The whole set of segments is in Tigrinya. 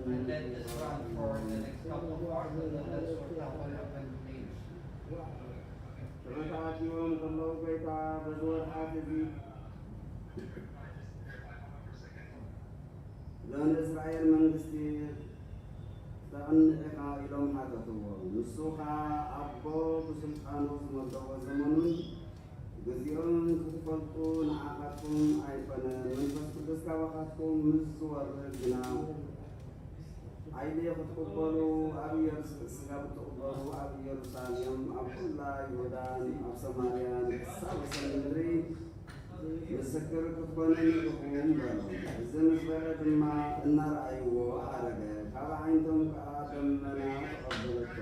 And let this run for the next couple of hours, and then let's sort out what happened later. ሽዑ ተኣኪቦም ከለዉ፣ ጎይታ በዚ ወርሓት እዚ ንእስራኤል መንግስቲ ተቕንዕ ኢኻ ኢሎም ሓተትዎ። ንሱ ኸኣ ኣቦ ብስልጣኑ ዝመደቦ ዘመኑን ግዜኡን ክትፈልጡ ንዓኻትኩም ኣይኮነን፣ መንፈስ ቅዱስ ካባኻትኩም ምስ ዝወርድ ግና ሓይሊ ክትቅበሉ ኣብ ኢየሩስ-፣ ስጋ ክትቅበሉ ኣብ ኢየሩሳሌም፣ ኣብ ኩላ ይሁዳን ኣብ ሰማርያን ክሳብ ወሰን ምድሪ ምስክር ክትኮኑኒ ኢኹም በሎም። እዚ ምስ በለ ድማ እናረኣይዎ ኣረገ፣ ካብ ኣዒንቶም ከኣ ደመና ተቐበለቶ።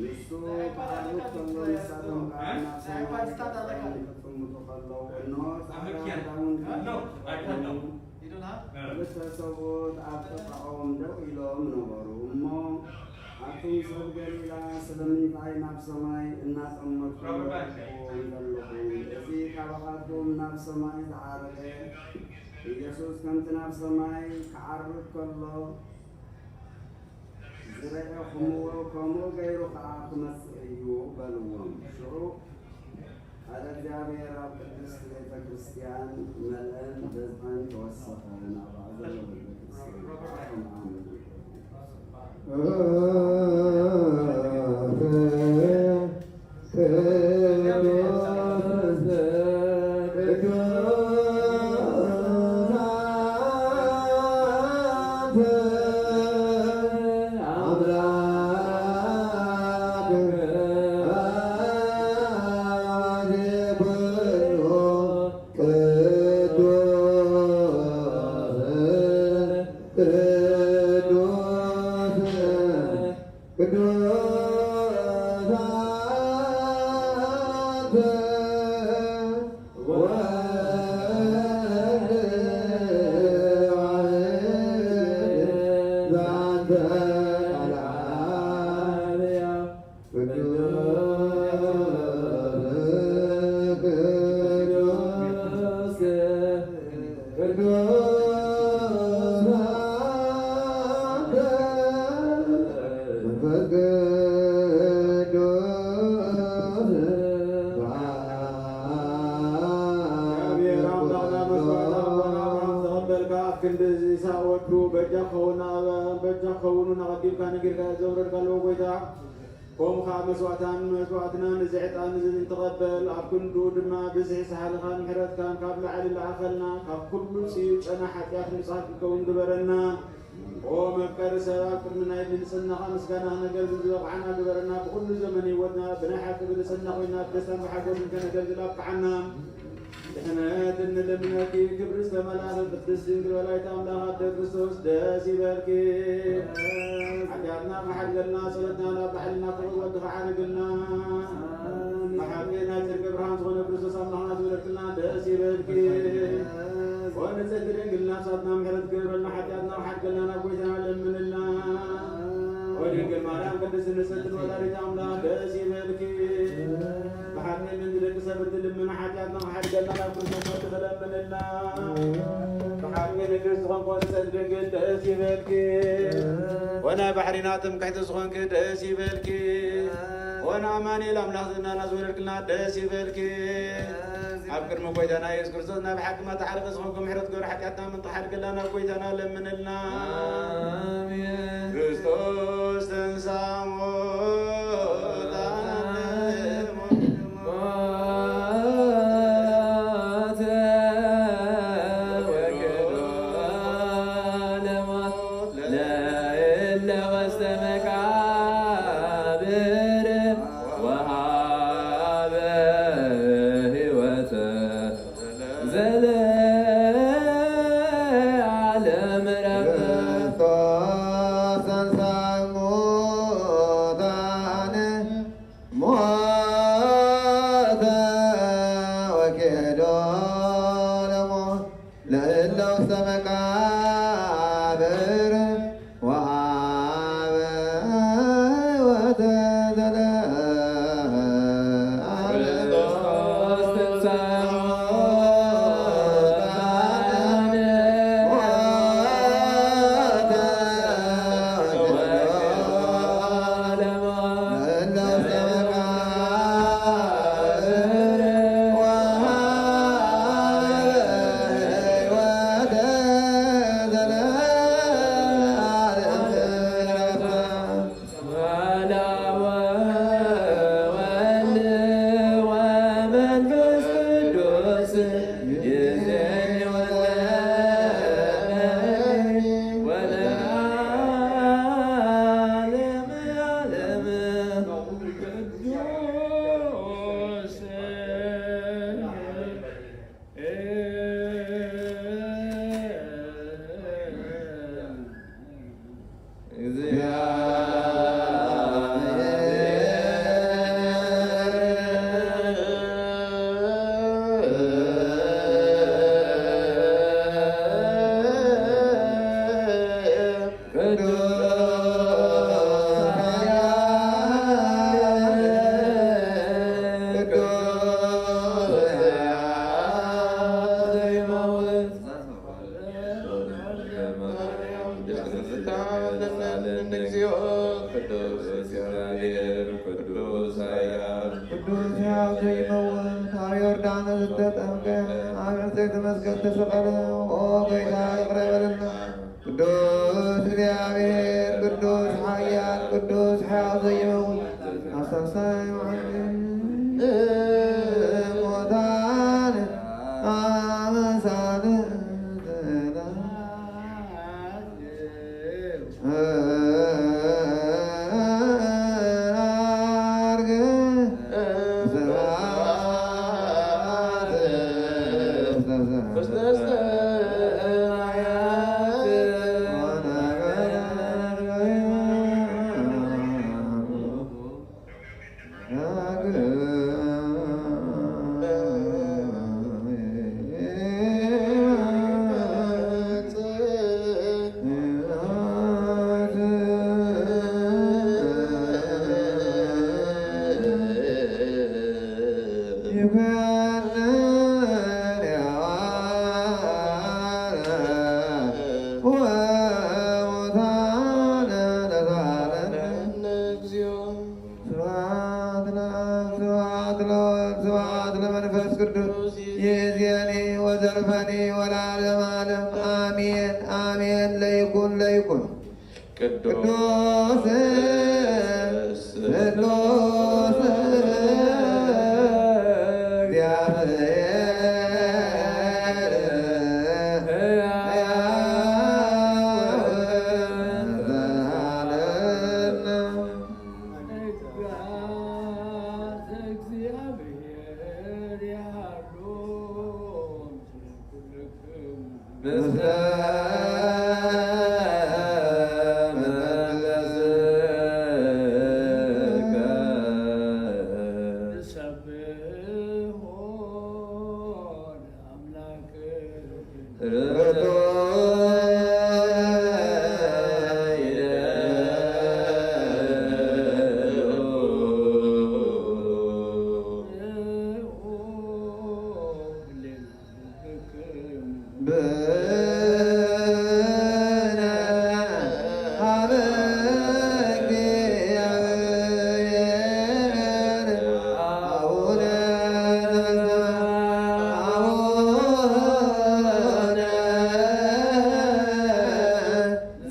ንሱ ክዓርግ ከሎ ንሳቶም ከኣ ናብ ሰማይ ክጥምቱ ከለዉ፣ እንሆ ጻዕዳ ክዳውንቲ ተኸደኑ፣ ክልተ ሰብኡት ኣብ ጥቓኦም ደው ኢሎም ነበሩ እሞ፣ ኣቱም ሰብ ገሊላ፣ ስለምንታይ ናብ ሰማይ እናጠመትኩም ትረኽብዎም ዘለኹም? እዚ ካባኻትኩም ናብ ሰማይ ዝዓረገ ኢየሱስ ከምቲ ናብ ሰማይ ክዓርግ ከሎ ዝረኣኹምዎ፣ ከምኡ ገይሩ ኸዓ ክመጽእ እዩ በልዎም። ሽዑ ቃለ እግዚኣብሔር ኣብ ቅድስት ቤተ ክርስቲያን መለን በዝሐን ተወሰኸ። ናብኣ ዘሎ ቤተ ክርስቲያን ኣቶም ኣመኑ። እግዚኣብሔር ኣምላኽና መስዋዕት ኣቦና ኣብርሃም ተቐበልካ፣ ኣብ ክንዲ እዚ ይስሐቕ ወዱ በጃ ክኸውን፣ በጃ ክኸውን እውን ኣቐዲምካ ነጊርካ ዘውረድካ ኣለዎ ጎይታ። ከምኡ ኸዓ መስዋዕታን መስዋዕትናን እዚ ዕጣን እዚ እንትቐበል፣ ኣብ ክንድኡ ድማ ብዝሒ ሳህልኻን ምሕረትካን ካብ ላዕሊ ለኣኸልና፣ ካብ ኩሉ ጽዩፍ ጨና ሓጢኣት ንጹሃት ክንከውን ግበረና። ኦ መፍቀሪ ሰብ፣ ኣብ ቅድሚ ናይ ንጽህናኻ ምስጋና ክነገልግል ዝበቕዓና ግበረና። ብኹሉ ዘመን ህይወትና ብናይ ሓቂ ብንጽህና ኮይና ብደስታን ብሓጎስን ከነገልግል ኣብቅዓና። ድሕነት እንልምነኪ፣ ክብሪ ዝተመልኣኺ ቅድስት ድንግል ወላዲተ ኣምላኽ ኣደ ክርስቶስ ደስ ይበልኪ። ሓጢኣትና ክሓድገልና፣ ጸሎትና ናብ ባዕልና ክቕርብ ወዲ ክዓርግልና። ብሓቂ ናይ ጽድቂ ብርሃን ዝኾነ ክርስቶስ ኣምላኽና ዝወለድክልና ደስ ይበልኪ። ኦ ንጽሕቲ ድንግል ነፍሳትና ምሕረት ግበረልና፣ ሓጢኣትና ክሓድገልና ናብ ጎይታና ለምንልና። ኦ ድንግል ማርያም ቅድስት ንጽሕቲ ወላዲተ ኣምላኽ ደስ ይበልኪ። ብሓቂ ምእንቲ ደቂ ሰብ እትልምኒ ሓጢኣትና ክሓድገልና ናብ ክርስቶስ ወዲ ተለምንልና። ብሓቂ ንግስቲ ዝኾንኮ ንጽሕቲ ድንግል ደስ ይበልኪ። ወናይ ባሕሪና ትምክሕቲ ዝኾንኪ ደስ ይበልኪ። ወንኣማኑኤል ኣምላኽ ዝናና ዝወለድክልና ደስ ይበልኪ። ኣብ ቅድሚ ጎይታና የሱስ ክርስቶስ ናይ ብሓቂ መተዓረቂ ዝኾንኩ ምሕረት ግበር፣ ሓጢኣትና ምእንቲ ክሓድገልና ናብ ጎይታና ለምንልና። ኣሜን። ክርስቶስ ተንሥአ እሙታነ። ሞተ ወክዶ ለሞት ለእለ ውስተ መቃብር ወሃበ ሕይወተ ዘለ መቃብር ወሃበ ሕይወተ ዘለዓለም። ክርስቶስ ተንሥአ ቅዱስ ሕያው ዘይመውት ኣብ ዮርዳኖስ ዝተጠምቀ ኣብ ዕንፀይቲ መስቀል ተሰቐለ። ኦ ጎይታ ይቕረ በለልና። ቅዱስ እግዚኣብሔር ቅዱስ ሓያል ቅዱስ ሕያው ዘይመውት ኣሳሳይ ሙታን ኣመሳል ስብሐት ለአብ፣ ስብሐት ለወልድ፣ ስብሐት ለመንፈስ ቅዱስ፣ ይእዜኒ ወዘልፈኒ ወለዓለመ ዓለም፣ አሜን፣ አሜን። ለይኩን፣ ለይኩን። ቅዱስ ስሉስ እግዚአብሔር ሕያው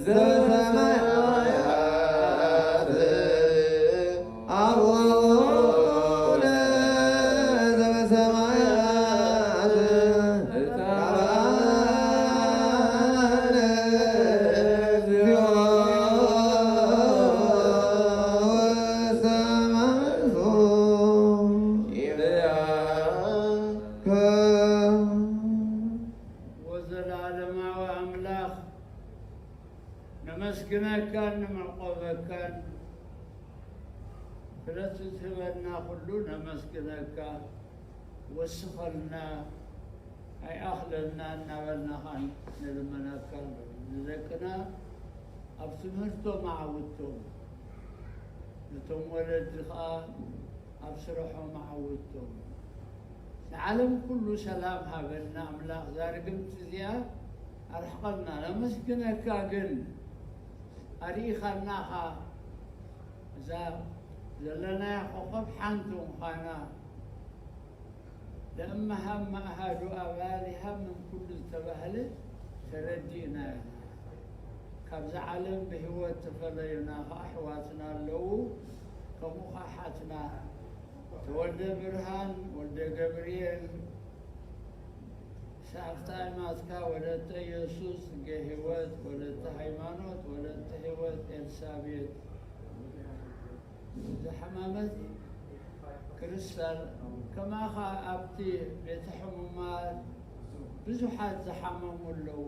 ዘላለም። አቡነ ዘበሰማያት ይትቀደስ ስምከ ወዘላለማዊ ኣምላኽ ነመስግነካን ንምዕቆበካን ስለቲ ትህበና ኩሉ ነመስግነካ። ወስኸልና ኣይኣኽለና። ለና እናበልና ኸዓ ንልመነካ ኣሎ። ንደቅና ኣብ ትምህርቶም ኣዓውቶም፣ ነቶም ወለዲ ኸዓ ኣብ ስርሖም ኣዓውቶም። ንዓለም ኩሉ ሰላም ሃበልና ኣምላኽ። እዛ ርግምቲ እዚኣ ኣርሕቐልና። ነመስግነካ ግን ኣርኢኻና ኸዓ እዛ ዘለናያ ኮኸብ ሓንቲ ምዃና ለእመሃም መኣሃዱ ኣባል ይሃብ ምን ኩሉ ዝተባህለ ተረዲእና ኢና። ካብዛ ዓለም ብህይወት ተፈለዩና ኸዓ ኣሕዋትና ኣለዉ። ከምኡ ኸዓ ሓትና ተወልደ ብርሃን ወልደ ገብርኤል ሰዓብቲ ኣማትካ ወለተ ኢየሱስ ጽጌ ህይወት ወለተ ሃይማኖት ወለተ ህይወት ኤልሳቤጥ ዝሓመመት ክርስታል ከማኻ ኣብቲ ቤተ ሕሙማት ብዙሓት ዝሓመሙ ኣለዉ።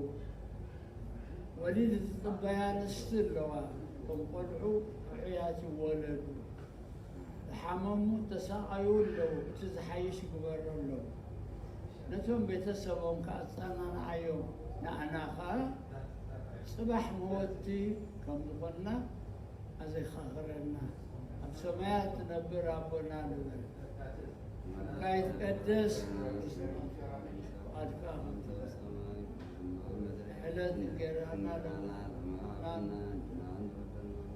ወሊድ ዝጽበያ ኣንስቲ ኣለዋ። እቶም ቆልዑ ሕዑያት ይወለዱ። ዝሓመሙ ተሳቐዩ ኣለዉ። እቲ ዝሓይሽ ይግበረሎም። ነቶም ቤተሰቦም ከኣ ኣጸናንዓዮም። ንኣና ከኣ ጽባሕ መወቲ ከም ዝኾንና ኣዘኻኽረና። ኣብ ሰማያት ትነብር ኣቦና ንበል። ስምካ ይትቀደስ፣ ፍቃድካ ከምቲ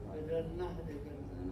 በደልና ሕደገልና።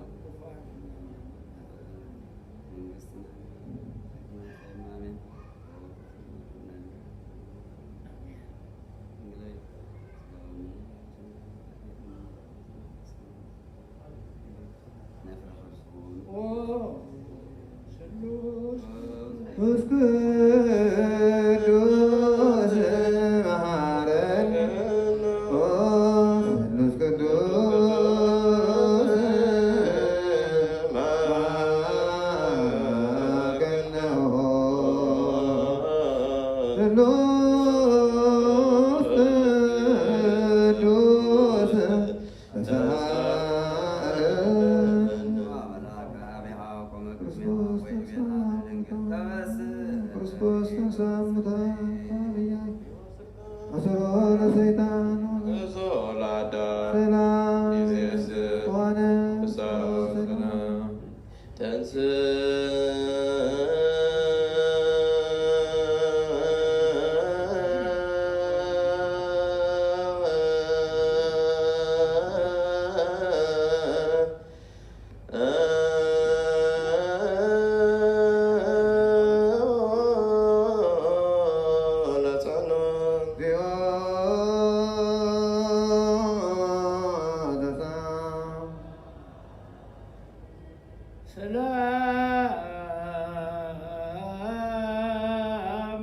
ሰላም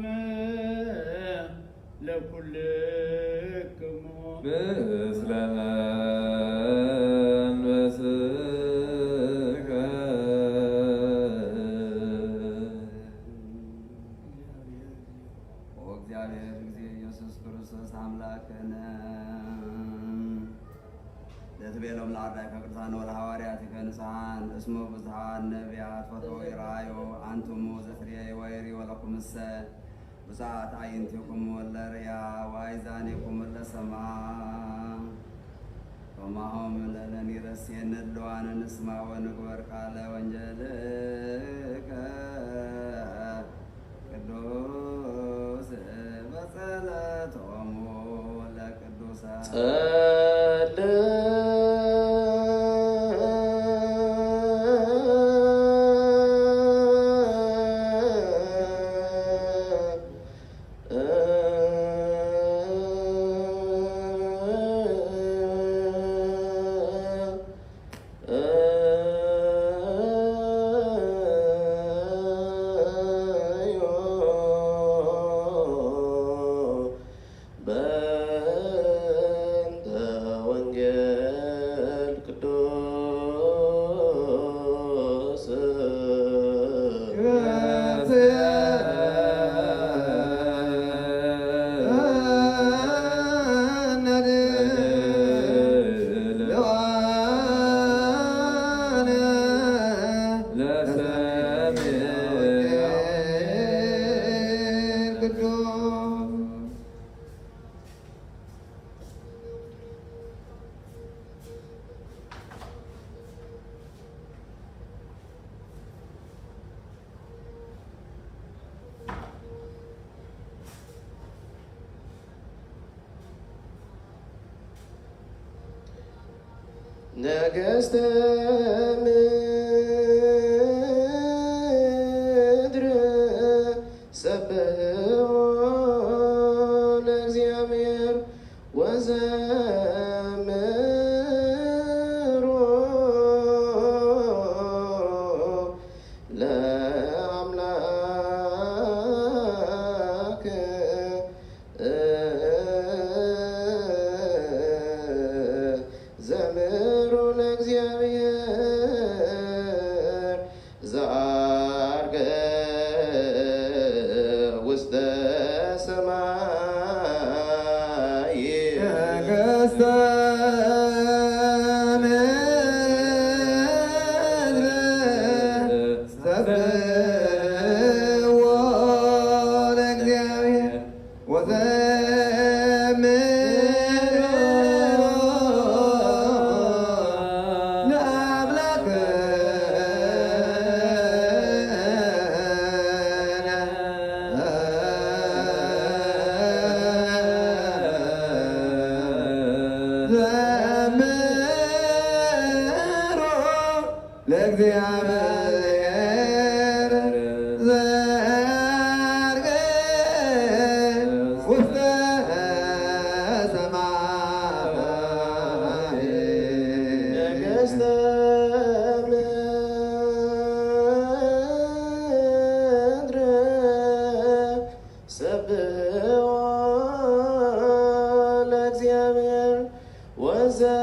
ለኩልክሙ ምስለ መንፈስከ። ወእግዚኣብሔር ጊዜ ኢየሱስ ክርስቶስ ኣምላክነ ለትቤሎም ለዓርዳኢከ ቅዱሳን ወለሐዋርያቲከ ንጹሓን እስመ ብዙኃን ነቢያት ፈተው ይረአዩ ኣንትሙ ዘትርየዩ ወይሪ ወለኩምሰ ብፅዓት ኣዕይንቲኩም ለርእያ ወኣይዛኒኩም ለሰማ ከማሆም ለለኒ ረስየነ ድልዋነ ንስማ ወንግበር ቃለ ወንጀልከ ቅዱስ በጸለቶሙ ለቅዱሳን ጸልእ ነገስተ ምድር ሰብሕዎ ለእግዚኣብሔር ወዘምሩ ለአምላክ ዘምሩ ለእግዚኣብሔር ዘዐርገ ውስተ ሰማይ። ነገስተ ምድር ሰብሕዎ ለእግዚኣብሔር ወዘምሩ ለአምላክነ። ዘምሩ ለእግዚኣብሔር ዘዐርገ ውስተ ሰማይ። ነገስተ ምድር ሰብሕዎ ለእግዚኣብሔር ወዘምሩ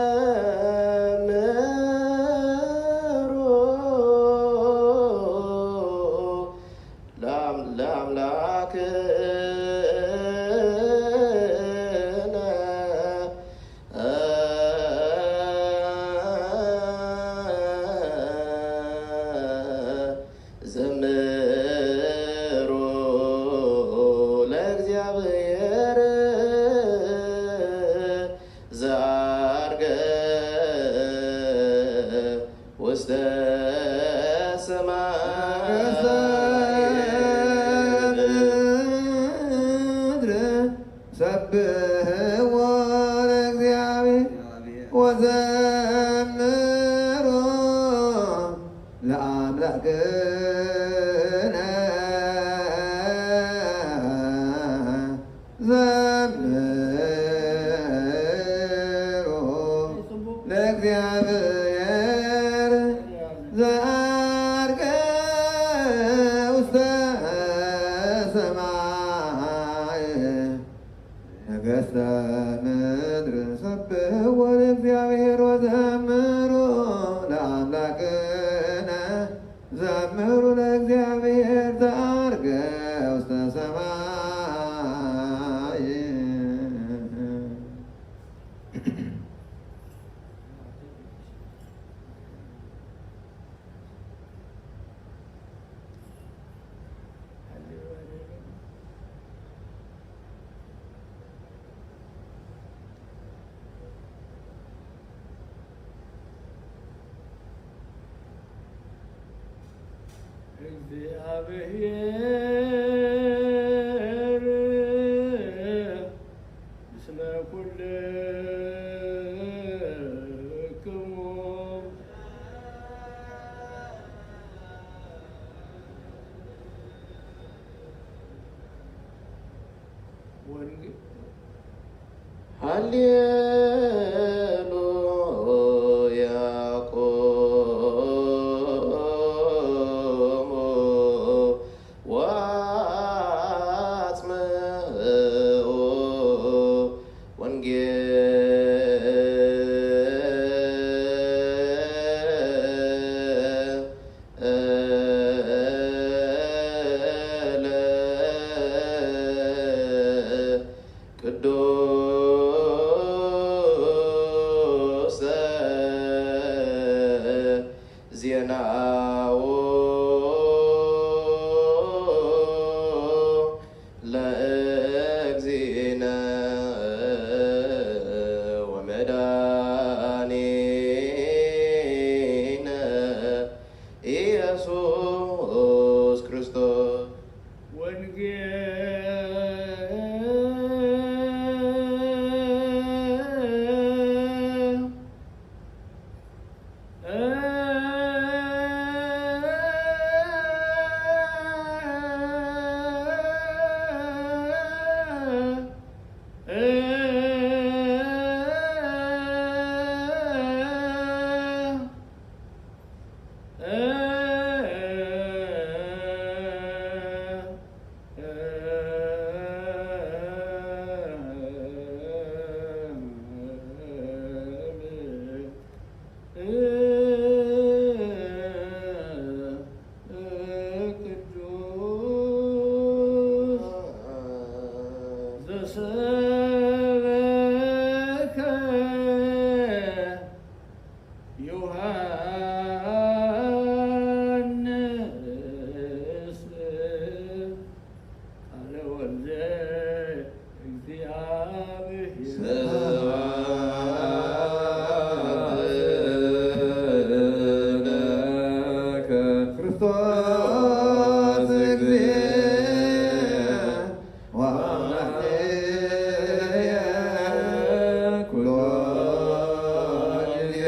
ለአም-፣ ለአምላክነ። ዘምሩ ለእግዚኣብሔር ዘዐርገ ውስተ ሰማይ። ነገስተ ምድር ሰብሕዎ ለእግዚኣብሔር ወዘምሩ ለአምላክነ። ዘምሩ ለእግዚኣብሔር ዘዐርገ ውስተ ሰማይ። ነገስተ ምድር ሰብሕዎ ለእግዚኣብሔር ወዘምሩ ለአምላክነ። ዘምሩ ለእግዚኣብሔር ዘዐርገ ውስተ ሰማይ። እግዚአብሔር ምስለ ኩልክሙ። ወንጌ-፣ ሃሌሉያ። ቁሙ ወአጽምዑ ወንጌለ ቅዱሰ ዜናሁ ለእግዚእነ ወመድኃኒነ ኢየሱስ ክርስቶስ። ወንጌል ተሰበከ ዮሃንስ ቃለ ወልደ እግዚኣብሔር። ስብሐት ለከ ክርስቶስ እግዚእ ወአምላክየ ኩሎ ጊዜ።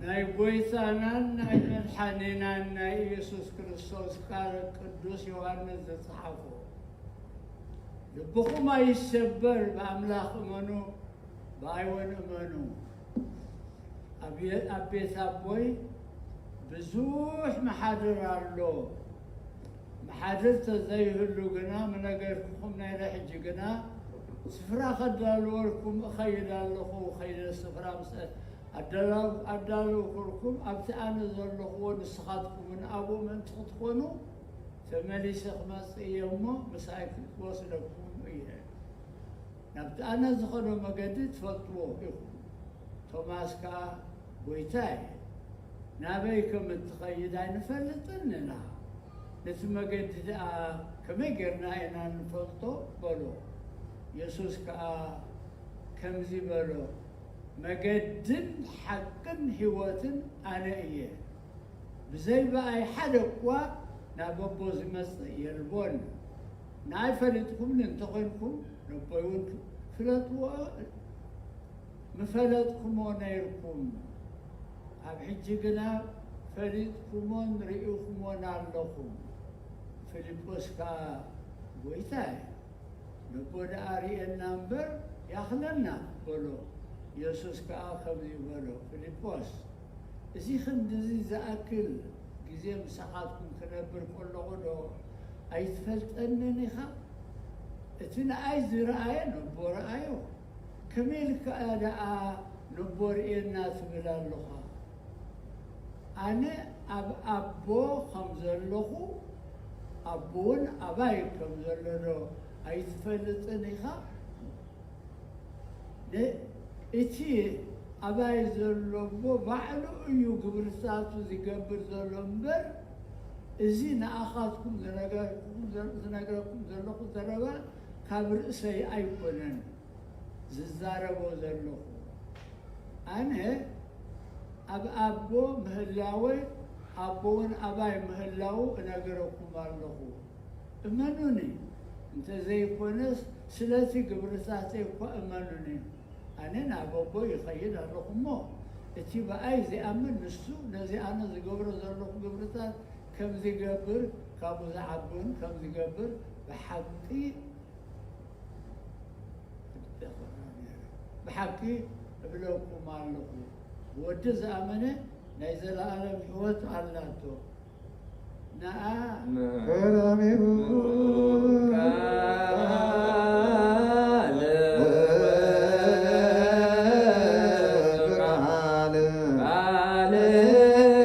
ናይ ጐይታናን ናይ መድሓኒናን ናይ ኢየሱስ ክርስቶስ ቃል ቅዱስ ዮሃንስ ዝጸሓፎ፣ ልብኹም ኣይሰበር፣ ብኣምላኽ እመኑ፣ ብኣይ እውን እመኑ። ኣብ የ-፣ ኣብ ቤት ኣቦይ ብዙሕ መሓድር ኣሎ። መሓድር ተዘይህሉ ግና ምነገርኩኹም ነይረ። ሕጂ ግና ስፍራ ከዳልወልኩም እኸይድ ኣለኹ። ከይደ ስፍራ ምስ ኣዳላው-፣ ኣዳለውኩልኩም፣ ኣብቲ ኣነ ዘለኹዎ ንስኻትኩም እውን ኣብኡ ምእንቲ ክትኮኑ፣ ተመሊሰ ክመጽእ እየ እሞ ምሳይ ክወስደኩም እየ። ናብቲ ኣነ ዝኸዶ መገዲ ትፈልጥዎ ኢኹም። ቶማስ ከኣ፣ ጐይታየ፣ ናበይ ከም እትኸይድ ኣይንፈልጥን ኢና። ነቲ መገዲ ደኣ ከመይ ጌርና ኢና እንፈልጦ? በሎ። የሱስ ከኣ ከምዚ በሎ፣ መገድን ሓቅን ህይወትን ኣነ እየ። ብዘይ ብኣይ ሓደ እኳ ናብ ኣቦ ዝመጽእ የልቦን። ንኣይ ፈሊጥኩምኒ እንተኾይንኩም፣ ነቦይ እውን ፍለጥዎ፣ ምፈለጥኩሞ ነይርኩም። ኣብ ሕጂ ግና ፈሊጥኩሞን ርኢኹሞን ኣለኹም። ፊልጶስ ከኣ፣ ጐይታየ፣ ነቦ ደኣ ርእየና እምበር ያኽለና በሎ። የሱስ ከኣ ከምዚ በሎ፣ ፊልጶስ፣ እዚ ክንድዚ ዝኣክል ግዜ ምሳኻትኩም ክነብር ከለኹ ዶ ኣይትፈልጠንን ኢኻ? እቲ ንኣይ ዝረኣየ ነቦ ረኣዮ። ከመይ ኢልካ ደኣ ነቦ ርእየና ትብል ኣለኻ? ኣነ ኣብ ኣቦ ከም ዘለኹ፣ ኣቦ እውን ኣባይ ከም ዘሎ ዶ ኣይትፈልጥን ኢኻ? ነ-፣ እቲ ኣባይ ዘሎ እሞ ባዕሉ እዩ ግብርታቱ ዝገብር ዘሎ እምበር፣ እዚ ንኣኻትኩም ዝነገርኩም ዘ-፣ ዝነግረኩም ዘለኹ ዘረባ ካብ ርእሰይ ኣይኮነን ዝዛረቦ ዘለኹ። ኣነ ኣብ ኣቦ ምህላወይ፣ ኣቦ እውን ኣባይ ምህላዉ እነግረኩም ኣለኹ። እመኑኒ፣ እንተ ዘይኮነስ ስለቲ ግብርታተይ እኳ እመኑኒ። ኣነ ናብ ኣቦ ይኸይድ ኣለኹ እሞ፣ እቲ ብኣይ ዚኣምን ንሱ ነዚ ኣነ ዝገብሮ ዘለኹ ግብርታት ከም ዚገብር፣ ካብኡ ዝዓቢ እውን ከም ዚገብር ብሓቂ፣ ብሓቂ እብለኩም ኣለኹ፣ ብወዲ ዝኣመነ ናይ ዘለኣለም ህይወት ኣላቶ። ነኣ ቀዳሚሁ ቃል ቃል ቃል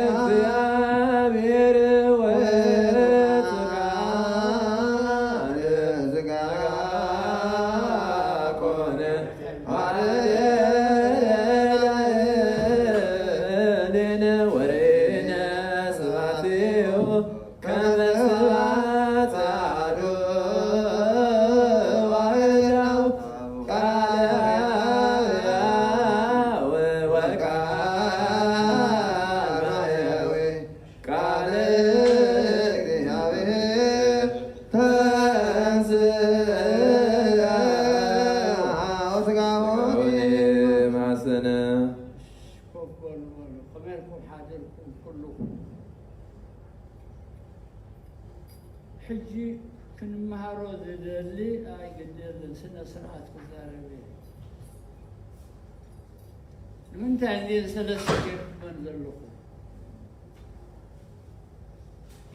እግዚኣብሔር ውእቱ ቃል ሥጋ ኮነ። ኣለኹ። ሕጂ ክንመሃሮ ዝደሊ ኣይግደልን፣ ስነ ስርዓት ክዛረብ እየ። ንምንታይ እዚአን ሰለስተ ገርክመን ዘለኹ?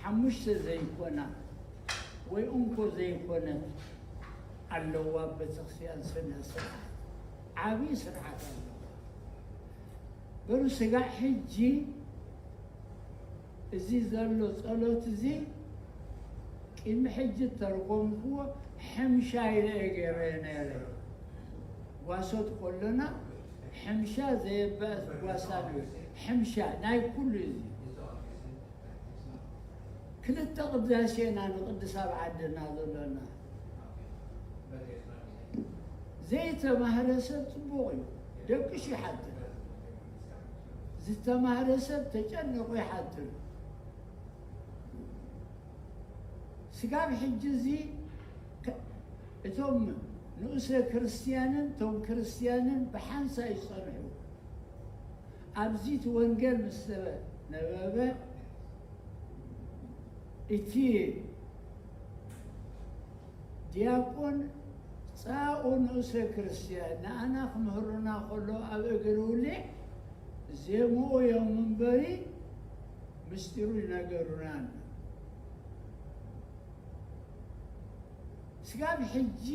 ሓሙሽተ ዘይኮና ወይ እንኮ ዘይኮነት ኣለዋ ቤተክርስትያን ስነ ስርዓት፣ ዓብዪ ስርዓት ኣለዋ። በሩ ስጋዕ ሕጂ እዚ ዘሎ ጸሎት እዚ ቅድሚ ሕጂ ተርጎምክዎ ሕምሻ ኢለ እየ ገይረ ነይረ። ጓሶት ከሎና ሕምሻ ዘየባእስ ጓሳ ንብል። ሕምሻ ናይ ኩሉ እዚ ክልተ ቅዳሴ ኢና ንቅድስ ኣብ ዓድና ዘሎና። ዘይተማህረ ሰብ ጽቡቕ እዩ፣ ደቅሹ ይሓትት። ዝተማህረ ሰብ ተጨኒቑ ይሓትት። ስጋብ ሕጂ እዚ ከ-፣ እቶም ንኡሰ ክርስትያንን እቶም ክርስትያንን ብሓንሳእ ይጸንሑ። ኣብዚ እቲ ወንጌል ምስ ተነበበ፣ እቲ ዲያቆን ጻኡ ንኡሰ ክርስትያን ንኣና ክምህሩና ከሎ ኣብ እግሪ ውሊዕ ዜምኡ እዮም እምበሪ ምስጢሩ ይነገሩና ኣሎ። ስጋብ ሕጂ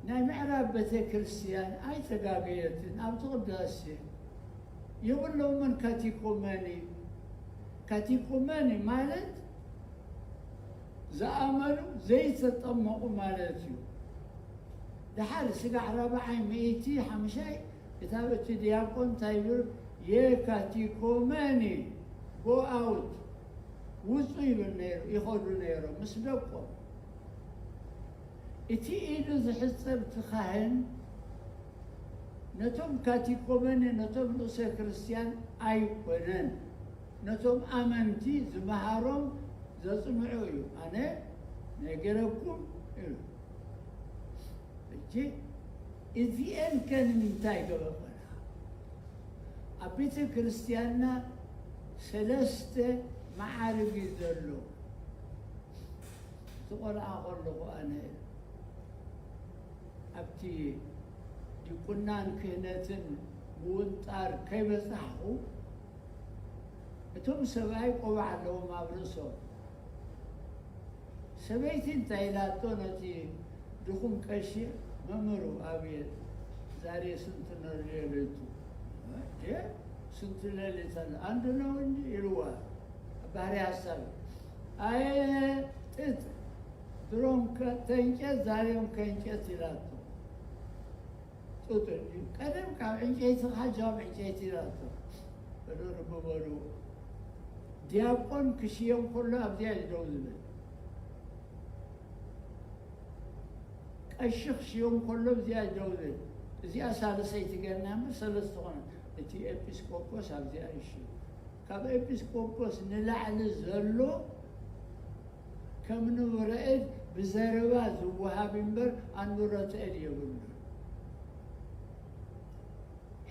ናይ ምዕራብ ቤተ ክርስትያን ኣይተጋገየትን። ኣብቲ ቅዳሴ የብሎምን ካቲኮመኒ። ካቲኮመኒ ማለት ዝኣመኑ ዘይተጠመቑ ማለት እዩ። ድሓር ስጋዕ ራብዓይ ሚእቲ ሓምሻይ ክታብ እቲ ዲያቆን እንታይ ይብል? የካቲኮመኒ፣ ጎ ኣውት፣ ውጹ ይብል ነይሩ፣ ይኸዱ ነይሮም ምስ ደቆም። እቲ ኢዱ ዝሕጸብ እቲ ካህን ነቶም ካቲኮመኒ፣ ነቶም ንኡሰ ክርስትያን ኣይኮነን፣ ነቶም ኣመንቲ ዝመሃሮም ዘጽንዑ እዩ። ኣነ ነገረኩም ኢሉ። ሕጂ እዚኤን ከ ንምንታይ ገበኾና? ኣብ ቤተ ክርስትያንና ሰለስተ መዓርግ እዩ ዘሎ። እቲ ቆልዓ ከለኹ ኣነ ኣብቲ ዲቁናን ክህነትን ምውንጣር ከይበጻሕኹ፣ እቶም ሰብኣይ ቆባዕ ኣለዎም ኣብ ርእሶም። ሰበይቲ እንታይ ኢላቶ ነቲ ድኹም ቀሺ? መምህሩ፣ አቤት፣ ዛሬ ስንት ነው ሌሊቱ? እንዴ፣ ስንት ሌሊት አለ? አንድ ነው እንጂ ይልዋል። ባህሪ ሐሳብ። አይ፣ ጥጥ፣ ድሮም ከ-፣ ተንጨት፣ ዛሬም ከእንጨት ይላቶ። ጥጥ እንጂ ቀደም ካብ ዕንጨይቲ ክሓጃም ዕንጨይቲ ይላቶ። በሉ ርቢ በሉ። ዲያቆን ክሽየም ከሎ ኣብዚኣ እዩ ደው ዝብል። ቀሺ ክሽየም ከሎ ኣብዚኣ እዩ ደው ዝብል። እዚኣ ሳልሰይቲ ገርና እምበር ሰለስተ ኾነ። እቲ ኤጲስቆጶስ ኣብዚኣ እዩ ሽዩ። ካብ ኤጲስቆጶስ ንላዕሊ ዘሎ ከም ንቡረ እድ ብዘረባ ዝወሃብ እምበር ኣንብሮተ እድ የብሉን።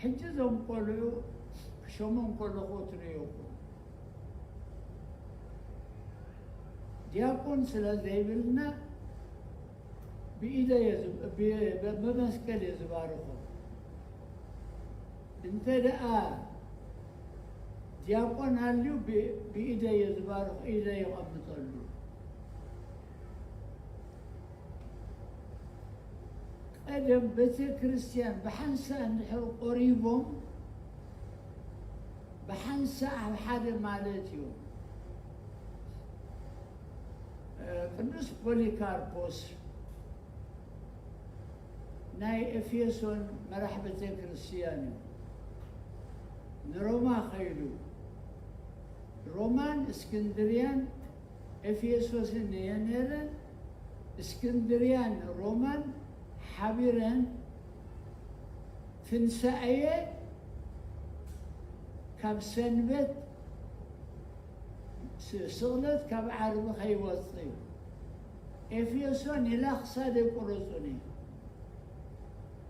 ሕጂ እዞም ቆልዑ ክሸሞም ከለኹ ትርእዮ እኮ። ዲያቆን ስለ ዘይብልና ብኢደ እየ ዝ-፣ ብ-፣ ብመስቀል እየ ዝባርኾ። እንተ ደኣ ዲያቆን ሃልዩ ብ-፣ ብኢደ እየ ዝባርኽ፣ ኢደ የቐምጠሉ። ቀደም ቤተ ክርስቲያን ብሓንሳእ እንድሕር ቆሪቦም፣ ብሓንሳእ ኣብ ሓደ ማለት እዩ። እ፣ ቅዱስ ፖሊካርፖስ ናይ ኤፌሶን መራሕ ቤተ ክርስቲያን እዩ። ንሮማ ኸይዱ፣ ሮማን እስክንድርያን ኤፌሶስን እየን ነይረን። እስክንድርያን ሮማን ሓቢረን ትንሳኤ ካብ ሰንበት፣ ስ-፣ ስቕለት ካብ ዓርቢ ከይወጽእ እዩ። ኤፌሶን ኢላ ክሳደይ ቁረጹኒ።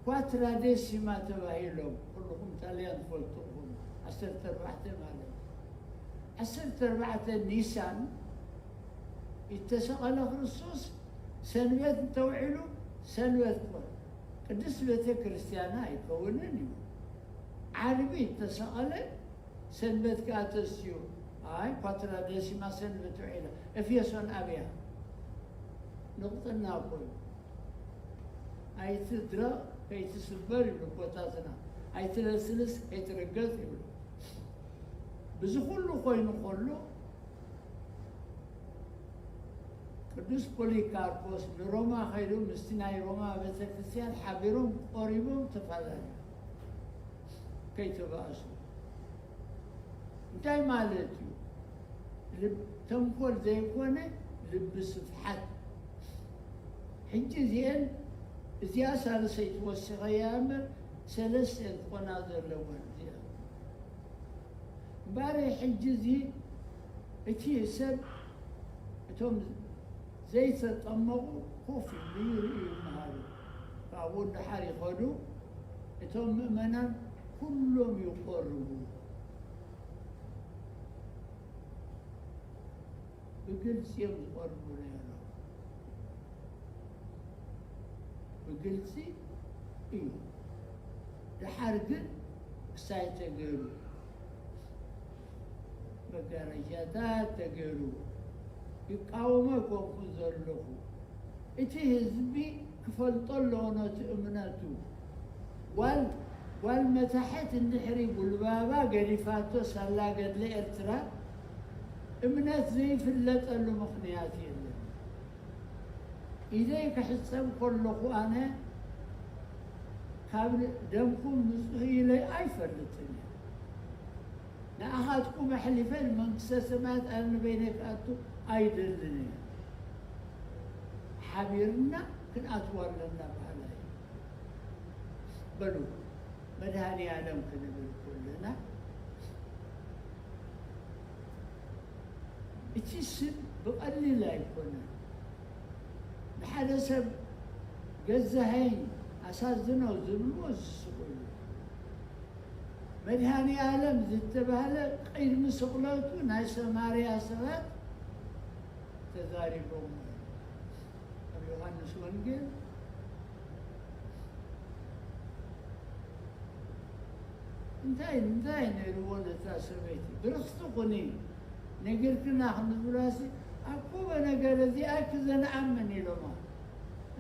ኳትራ ዴሲማ ተባሂሎም፣ ኩልኹም ጣልያን ትፈልጡ ኢኹም፣ ዓሰርተ ኣርባዕተ ማለት እዩ። ዓሰርተ ኣርባዕተ ኒሳን እተሰቐለ ክርስቶስ ሰንበት እንተውዒሉ ሰንበት ኮን ቅድስት ቤተ ክርስቲያና ኣይከውንን እዩ። ዓርቢ እተሰቐለ ሰንበት ከኣ ተስዩ። ኣይ ኳትራ ደሲማ ሰንበት ውዒላ። ኤፌሶን ኣብያ ንቕጽና እኮ እዩ። ኣይትድረቕ ከይትስበር ይብሉ ኣቦታትና። ኣይትለስልስ ከይትርገጽ ይብሉ። ብዚ ኩሉ ኮይኑ ከሎ ቅዱስ ፖሊካርፖስ ንሮማ ከይዱ ምስቲ ናይ ሮማ ቤተክርስትያን ሓቢሮም ቆሪቦም ተፈላለዩ። ከይተባእሱ እንታይ ማለት እዩ? ልብ ተንኮል ዘይኮነ ልቢ ስፍሓት። ሕጂ እዚአን እዚኣ ሳልሰይቲ ወሲኸያ እምበር ሰለስተ እየን ክኾና ዘለወን እዚኣ። እምበኣር ሕጂ እዚ እቲ ሰብ እቶም ዘይተጠመቑ ኮፍ ይብሉ ይርእዩ ይመሃሩ። ካብኡ ድሓር ይኸዱ። እቶም ምእመናን ኩሎም ይቆርቡ። ብግልፂ እዮም ዝቆርቡ ነይሮም። ብግልፂ እዩ። ድሓር ግን ክሳይ ተገይሩ መጋረጃታት ተገይሩ ይቃወሞ ኣይኮንኩን ዘለኹ። እቲ ህዝቢ ክፈልጦ ኣለዎ ነቲ እምነቱ። ጓል ጓል መታሕት እንድሕሪ ጉልባባ ገዲፋቶ ሳላ ገድሊ ኤርትራ እምነት ዘይፍለጠሉ ምኽንያት የለን። ኢደይ ክሕጸብ ከለኹ ኣነ ካብ ደምኩም ንጹህ ኢለ ኣይፈልጥን እየ። ንኣኻትኩም ኣሕሊፈ ንመንግስተ ሰማያት ኣነ ንበይነይ ክኣቱ ኣይደልን እየ። ሓቢርና ክንኣትዋ ኣለና በሃላይ እየ። በሉ መድሃኒ ኣለም ክንብል ከለና እቲ ስም ብቐሊል ኣይኮነን። ንሓደ ሰብ ገዛሀኝ ኣሳዝነው ዝብልዎ ዝስቁሉ። መድሃኒ ኣለም ዝተባህለ ቅድሚ ስቕለቱ ናይ ሰማርያ ሰባት ተዛሪቦም። ኣብ ዮሃንስ ወንጌል እንታይ እንታይ ነይርዎ ነታ ሰበይቲ ብርኽቲ ኩኒ ነጊርክና ክንብላሲ ኣኮበ ነገር እዚኣ ክዘንኣምን ኢሎማ።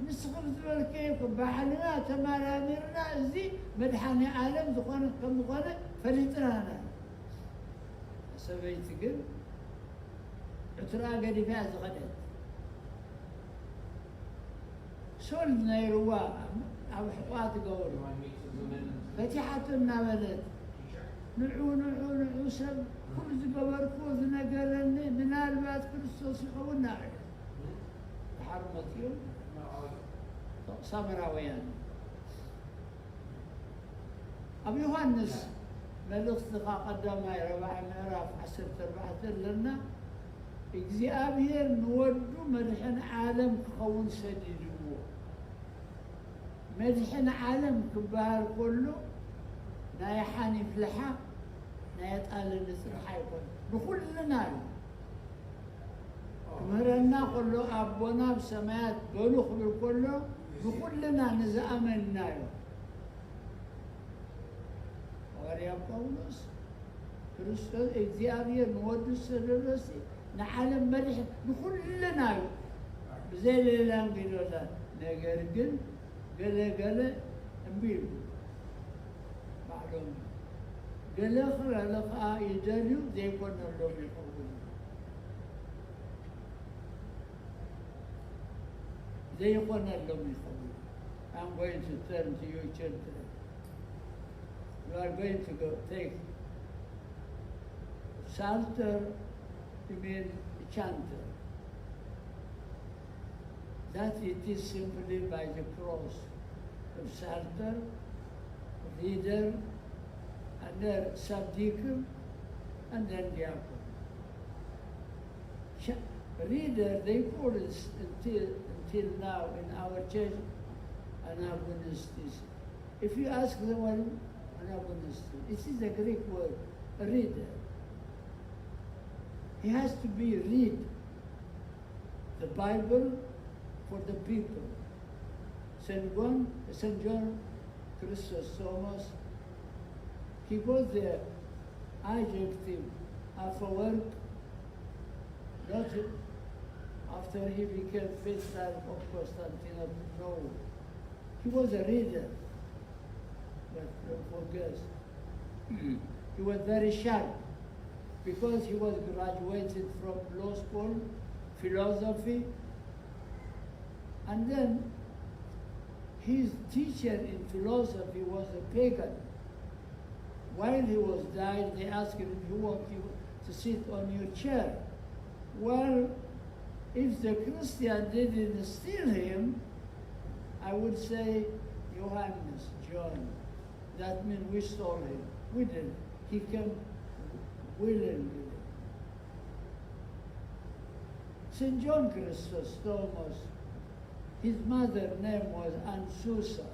ንስኽም ዝበልከ ባዕልና ተመራሚርና እዚ መድሓኒ ዓለም ዝኾነ ከም ዝኾነ ፈሊጥና ኢና። ሰበይቲ ግን ዕትራ ገዲፋ ዝኸደት ሶል ነይርዋ ኣብ ሕቋ ትገብር ፈቲሓቶ እናበለት ንዑ ንዑ ንዑ ሰብ ኩሉ ዝገበርኩዎ ዝነገረኒ ምናልባት ክርስቶስ ይኸውን እናበለት ድሓር መፅኡ ሳምራውያን ኣብ ዮሃንስ መልእኽትኻ ቀዳማይ ረባዒ ምዕራፍ ዓሰርተ ኣርባዕተ ኣለና እግዚኣብሔር ንወዱ መድሕን ዓለም ክኸውን ሰዲድዎ። መድሕን ዓለም ክበሃል ከሎ ናይ ሓኒፍልሓ ናይ ኣጣልኒ ፅራሕ ኣይኮን ንኩልና እዩ። ክምህረና ከሎ ኣቦና ብሰማያት በሉ ክብል ከሎ ንኩልና ንዝኣመንና እዩ። ሃዋርያ ጳውሎስ ክርስቶስ እግዚኣብሔር ንወዱ ዝተደረሲ ንዓለም መድሕን ንኩልና እዩ። ብዘይ ሌላ እንግዶታት ነገር ግን ገለ ገለ እምቢ ይብሉ ባዕሎም ገለ ክረለ ከዓ ይደልዩ ዘይኮነሎም ይኸውን ዘይኮነሎም ይኸውን I'm going to turn to your children. You are going to go take Sartre, you mean chanter. That it is simply by the cross of Sartre, reader, and then subdeacon, and then diacon. Reader, they call it until, until now in our church, an agonist. If you ask the one, an agonist, it is a Greek word, reader. He has to be read the Bible for the people. Saint John, Saint John Chrysostomos, he got the adjective afterwork, not after he became patriarch of Constantinople. No, he was a reader, but don't forget, he was very sharp because he was graduated from law school, philosophy, and then his teacher in philosophy was a pagan. While he was dying, they asked him, "Who want you to sit on your chair?" Well, if the Christian didn't steal him, I would say, "Johannes, John." That means we stole him. We didn't. He came willingly. Saint John Chrysostomos, his mother name was Ansusa.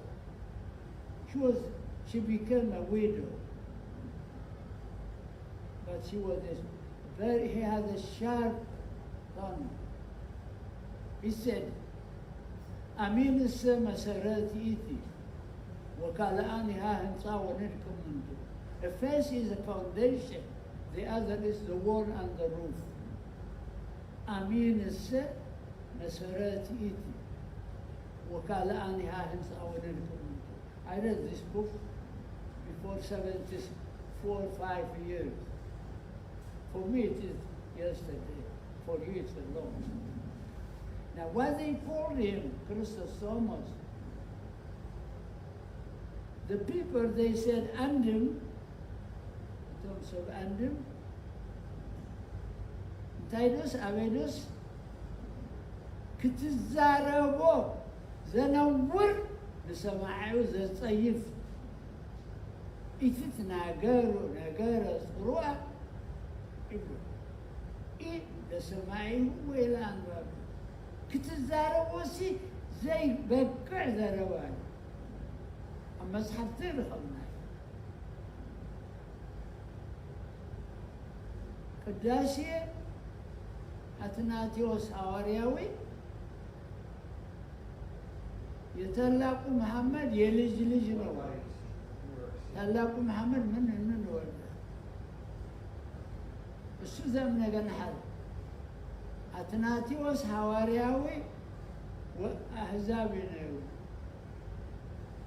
She was, she became a widow. But she was a very, he had a sharp tongue. He said, "ኣሚንሰ መሰረት ኢቲ፣ ወካልኣኒሃ ህንፃ ወነድኩም እንቱ." A face is a foundation, the other is the wall and the roof. ኣሚንሰ መሰረት ኢቲ፣ ወካልኣኒሃ ህንፃ ወነድኩም እንቱ። I read this book before seventy-four, five years. For me, it is yesterday. For you, it's a long time. Now, why they called him Chrysostomos? The people, they said, "Andim," in terms of Andim, እንታይ ዶስ ኣበይ ዶስ ክትዛረቦ ዘነውር ንሰማዒኡ ዘጸይፍ ኢቲ ትናገሩ ነገረ ጽሩኣ ይብሉ። ኢ ለሰማዒሁ ወይለ ኣንባቢ ክትዛረቦ ሲ ዘይበቅዕ ዘረባ እዩ። ኣብ መጽሓፍ ዘይረኸብናዮ ቅዳሴ ኣትናቴዎስ ሃዋርያዊ የታላቁ መሐመድ የልጅ ልጅ ነው። ታላቁ መሐመድ ምን እንወልደ እሱ ዘም ነገ ንሓር ኣትናቴዎስ ሃዋርያዊ ኣህዛብ እዩ ነይሩ።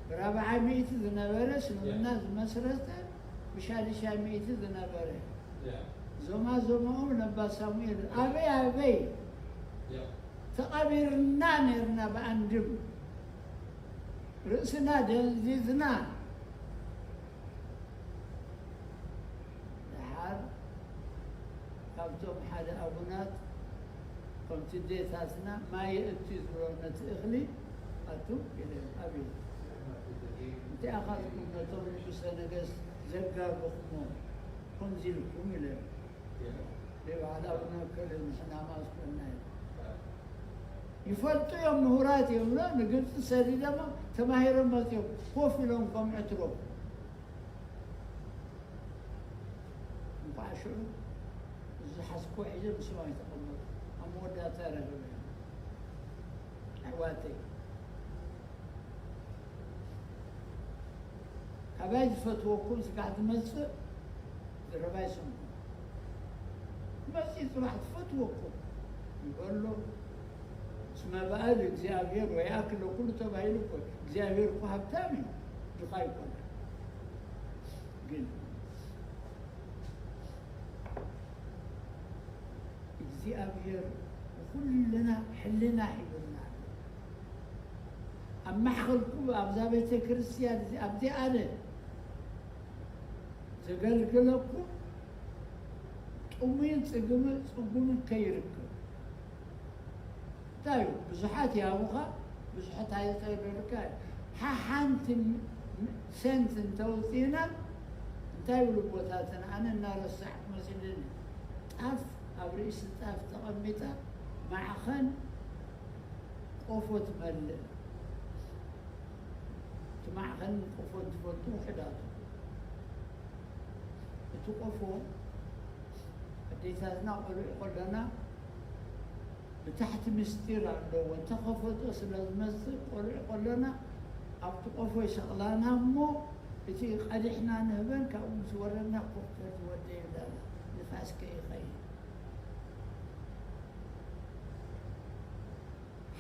ብራብዓይ ሚእቲ ዝነበረ እስልምና ዝመስረተ ብሻድሻይ ሚእቲ ዝነበረ ዞማ ዞማኦም ነባ ሳሙኤል ኣበይ ኣበይ ተቐቢርና ነርና ብኣንድም ርእስና ደንዚዝና ደሓር ካብቶም ሓደ ኣቡናት ከምቲ ዴታትና ማየ እቲ ዝብሎ ነቲ እኽሊ ኣቱ ኢለ ኣብየ እንቲኣኻትኩም ነቶም ንጉሰ ነገስት ዘጋበኹሞ ከምዚ ኢልኩም ኢለ ዘይባዕል ኣቡነ ከለ ንሕና ማስኮና ይፈልጡ እዮም ምሁራት እዮም ብሎ ንግብፂ ሰዲዶሞ ተማሂሮም መፅኦም ኮፍ ኢሎም ከም ዕትሮ እንኳዕ ሽዑ እዚ ሓስኮ ሒዘ ምስኦም ኣይተቐመጡ ኣብ መወዳእታ ረኸበ ኣሕዋተይ ካባይ ዝፈትወኩም ስጋዕ ዝመፅእ ዘረባይ ስምዑ መፅእ ፅባሕ ዝፈትወኩም ይበሎ እስመ በዓል እግዚኣብሔር ወይ ኣክለ ኩሉ ተባሂሉ እኮ እግዚኣብሔር እኮ ሃብታም እዩ ድኻ ይኮነ ግን እግዚኣብሔር ንኩልና ሕልና ሒቡና ኣብ ማሕኸልኩም ኣብዛ ቤተ ክርስቲያን ኣብዚ ኣነ ዘገልግለኩም ጥሙይን ፅጉምን ፅጉምን ከይርከብ እንታይ እዩ ብዙሓት ያቡኻ ብዙሓት ኣይጠርካ ሓሓንቲ ሰንት እንተውፅእና እንታይ ይብሉ ቦታትን ኣነ እናረሳዕኩ መሲልኒ ጣፍ ኣብ ርእሲ ጣፍ ተቐሚጣ ማዕኸን ቆፎ ትመልእ እቲ ማዕኸን ቆፎ እንትፈልጡ ውሕዳቱ እቲ ቆፎ ኣደ ኣዴታትና ቆልዑ ከለና ብታሕቲ ምስጢር ኣለዎ። እንተኸፈቶ ስለ ዝመጽእ ቆልዑ ከለና ኣብቲ ቆፎ ይሰቕላና እሞ እቲ ቀዲሕና ንህበን ካብኡ ምስ ወረድና ኮፍ በል ዝወደ ይብላና። ንፋስ ከይኸይድ።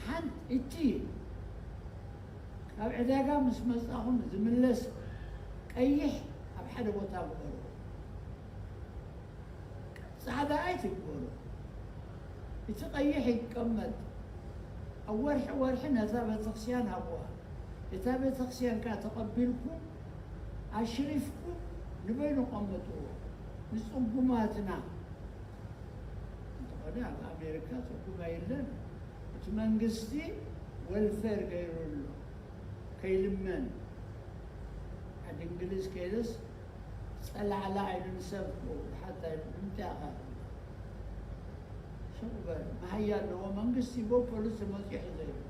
ሓንቲ እቲ ካብ ዕዳጋ ምስ መጻኹም ዝምለስ ቀይሕ ኣብ ሓደ ቦታ ግበሩ። ጻዕዳ ኣይትግበሩ። እቲ ቀይሕ ይቀመጥ። ኣብ ወርሒ ወርሒ ነታ ቤተክርስትያን ሃብዋ። እታ ቤተክርስትያን ከኣ ተቐቢልኩም ኣሽሪፍኩም ንበይኑ ቀምጥዎ። ንጽጉማትና እንተኾነ ኣብ ኣሜሪካ ጽጉም የለን። እቲ መንግስቲ ወልፌር ገይሩ ኣሎ። ከይልመን ዓዲ እንግሊዝ ከይደስ ጸላዕላ ኢሉ ንሰብ ሓታ ኢሉ ንምንታይ ኣኻ ሸቁበር መሃያ ኣለዎ መንግስቲ ቦ ፖሊስ ተመፂሑ ዘይብሉ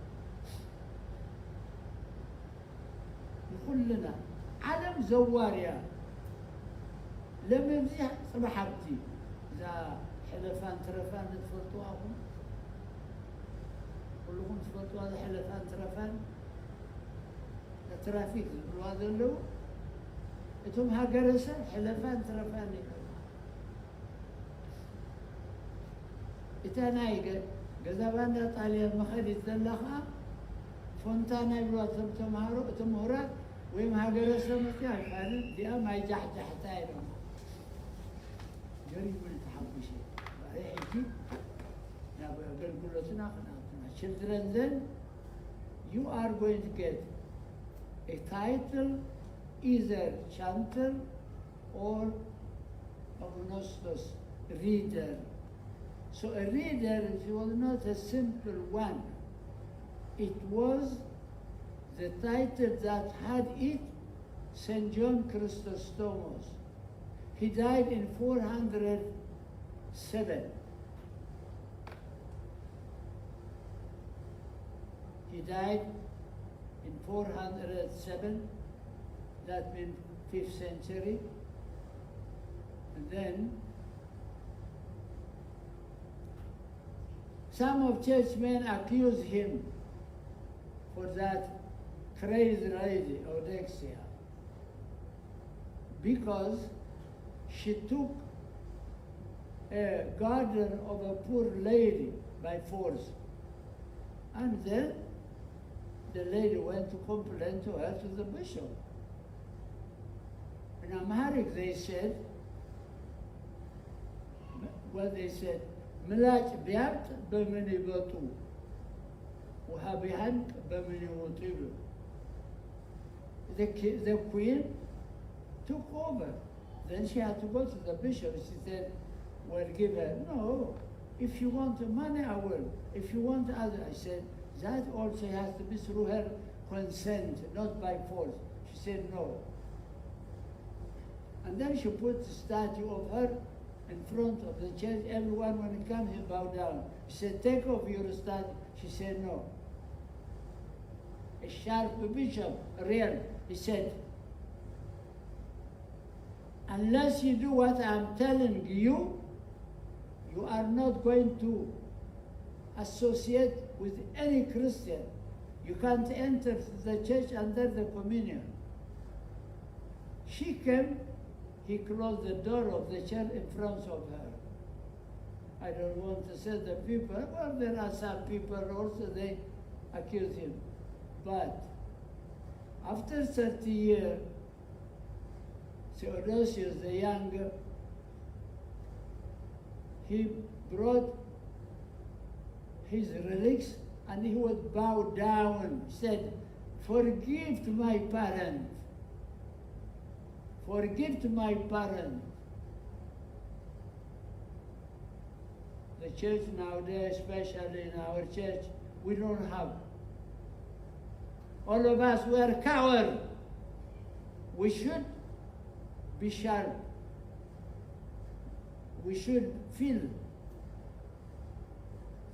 ንኩልና ዓለም ዘዋርያ ለመብዚሕ ጽባሕ ኣብቲ እዛ ሕለፋን ትረፋን ትፈልጥዋ ኹም ኩልኹም ትፈልጥዋ እዛ ሕለፋን ትረፋን ትራፊክ ዝብልዋ ዘለዉ እቶም ሃገረሰብ ሕለፋን ትረፋን ይብሉ። እታ ናይ ገ- ገዛ ባንዳ ጣልያን መኸዲት ዘላ ኸዓ ፎንታና ይብልዋ እቶም ተምሃሮ እቶም ምሁራት ወይም ሃገረሰብ መፅያ ኣይፋልን እዚኣ ማይ ጃሕጃሕታ ኢሎም ገሪሙኒ ተሓጒሰ ባሪ ሕጂ ናብ ኣገልግሎትና ክንኣትና children then you are going to get a title either chanter or agnostos reader. So a reader it was not a simple one. It was the title that had it Saint John Chrysostomos. He died in four hundred seven. He died in four hundred seven, that means fifth century. And then some of churchmen accuse him for that crazy lady, Eudoxia, because she took a garden of a poor lady by force. And then the lady went to complain to her to the bishop. In Amharic, they said, what they said, ምላጭ ቢያብጥ በምን ይበጡ ውሃ ቢሃንቅ በምን ይወጡ ይብሉ። The, ki- the queen took over. Then she had to go to the bishop. She said, well, give her. No, if you want the money, I will. If you want other, I said, that also has to be through her consent, not by force. She said, no. And then she put the statue of her in front of the church. Everyone, when it comes, he bowed down. She said, take off your statue. She said, no. A sharp bishop, real, he said, unless you do what I'm telling you, you are not going to associate with any Christian. You can't enter the church under the communion. She came, he closed the door of the church in front of her. I don't want to say the people, well, there are some people also they accuse him. But after thirty years, Theodosius the Younger, he brought his relics and he would bow down, said, forgive to my parents, forgive to my parents. The church nowadays, especially in our church, we don't have. All of us were coward. We should be sharp. We should feel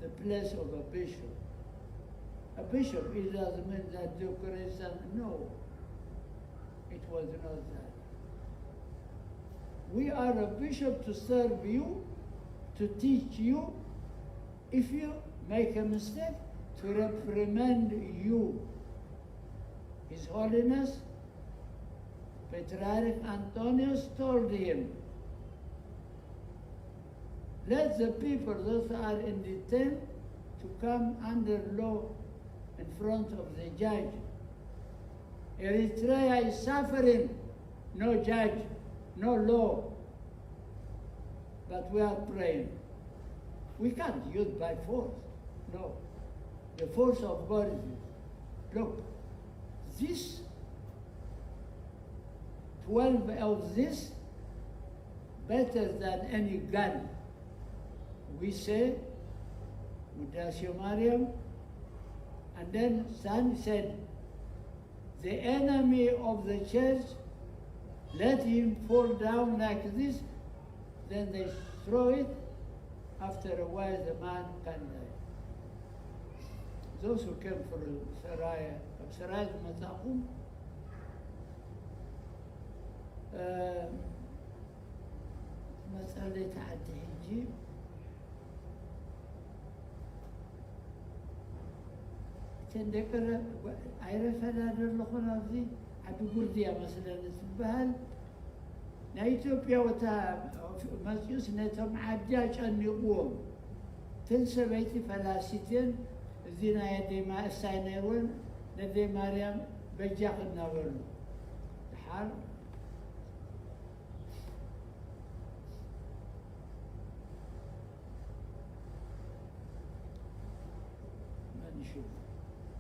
the place of a bishop. A bishop, it doesn't mean that the Christian, no, it was not that. We are a bishop to serve you, to teach you, if you make a mistake, to reprimand you. His Holiness Patriarch Antonius told him, let the people that are in detain to come under law in front of the judge. Eritrea is suffering, no judge, no law. But we are praying. We can't use by force. No. The force of God is, look, this twelve of this better than any gun. We say, ውዳሴ ማርያም, and then San said, the enemy of the church, let him fall down like this, then they throw it, after a while the man can die. Those who came from Saraya, ካብ ሰራያ ዝመጻኹም፣ እ፣ መጸለይታ ዓዲ ሕጂ፣ እተን ደቂ ረ-፣ ኣይረፈዳ ዶ ኣለኹን ኣብዚ ዓዲ ጉርድያ መስለኒ ትበሃል። ናይ ኢትዮጵያ ወታ መፂኡስ ነቶም ዓዲ ኣጨኒቕዎም። እተን ሰበይቲ ፈላሲት እየን። እዚ ናይ ኣደይ ማ-፣ እሳይ ነይርወን ነደይ ማርያም በጃ ክናበሉ። ድሓር መን ሽሙ?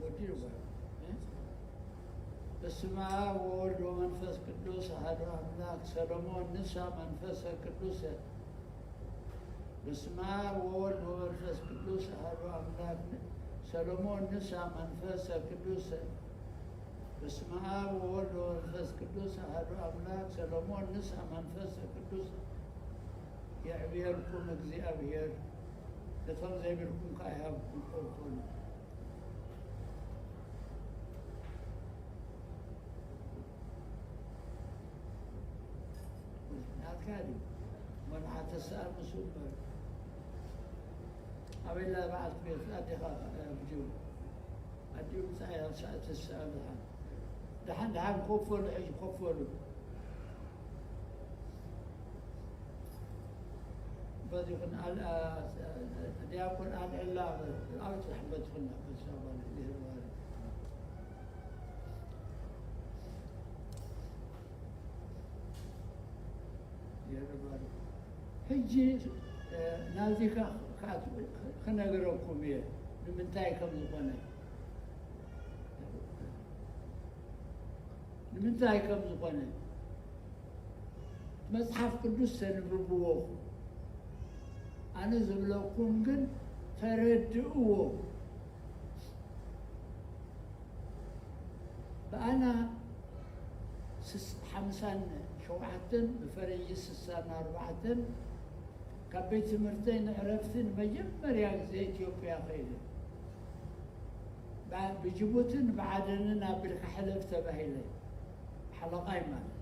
ወዲ ይባል። እ? በስመ አብ ወወልድ ወመንፈስ ቅዱስ አሐዱ አምላክ። ሰሎሞን ንሳ መንፈሰ ቅዱስ። በስመ አብ ወወልድ ወመንፈስ ቅዱስ አሐዱ አምላክ። ሰሎሞን ንሳ መንፈሰ ቅዱስ። በስመ አብ ወወልድ ወመንፈስ ቅዱስ አሐዱ አምላክ። ሰሎሞን ንሳ መንፈሰ ቅዱስ። የዕብየልኩም እግዚኣብሔር፣ ነቶም ዘይብልኩም ከኣ ይሃብኩም። ኮንኮን ናትካ ድዩ? መርዓ ተሰኣል ምስ እምበር። ኣበላ በዓልቲ ቤት ኣዴኻ፣ እ፣ ብጅው። ኣዲኡ ምጻእ እያ፣ ሰ-፣ ትስኣል ድሓን። ድሓን፣ ድሓን ኮፍ በሉ፣ ሕጂ ኮፍ በሉ። በዚኹን ኣል-፣ ኣ-፣ ዲያቆን ኣልዕላ፣ ኣብ ትሕበትኹን፣ ኣብ ሰባል፣ ይህባል። ይህባል። ሕጂ፣ እ፣ ናብዚ ከ-፣ ከ-፣ ክነግረኩም እየ፣ ንምንታይ ከም ዝኾነ። ንምንታይ ከም ዝኾነ። መጽሓፍ ቅዱስ ተንብብዎ። ኣነ ዝብለኩም ግን ተረድእዎ። ብኣና ስስ-፣ ሓምሳን ሸውዓተን፣ ብፈረንጂ ስሳን ኣርባዕተን፣ ካብ ቤት ትምህርተይ ንዕረፍቲ ንመጀመርያ ግዜ ኢትዮጵያ ከይደ። ብ-፣ ብጅቡትን ብዓደንን ኣቢልካ ሕለፍ ተባሂለ። ሓለቓይ ማለት።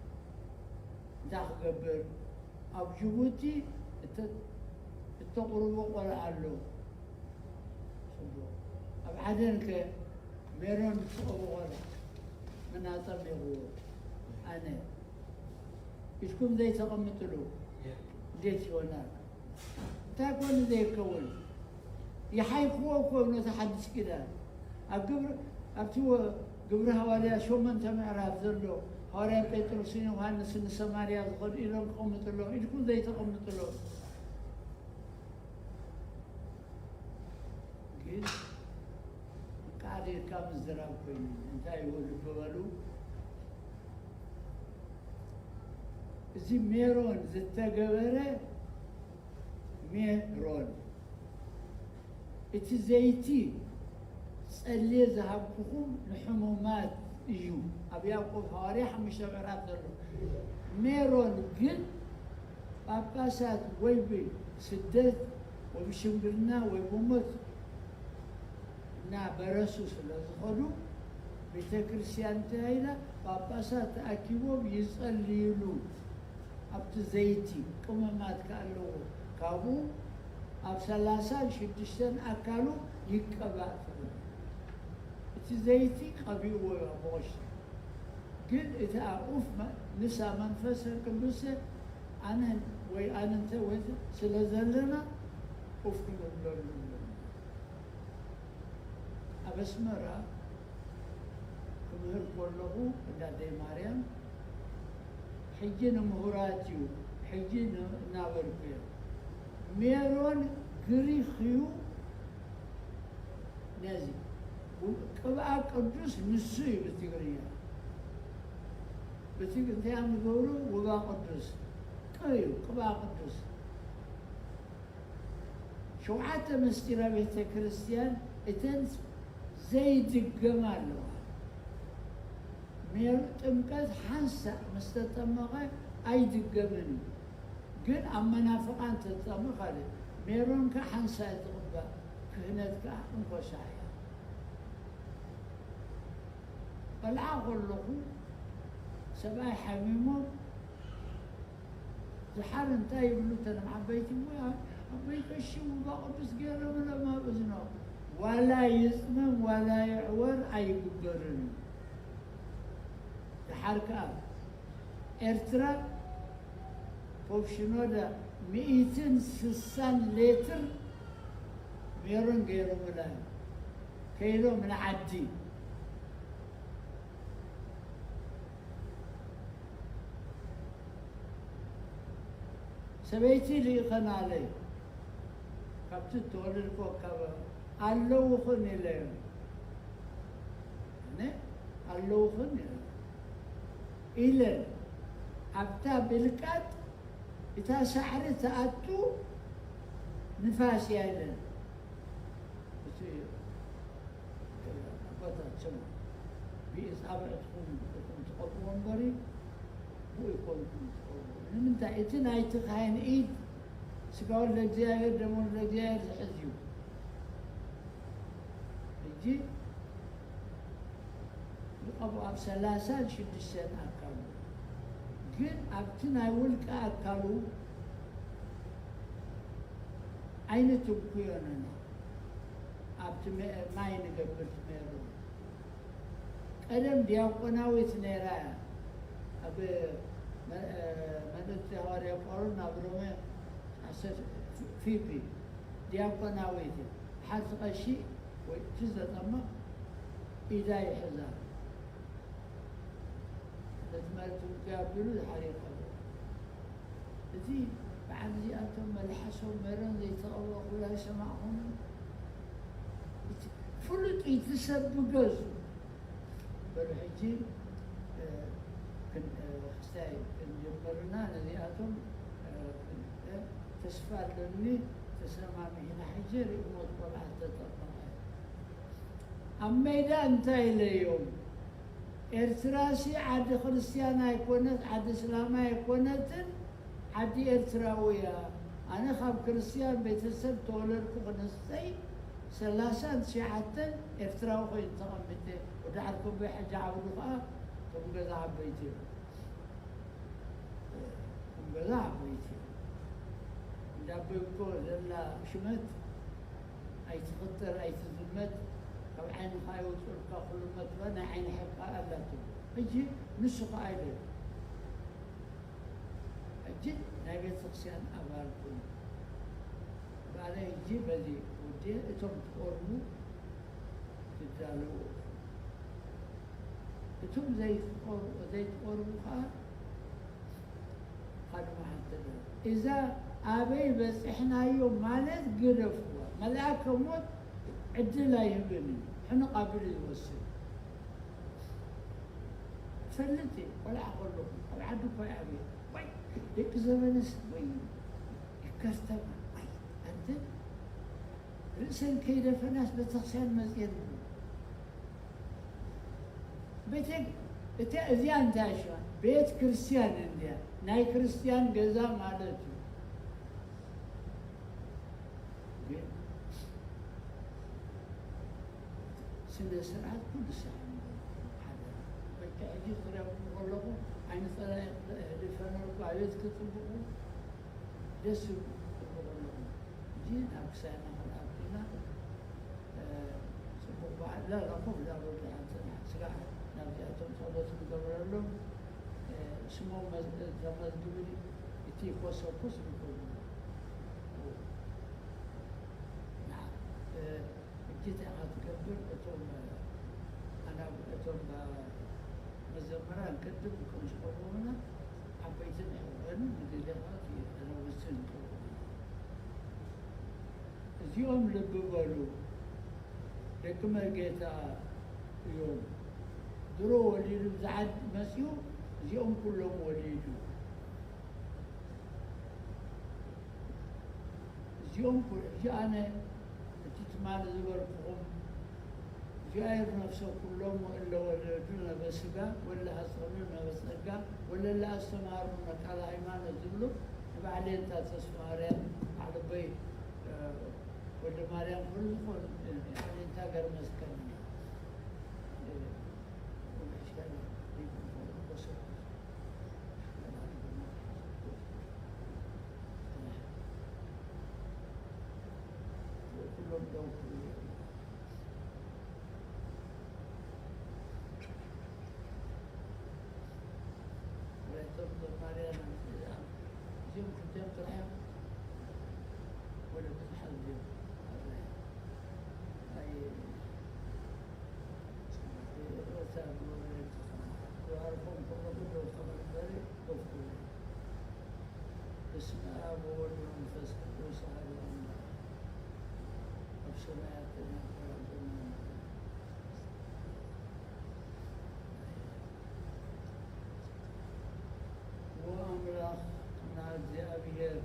እንታይ ክገብር? ኣብ ጅቡቲ እተ-፣ እተቕርቦ ቆልዓ ኣሎ። ጽቡቕ። ኣብ ዓደን ከ ሜሮን ዝስቐቦ ቆልዓ መን ኣጠሚቕዎ? ኣነ። ኢድኩም ዘይተቐምጥሉ። እንዴት ይሆናል? እንታይ ኮን ዘይከውን? ይሓይክዎ እኮ እምነቱ ሓድሽ ኪዳን። ኣብ ግብሪ፣ ኣብቲ ወ-፣ ግብሪ ሃዋርያ ሸሞንተ ምዕራፍ ዘሎ ሃዋርያ ጴጥሮስን ዮሃንስን ንሰማርያ ዝኸዱ ኢሎም ክቐምጥሎም፣ ኢድኩም ዘይተቐምጥሎም። ግን ቃል ኢልካ ምዝራብ ኮይኑ፣ እንታይ ይበሉ ልቢ በሉ። እዚ ሜሮን ዝተገበረ ሜሮን፣ እቲ ዘይቲ ጸልየ ዝሃብኩኹም ንሕሙማት እዩ። ኣብ ያዕቆብ ሃዋርያ ሓሙሽተ ምዕራፍ ዘሎ ሜሮን ግን ጳጳሳት ወይ ብስደት ወይ ብሽምግልና ወይ ብሞት እናበረሱ ስለ ዝኸዱ፣ ቤተ ክርስቲያን እንታይ ኢላ? ጳጳሳት ተኣኪቦም ይጸልዩሉ። ኣብቲ ዘይቲ ቅመማት ከኣ ኣለዎ። ካብኡ ኣብ ሰላሳን ሽዱሽተን ኣካሉ ይቀባእ ትብል። እቲ ዘይቲ ቀቢእዎ እዩ ኣቦ ቀሺ። ግን እቲ ኣብ ኡፍ መ-፣ ንሳ መንፈስ ቅዱስ ኣነ ወይ ኣነ እንተ ወይ ስለ ዘለና ኡፍ ክንብለሉ ኣለና። ኣብ ኣስመራ ክምህር ከለኹ እንዳ ኣደይ ማርያም፣ ሕጂ ንምሁራት እዩ፣ ሕጂ ን-፣ እናበልኩ እየ። ሜሮን ግሪኽ እዩ። ነዚ ቅብኣ ቅዱስ ንሱ እዩ ብትግርኛ። ብትግ-፣ እንታይ እዮም ዝገብሩ? ውባ ቅዱስ። ቅ እዩ፣ ቅብኣ ቅዱስ። ሸውዓተ ምስጢረ ቤተ ክርስቲያን እተን ዘይድገማ ኣለዋ። ሜሮን ጥምቀት ሓንሳእ ምስ ተጠመቐ ኣይድገምን እዩ። ግን ኣብ መናፍቓን ተጠምቕ ካልእ። ሜሮን ከኣ ሓንሳእ እያ ትቕባእ። ክህነት ከኣ እንኮ ሳዕ እያ። ቆልዓ ከለኹ ሰብኣይ ሓሚሞም ዝሓር እንታይ ይብሉ እተን ዓበይቲ እሞ፣ ኣቦይ ቀሺ ውባ ቅዱስ ገይሮምሎም ኣብ እዝኖም። ዋላ ይጽመም ዋላ ይዕወር ኣይግበርን እዩ። ድሓር ከኣ ኤርትራ ፖፕ ሽኖዳ ሚእትን ስሳን ሌትር ሜሮን ገይሮምላ እዮም። ከይዶም ንዓዲ ሰበይቲ ልኢኸናለይ ካብቲ እተወለድኩ ካብ ኣለውኽን ኢለዮም። እኔ ኣለውኽን ኢለ-፣ ኢለን ኣብታ ብልቃጥ እታ ሳዕሪ ትኣቱ ንፋስ እያ ኢለን። እቲ ኣባታትና ብኢጻብዕትኩም ኢኹም ትቐብርዎ እምበሪ ብኡ ኣይኮንኩም ትቐብርዎ። ንምንታይ? እቲ ናይቲ ካህን ኢድ ስጋ ወልደ እግዚኣብሔር ደም ወልደ እግዚኣብሔር ዝሕዝ እዩ። ሕጂ ይቐብኦ ኣብ ሰላሳን ሽዱሽተን ኣካሉ። ግን ኣብቲ ናይ ውልቀ ኣካሉ ኣይንትንኩዮ ንሕና። ኣብቲ መ-፣ ማይ ንገብር ትሜሮ ቀደም ዲያቆናዊት ነይራ እያ። ኣብ መ-፣ መልእክቲ ሃዋርያ ጳውሎስ ናብ ሮሜ ዓሰርተ ፊቢ ዲያቆናዊት እያ። ሓንቲ ቀሺ ወይ እቲ ዘጠመቕ ኢዳ ይሕዛ። ነቲ መልእክቲ ምክያድ ቢሉ ዝሓሪቕ ኣሎ። እዚ በዓል እዚኣቶም መልሓሶም መረን ዘይተቐብኦ ኩላ ይሰማዕኹም። እቲ ፍሉጥ እዩ፣ እቲ ሰብ ብገዙ። በሉ ሕጂ፣ እ፣ ክን-፣ እ፣ ክስታይ ክንጅምርና ነዚኣቶም፣ እ፣ ክን-፣ እ፣ ተስፋ ኣለኒ ተሰማሚዕና። ሕጂ ርእይዎ ቆልዓ ተጠመቐ። ኣብ ሜዳ እንታይ ኢለዮም? ኤርትራሲ ዓዲ ክርስትያን ኣይኮነት፣ ዓዲ እስላም ኣይኮነትን፣ ዓዲ ኤርትራዊ እያ። ኣነ ካብ ክርስትያን ቤተሰብ ተወለድኩ ክንስተይ ሰላሳን ትሽዓተን ኤርትራዊ ኮይኑ ተቐሚጠ። ወዲ ዓርከቦይ ሓጂ ዓብዱ ከኣ እቶም ገዛ ዓበይቲ እዮም። እቶም ገዛ ዓበይቲ እዮም። እንዳ ኣቦይ እኮ ዘላ ሽመት ኣይትኽተር ኣይትዝመት፣ ካብ ዓይንኻ ይውፅልካ ኩሉ መትባ ናይ ዓይኒ ሓቂ ኣላቶ። ሕጂ ንሱ ከኣ ኢለ ሕጂ ናይ ቤተክርስትያን ኣባል ኩኑ። ባዕለይ ሕጂ በዚ ወዲ እቶም ትቆርቡ ትዳለዉ። እቶም ዘይትቆርቡ፣ ዘይትቆርቡ ከኣ ካልእ መዓልቲ ተደረገ። እዛ ኣበይ በጺሕናዮ ማለት ግደፍዋ። መልኣከ ሞት ዕድል ኣይህብን እዩ። ሕኑቕ ኣቢሉ ዝወስድ። እፈልጥ እየ፣ ቆልዓ ከለኹ ኣብ ዓዲ እኮ እየ ዓብየ። ወይ ደቂ ዘመንስ ወይ ይከርተማ። ኣይ፣ ኣንተ ርእሰን ከይደፈናስ ቤተክርስትያን መጽየን። ቤተ-፣ እተ-፣ እዚኣ እንታይ ሽማ? ቤት ክርስቲያን እንድያ። ናይ ክርስቲያን ገዛ ማለት እዩ። ግን ስነ ስርዓት ኩሉ ሳዕ ሓደ በቃ ሕጂ ክረብኩ ከለኹ ዓይኒ ጸላኢ ክድፈነልኩ ኣቤት ክጽብቑ ደስ ይብሉ ክጽብቑ ከለኹ። ሕጂ ናብ ክሳድና ክንኣቱ ኢና። እ፣ ጽቡቕ በዓል፣ ላ፣ ላ፣ ኮፍ ላበሉ ሓንቲ ስጋዕ ናብዚኣቶም ጸሎት ንገብረሎም። እ፣ ስሞም መዝ-፣ ተመዝግብን እቲ ኮሰኩስ ይኮኑ። ና፣ እ፣ ሕጂ እንታይ ኢኻ ትገብር? እቶም፣ እ፣ ኣና-፣ እቶም፣ እ፣ መዘምራን ቅድም ከም ዝቐረቡና ዓበይትን ኣይኮኑን፣ ንግዜኻ እቲ ረዊትን ይቐርቡ። እዚኦም ልቢ በሉ፣ ደቂ መርጌታ እዮም። ድሮ ወሊዱ፣ ብዛዕድ መጺኡ፣ እዚኦም ኩሎም ወሊዱ። እዚኦም ኩ-፣ እዚ ኣነ እቲ ትማሊ ዝበልኩኹም፣ እግዚኣብሔር ነፍሰ ኩሎም ወእለ ወለዱ ነበ ስጋ፣ ወለ ሐጸኑ ነበ ጸጋ፣ ወለለ አስተማሩ ቃለ ሃይማኖት ዝብሉ ንባዕለይ እንታ ተስፋ ማርያም፣ ባዕለቦይ፣ እ፣ ወልደ ማርያም ኩሉ ዝኾኑ፣ እ፣ ያዕኒ እንታ ገርመስከኒ፣ እ፣ ኩሎም ደው ክብሉ እዮም። እቶም ዘማርያን እዚኦም ክልቲኦም ጥራሕ እዮም። ወደ ብዙሓት እዮም። ኣይ፣ ርእሳ ዝወረደ ተሰማ። ዝሃርፎም ከሎ ደው ክብል እምበር ኮፍ ክብል። በስመ አብ ወወልድ ወመንፈስ ቅዱስ አሐዱ አምላክ። ኣብ ሰማያት ትነብር አቦና ወአምላኽና እግዚኣብሔር፣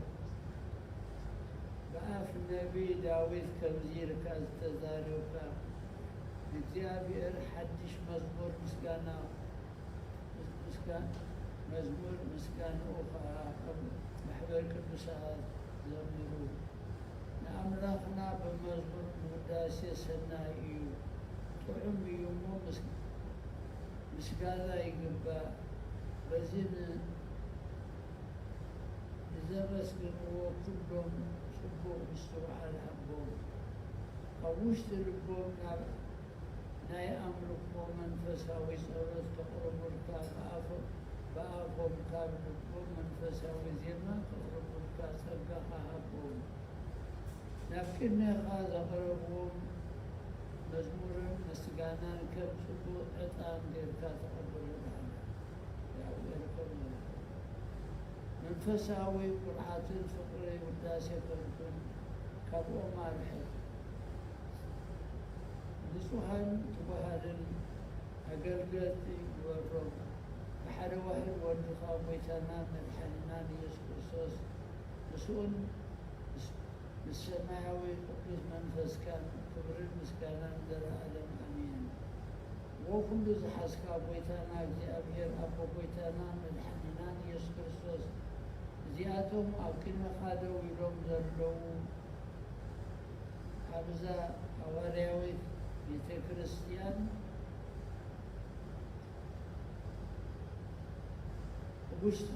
ብኣፍ ነቢይ ዳዊት ከምዚ ኢልካ ዝተዛረብካ፣ ንእግዚኣብሔር ሓድሽ መዝሙር ምስጋና፣ ምስጋ-፣ መዝሙር ምስጋናኡ ኸዓ ኣብ ማሕበር ቅዱሳት ዘምሩ። ንኣምላኽና ብመዝሙር ምውዳሴ ሰናይ እዩ፣ ጥዑም እዩ እሞ ምስ-፣ ምስጋና ይግባእ። በዚ ን-፣ ንዘመስግንዎ ኩሎም ጽቡቕ ምስትውዓል ሃቦም። ካብ ውሽጢ ልቦም ናብ ናይ ኣምልኾ መንፈሳዊ ጸሎት ከቕርቡልካ ብኣፎ-፣ ብኣፎም ካብ ልቦም መንፈሳዊ ዜማ ከቕርቡልካ ጸጋኻ ሃቦም። ናብ ቅድሜኻ ዘቕረብዎም መዝሙርን ምስጋናን ከም ጽቡቕ ዕጣን ጌርካ ተቐበለና። ያው ጌርኩም መንፈሳዊ ኩርዓትን ፍቕሪ ውዳሴ ከንቱን ካብኦም ኣርሕቕ። ንጹሃን ትጉሃትን ኣገልገልቲ ግበሮም። ብሓደ ዋህድ ወድኻ ጎይታናን መድሓኒናን ኢየሱስ ክርስቶስ ምስኡን ምስ፣ ምስ ሰማያዊ ቅዱስ መንፈስካን ክብርን ምስጋናን ዘለዓለም ኣሜን። ወኩሉ ዝሓዝካ ጎይታና እግዚኣብሔር ኣቦ ጎይታናን መድሓኒናን ኢየሱስ ክርስቶስ፣ እዚኣቶም ኣብ ቅድመኻ ደው ኢሎም ዘለዉ ኣብዛ ሃዋርያዊት ቤተ ክርስቲያን ውሽጢ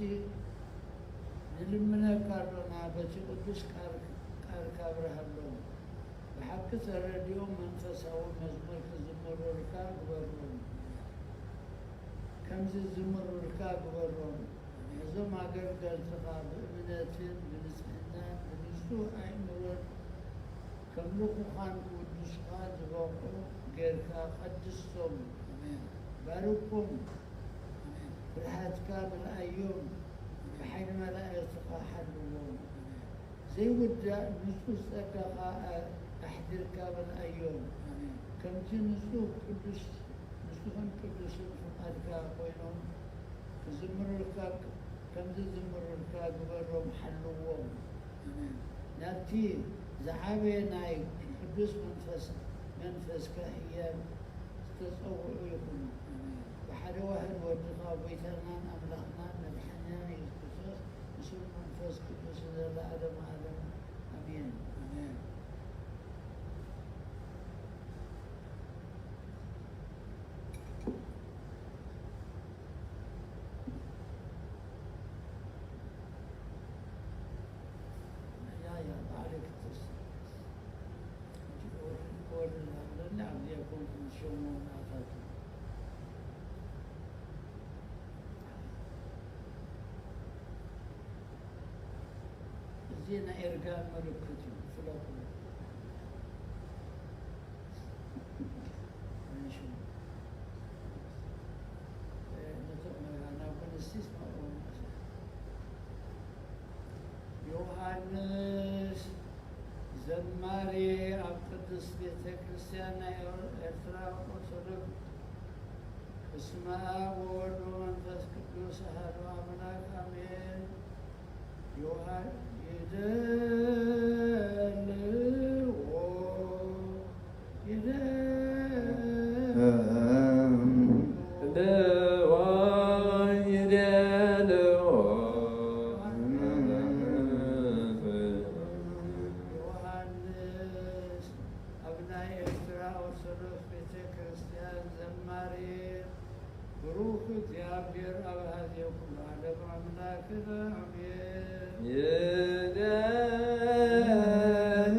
ንልምነካ ኣሎና። በቲ ቅዱስ ቃል-፣ ቃልካ ኣብርሃሎም። ብሓቂ ተረዲኦም መንፈሳዊ መዝሙር ክዝምሩልካ ግበሮም። ከም ዝዝምሩልካ ግበሮም። ነዞም ኣገልገልትኻ ብእምነትን ብንጽህናን ብንጹህ ኣእምሮን ከምልኹኻን ክውድሱኻ ዝበቕዑ ጌርካ ቀድሶም። ኣሜን። ባርኮም። ኣሜን። ፍርሃትካ ምርኣዮም። ብሓይሊ መላእኽትኻ ሓልዎም። ኣሜን። ዘይውዳእ ንጹህ ጸጋኻ ኣሕዲርካ ምርኣዮም። ኣሜን። ከምቲ ንጹህ ቅዱስ፣ ንጹህን ቅዱስን ፍቓድካ ኮይኖም ክዝምሩልካ፣ ከም ዝዝምሩልካ ግበሮም፣ ሓልዎም። ኣሜን። ናብቲ ዝዓበየ ናይ ቅዱስ መንፈስ፣ መንፈስካ ህያብ ዝተጸውዑ ይኹኑ። ኣሜን። ብሓደ ዋህድ ወድኻ ጎይታናን ኣምላኽናን መድሓኒናን ኢየሱስ ክርስቶስ፣ ምስሉ መንፈስ ቅዱስ ዘለዓለም ዓለም። ኣሜን። ኣሜን። ያ፣ ያ፣ በዓል የክርስቶስ። ናይ ኤርጋን ምልክት እዩ። ፍለጡ። ዮሃንስ ዘማሪ ኣብ ቅድስት ቤተ ክርስቲያን ናይ ኤርትራ ኦርቶዶክስ። በስመ አብ ወወልድ ወመንፈስ ቅዱስ አሐዱ አምላክ አሜን። ዮሐ- ይደልዎ ይደልዎ ይደልዎ ዮሐንስ ኣብ ናይ ኤርትራ ኦርቶዶክስ ቤተ ክርስቲያን ዘማሪ ብሩኽ እግዚኣብሔር ኣብ ሃዜ ኩሉ ዓለም ኣምላኽና ኣሜን።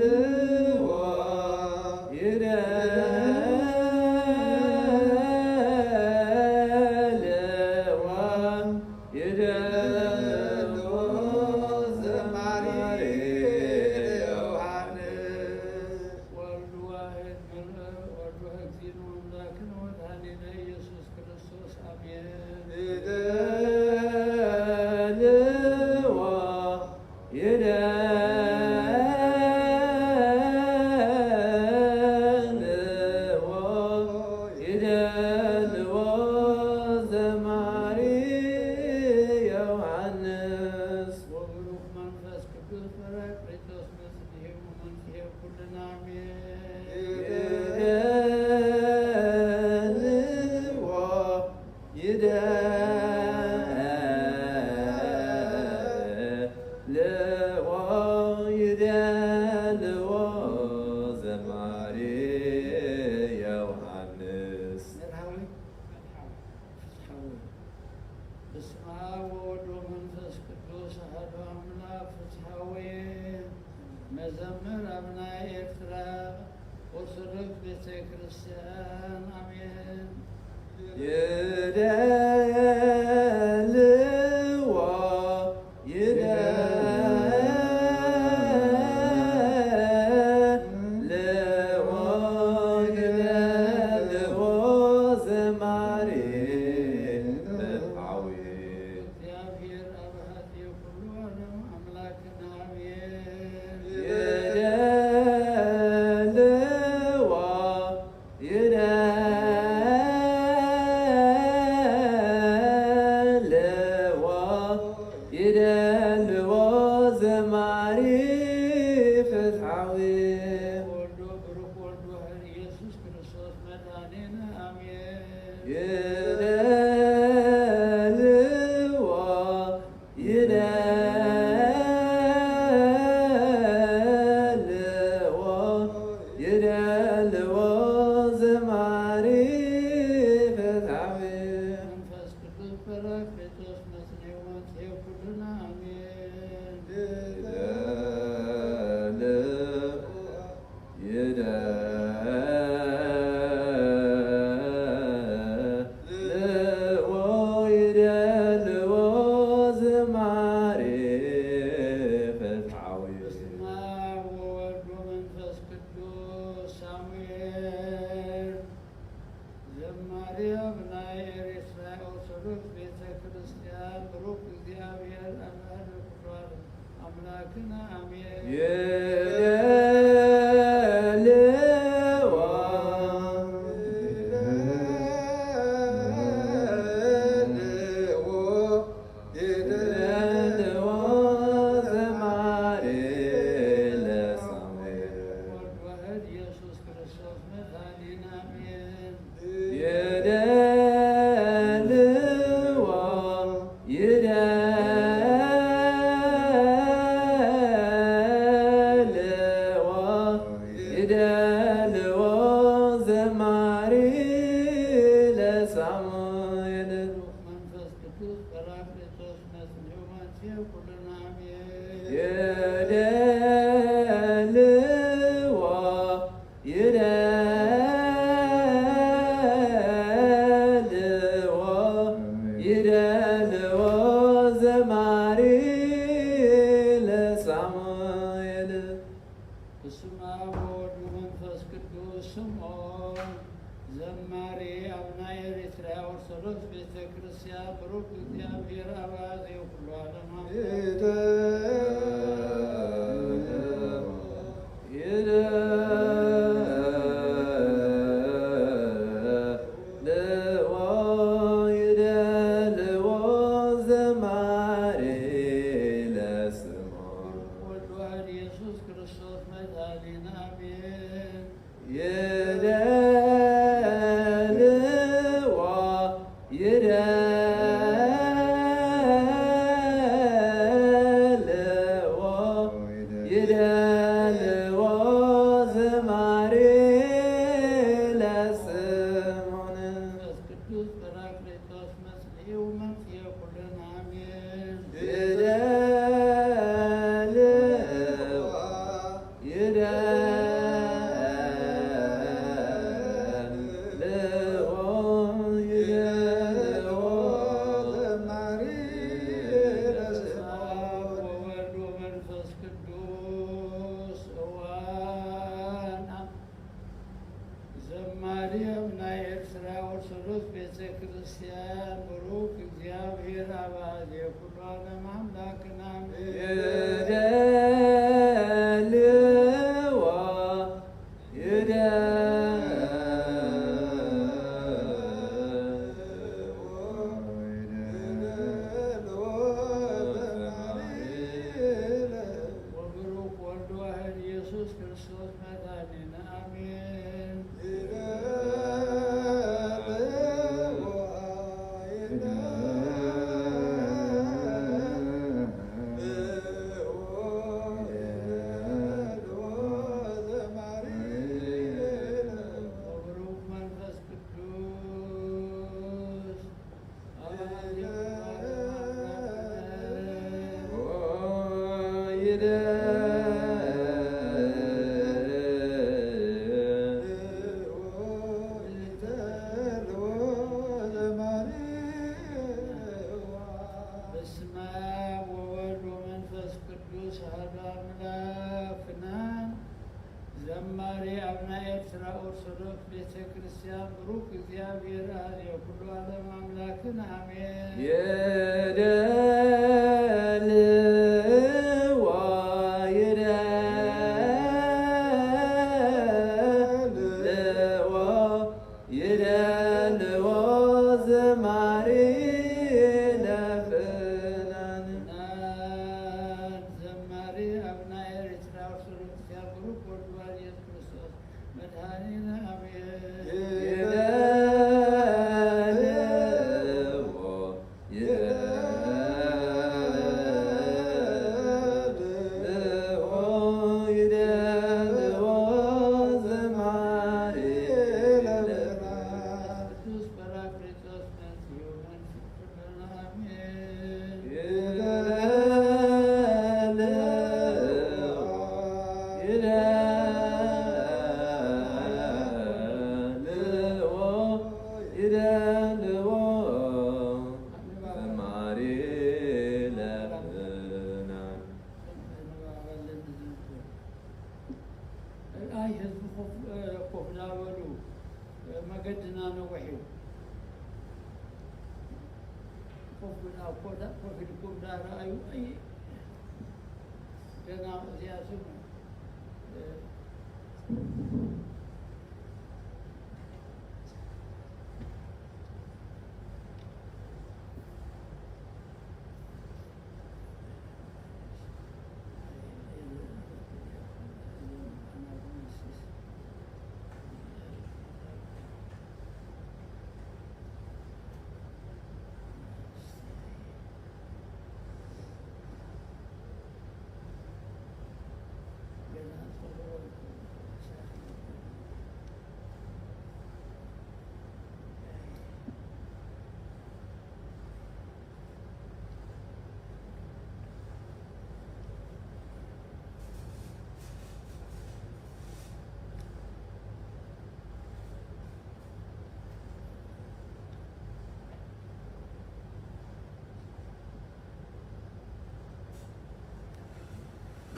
ይደልዎ ይደልዎ ይደልዎ ዘማሪ ዮሐንስ። ወልድ ዋሕድ መርእ ወልድ ዋሕድ እግዚእነ ወአምላክነ ወመድኃኒነ ኢየሱስ ክርስቶስ አሜን። ይደልዎ ይደልዎ ይደልዎ ዘማሪ ዮሐንስ። ወብሩክ መንፈስ ቅዱስ ጳራቅሊጦስ ምስሌሁ ወመንጽሔ ኩልና አሜን። ይደልዎ ይደልዎ ይደልዎ ዘማሪ ዮሐንስ። መርሃዊ ፍትሓዊ። በስመ አብ ወወልድ ወመንፈስ ቅዱስ አሐዱ አምላክ ፍትሓዊ። መዘምር ኣብ ናይ ኤርትራ ኦርቶዶክስ ቤተ ክርስቲያን አሜን። ይደልዎ ይደልዎ ይደልዎ ዘማሪ ፍትሓዊ። እግዚኣብሔር ኣብ ሃዜ ኩሉ ዓለም ኣምላክና ኣሜን። ይደልዎ ይደልዎ ይደልዎ ዘማሪ ፍትሓዊ። ወልዶ ብሩክ ወልዶ ህር ኢየሱስ ክርስቶስ መድኃኒነ አሜን። ይደልዎ ይደልዎ ይደልዎ ዘማሪ ፍትሓዊ። መንፈስ ቅዱስ ጳራቅሊጦስ መጽንሔ ወመንጽሔ ኩልና አሜን። ይደልዎ ይደልዎ ይደልዎ ዝማሬ ፍትሓዊ። በስመ አብ ወወልድ ወመንፈስ ቅዱስ ሳሙኤል። ዘማሪ ኣብ ናይ ኤርትራ ኦርቶዶክስ ቤተ ክርስቲያን ብሩክ እግዚኣብሔር ኣምላክ ኩሉ ዓለም ኣምላክና ኣሜን። ይደልዎ ይደልዎ ይደልዎ ዘማሪ ለሳሙኤል። ወልድ ዋሕድ ኢየሱስ ክርስቶስ መድኃኒነ አሜን። ይደልዎ ይደልዎ ይደልዎ ዘማሪ ለሳሙኤል። መንፈስ ቅዱስ ጳራቅሊጦስ መጽንሔ ወመንጽሔ ኩልና አሜን። ይደልዎ ይደልዎ ይደልዎ ዘማሪ ለሳሙኤል። እግዚኣብሔር ኣብ ኣዜ ኩሉ ዓለም ይደልዎ፣ ይደልዎ ዘማሪ ለስምዖን። ወልድ ዋሕድ ኢየሱስ ክርስቶስ መድኃኒነ፣ ኣሜን። ይደልዎ፣ ይደልዎ፣ ይደልዎ ዘማሪ ለስምዖን። መንፈስ ቅዱስ ጳራቅሊጦስ መጽንዒ ወመምጽኤ ኩልና፣ ኣሜን። ይደልዎ፣ ይደልዎ፣ ይደልዎ ዘማሪ ለስምዖን። ወወልድ ወመንፈስ ቅዱስ። እዋን ዘማሪ ኣብ ናይ ኤርትራ ኦርቶዶክስ ቤተ ክርስቲያን ብሩክ እግዚኣብሔር ኣብ ኣዜ ኩሉ ዓለም ኣምላክና፣ ኣሜን። ይደልዎ፣ ይደልዎ፣ ይደልዎ ዘማሪ ለስምዖን። ወብሩክ ወልድ ዋሕድ ኢየሱስ ክርስቶስ መድኃኒነ፣ ኣሜን። ወብሩክ መንፈስ ቅዱስ። በስመ አብ ወወልድ ወመንፈስ ቅዱስ አሐዱ አምላክ። ፍናን ዘማሪ ኣብ ናይ ኤርትራ ኦርቶዶክስ ቤተ ክርስቲያን ብሩክ እግዚኣብሔር ኣዜ ኩሉ ዓለም ኣምላክን፣ ኣሜን። ይደልዎ፣ ይደልዎ፣ ይደልዎ ዘማሪ ለፍናን። ዘማሪ ኣብ ናይ ኤርትራ ኦርቶዶክስ ቤተክርስትያን ብሩክ ወልድ ዋሕድ ኢየሱስ ክርስቶስ መድኃኒነ፣ ኣሜን። ይደልዎ፣ ይደልዎ፣ ይደልዎ ዘማሪ ለፍናን። ቅዱስ ጳራቅሊጦስ መጽኡ መንፈስ ቅዱስ፣ ኣሜን። ይደልዎ፣ ይደልዎ፣ ይደልዎ ዘማሪ ለፍናን። ኣይ ህዝቢ ኮፍ፣ ኮፍ እናበሉ መገድና ነዊሕ እዩ። ኮፍ ብላ፣ ኮፍ፣ ኮፍ ኢልኩም እንዳረኣዩ፣ ኣይ፣ ደህና እዚኣቶም፣ እ፣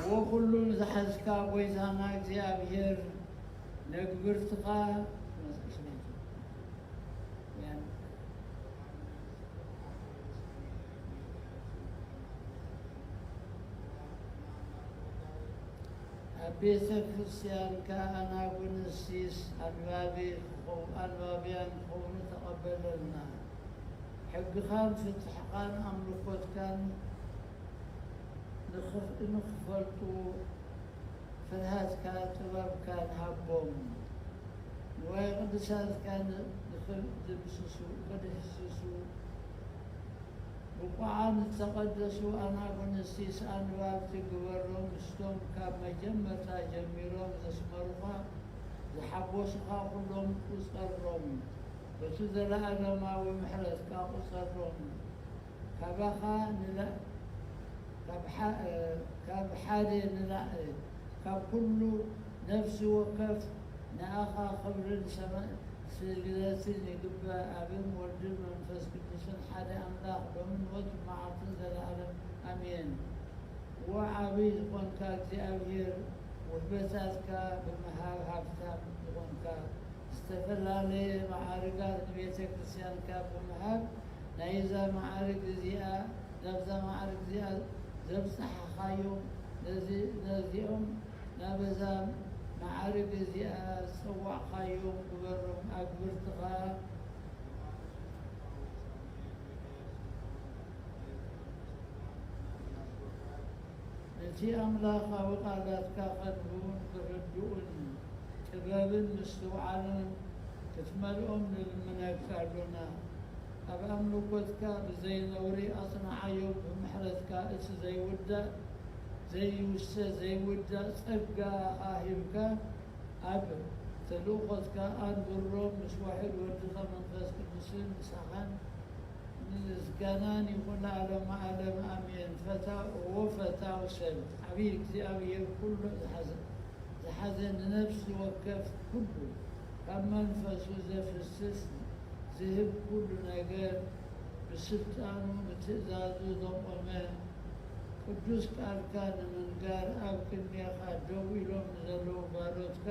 ወኩሉ ዝሓዝካ ጐይታና እግዚኣብሔር ነግብርትኻ። ኣብ ቤተ ክርስቲያንካ ኣናጉንስጢስ ኣንባቢ ክኸው-፣ ኣንባብያን ክኸውን ተቐበለልና። ሕግኻን ፍትሕኻን ኣምልኮትካን ንኽፍ-፣ ንኽፈልጡ ፍርሃትካ ጥበብካን ሃቦም። ንዋየ ቅዱሳትካ ን-፣ ንኽድምስሱ፣ ክድህስሱ ብቑዓን ዝተቐደሱ ኣናጉንስጢስ ኣንባብቲ ግበሮም። ምስቶም ካብ መጀመርታ ጀሚሮም ዘስመሩኻ፣ ዝሓጎሱኻ ኩሎም ቁጸሮም። በቲ ዘለኣለማዊ ምሕረትካ ቁጸሮም። ካባኻ ንላ-፣ ካብ ሓ-፣ ካብ ሓደ ንላዕሊ፣ ካብ ኩሉ ነፍሲ ወከፍ ንኣኻ ክብርን ሰማ-፣ ስግደትን ይግባእ። ኣብን ወልድን መንፈስ ቅዱስን ሓደ ኣምላኽ ሎምን ወትሩ መዓልትን ዘለኣለም ኣሜን። ወዓቢ ዝኾንካ እግዚኣብሔር ውህበታትካ ብምሃብ ሃብታም ዝኾንካ ዝተፈላለየ መዓርጋት ንቤተ ክርስቲያንካ ብምሃብ ናይዛ መዓርግ እዚኣ ናብዛ መዓርግ እዚኣ ዘብጽሓኻዮም ነዚ-፣ ነዚኦም ናበዛ መዓርግ እዚኣ ዝጸዋዕኻዮም ግበሮም። ኣግብርትኻ ነቲ ኣምላኻዊ ቃላትካ ከንብቡን ክርድኡን ጥበብን ምስትውዓልን ክትመልኦም ንልምነካ ኣሎና። ኣብ ኣምልኮትካ ብዘይ ነውሪ ኣጽንዓዮም። ብምሕረትካ እቲ ዘይውዳእ ዘይውሰ ዘይውዳእ ጸጋ ኣሂብካ ኣብ ተልእኾትካ ኣንብሮም። ምስ ዋሕድ ወድኻ መንፈስ ቅዱስን ምሳኻን ምስጋናን ይኹን ለዓለመ ዓለም ኣሜን። ፈታው፣ እወ ፈታው ሰብ፣ ዓብዪ እግዚኣብሔር ኩሉ ዝሓዘ፣ ዝሓዘ ንነፍሲ ወከፍ ኩሉ ካብ መንፈሱ ዘፍስስ ዝህብ ኩሉ ነገር ብስልጣኑ ብትእዛዙ ዘቆመ ቅዱስ ቃልካ ንምንጋር ኣብ ቅድሜኻ ደው ኢሎም ንዘለዉ ባሮትካ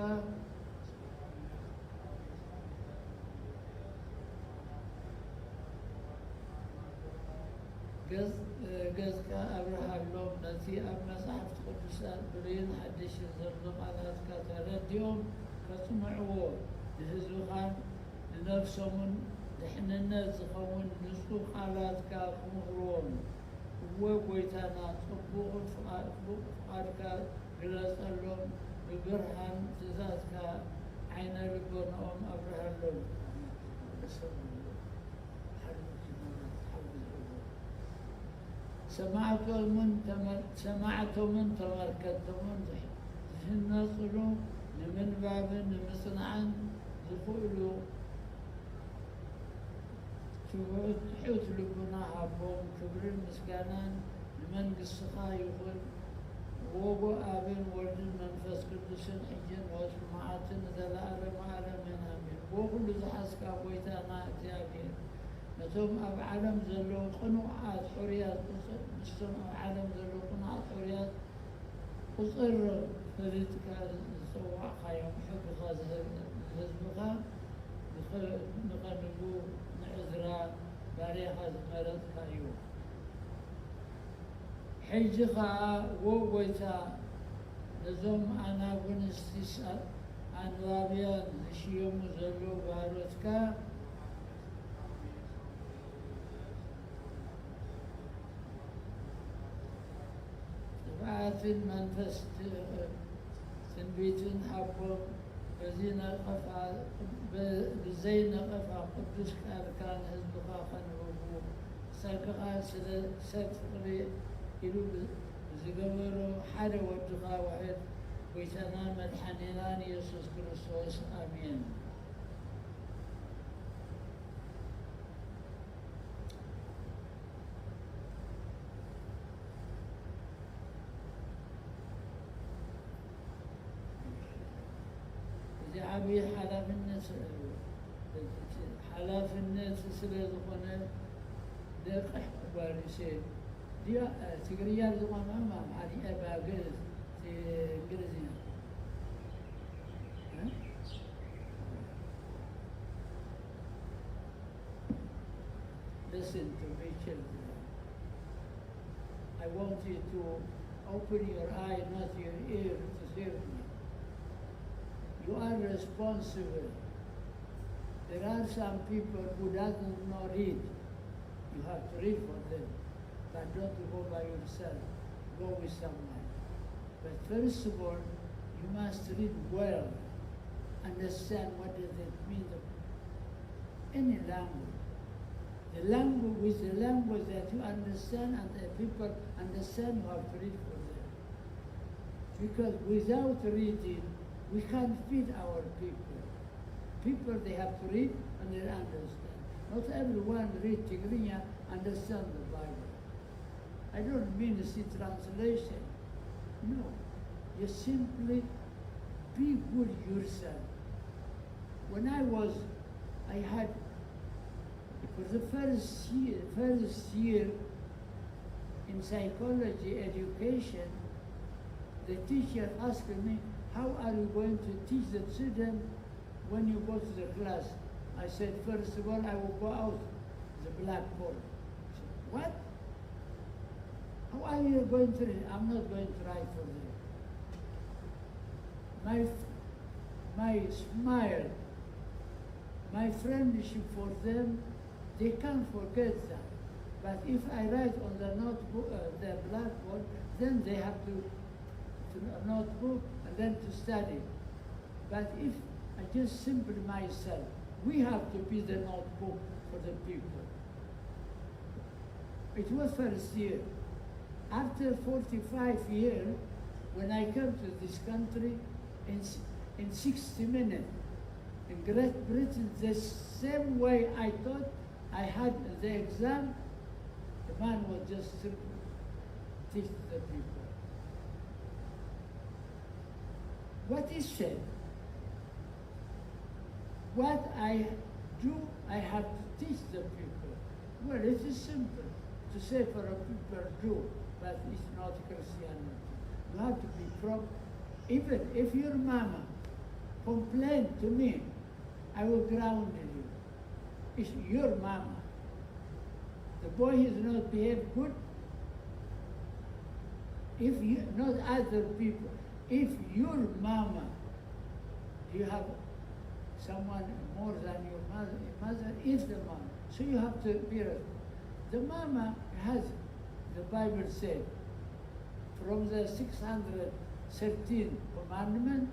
ገጽ-፣ ገጽካ ኣብርሃሎም። ነቲ ኣብ መጻሕፍቲ ቅዱሳት ብሉይን ሓድሽን ዘሎ ቃላትካ ተረዲኦም ከጽንዕዎ፣ ንህዝብኻን ንነፍሶምን ድሕንነት ዝኸውን ንጹህ ቃላትካ ክምህርዎም። እወ ጎይታና፣ ጽቡቕን ፍቓ-፣ ጽቡቕ ፍቓድካ ግለጸሎም፣ ብብርሃን ትእዛዝካ ዓይነ ልቦናኦም ኣብርሃሎም። ሰማዕቶምን ተመ-፣ ሰማዕቶምን ተመልከትቶምን ዝሕ-፣ ዝህነጽሉ፣ ንምንባብን ንምጽናዕን ዝኽእሉ ትሑት፣ ትሑት ልቡና ሃቦም። ክብርን ምስጋናን ንመንግስትኻ ይኹን። ብወግዒ ኣብን ወልድን መንፈስ ቅዱስን ሕጅን ወትሩ መዓልትን ንዘለዓለመ ዓለምን ኣሜን። ብወግዒ ኩሉ ዝሓዝካ ጎይታና እግዚኣብሔር፣ ነቶም ኣብ ዓለም ዘለዉ ቅኑዓት ሕሩያት ቁጽ-፣ ምስቶም ኣብ ዓለም ዘለዉ ቅኑዓት ሕሩያት ቁጽር ፈሊጥካ ዝጸዋዕካዮም፣ ሕግኻ ዝህብ-፣ ንህዝብኻ ንኸ-፣ ንኸንቡ ንዕዝራ ባርያኻ ዝመረጽካዮ። ሕጂ ኸኣ፣ ዎ ጐይታ፣ ነዞም ኣናጉንስጢስ ኣንባብያን ዝሽየሙ ዘለዉ ባሮትካ፣ ትብዓትን መንፈስ ት-፣ ትንቢትን ሃቦም። በዚ ነቐፋ፣ በ-፣ ብዘይ ነቐፋ ቅዱስ ቃልካ ንህዝብኻ ከንብቡ፣ ብጸግኻ ስለ ሰብ ፍቕሪ ኢሉ ብ-፣ ብዝገበሮ ሓደ ወድኻ ዋሕድ ጐይታናን መድሓኒናን ኢየሱስ ክርስቶስ። ኣሜን። እዚ ዓብዪ ሓላፍነት፣ ሓላፍነት ስለ ዝኾነ፣ ደቅሕ ጓል ሴት ድያ፣ ትግርኛ ዝኾነ ኣምሓርኛ፣ ባ-፣ ግእዝ፣ እንግሊዝኛ። እ? Listen to me, children. I want you to Open your eye, not your ear, to hear me. You are responsible. There are some people who doesn't know read. You have to read for them, but don't go by yourself. Go with someone. But first of all, you must read well, understand what does it mean, the, any language. The language, with the language that you understand and the people understand, you have to read for them. Because without reading, we can't feed our people. People, they have to read and they understand. Not everyone read Tigrinya understand the Bible. I don't mean to see translation. No. You simply be good yourself. When I was, I had, for the first year, first year in psychology education, the teacher asked me, "How are you going to teach the children when you go to the class?" I said, "First of all, I will go out the blackboard." She said, "What? How are you going to read?" "I'm not going to write for them." My, my smile, my friendship for them, they can't forget that. But if I write on the notebook, uh, the blackboard, then they have to, to a notebook and then to study. But if I just simply myself, we have to be the notebook for the people. It was first year. After forty-five years, when I came to this country, in, s- in sixty minutes, in Great Britain, the same way I thought, I had the exam, the man was just simply teach the people. What is said? What I do, I have to teach the people. Well, it is simple to say for a people do, but it's not Christianity. You have to be proper. Even if your mama complained to me, I will ground you. It's your mama. The boy is not behaved good. If you, not other people, if your mama, you have someone more than your mother, your mother is the mom. So you have to be right. The mama has, the Bible said, from the six hundred thirteen commandment,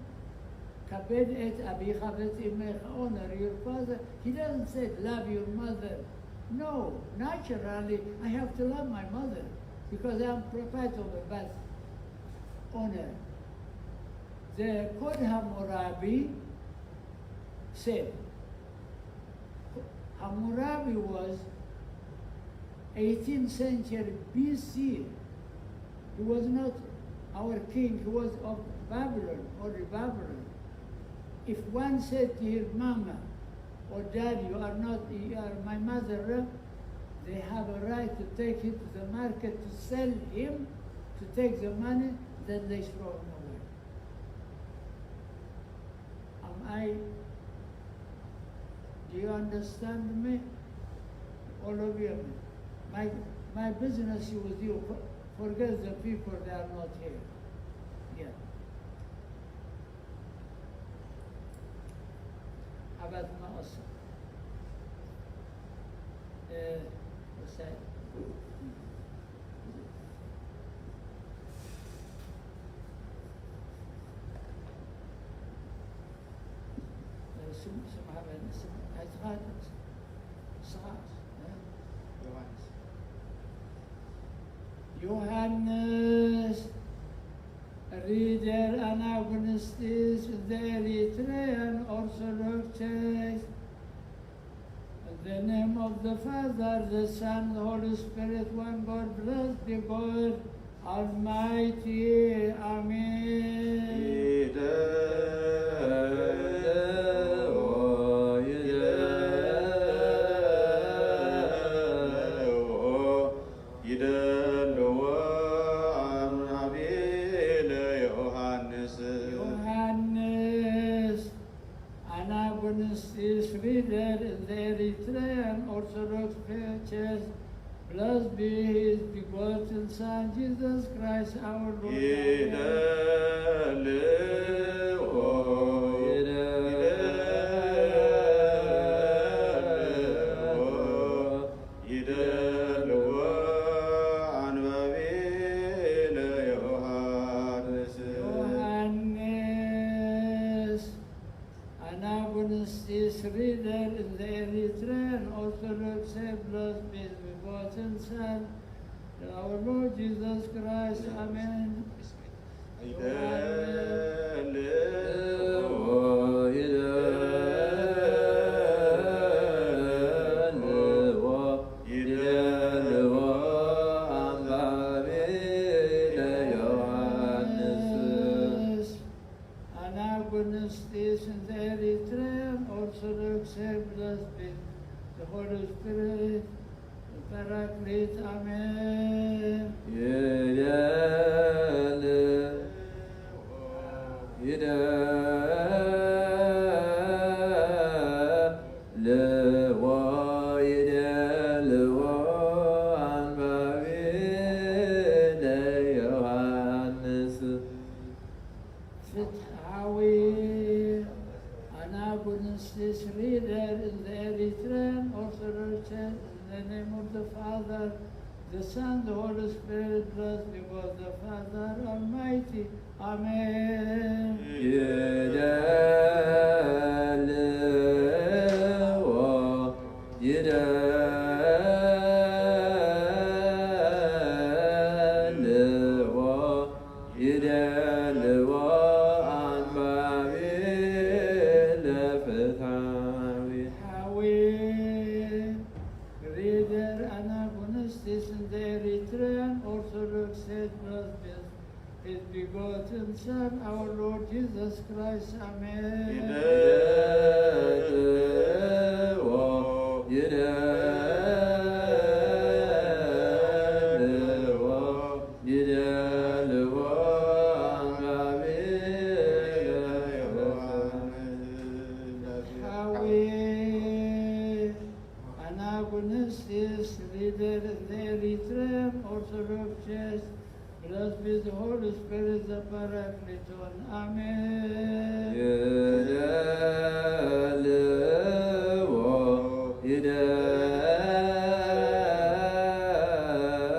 "כבד את אביך ואת אמך," honor your father. He doesn't say love your mother. No, naturally, I have to love my mother because I'm proprietor of a bad honor. The Code Hammurabi said, Hammurabi was eighteenth century B C. He was not our king, he was of Babylon, or the Babylon. If one said to his mama or dad, "You are not, you are my mother," they have a right to take him to the market to sell him, to take the money, then they throw him away. Am I, do you understand me? All of you. My, my business is with you. For- Forget the people, they are not here. Yeah. About my also. Uh, what's that? ስም ስም ሃበኒ፣ ስም ኣይትኻትን። ንስኻ፣ እ? ዮሃንስ። ዮሃንስ Reader, Anagnostis, the Eritrean Orthodox Church. In the name of the Father, the Son, the Holy Spirit, one God, blessed be God Almighty. Amen. ይደልዎ ኣናብለ ዮሃንስ። ዮሃንስ Anagnostis, reader in the Eritrean Orthodox Church, blessed be His begotten Son, Jesus Christ our Lord. ይደልዎ ይደልዎ ይደልዎ ኣንባቢ ለዮሃንስ። Johannes Anagonistis, reader in the Eritrean Orthodox Hebrew Begotten Son, our Lord Jesus Christ. Amen. ይደልዎ ይደልዎ ይደልዎ ኣንባቢ ለዮሃንስ። Anagonistis in the Eritrean Orthodox Hebrew Begotten Son, the Holy Spirit, the Paraclete. Amen. ይደልዎ ይደልዎ ይደልዎ ኣንባቢ ለዮሃንስ። ፍትሐዊ Anagonistis, reader in the Eritrean Orthodox Church, in the name of the Father, the Son, the Holy Spirit, blessed be God the Father Almighty. Amen. ይደልዎ ይደልዎ ይደልዎ ኣንባቢ ለፍትሐዊ። ፍትሐዊ Reader Anagonistis in the Eritrean Orthodox Church, blessed be His begotten Son, our Lord Jesus Christ. Amen. ይደልዎ ይደልዎ ይደልዎ ኣንባቢ ለዮሃንስ። ፍትሐዊ Anagonistis, reader in the Eritrean Orthodox Church, blessed be the Holy Spirit, the Paracleton. Amen. ይደልዎ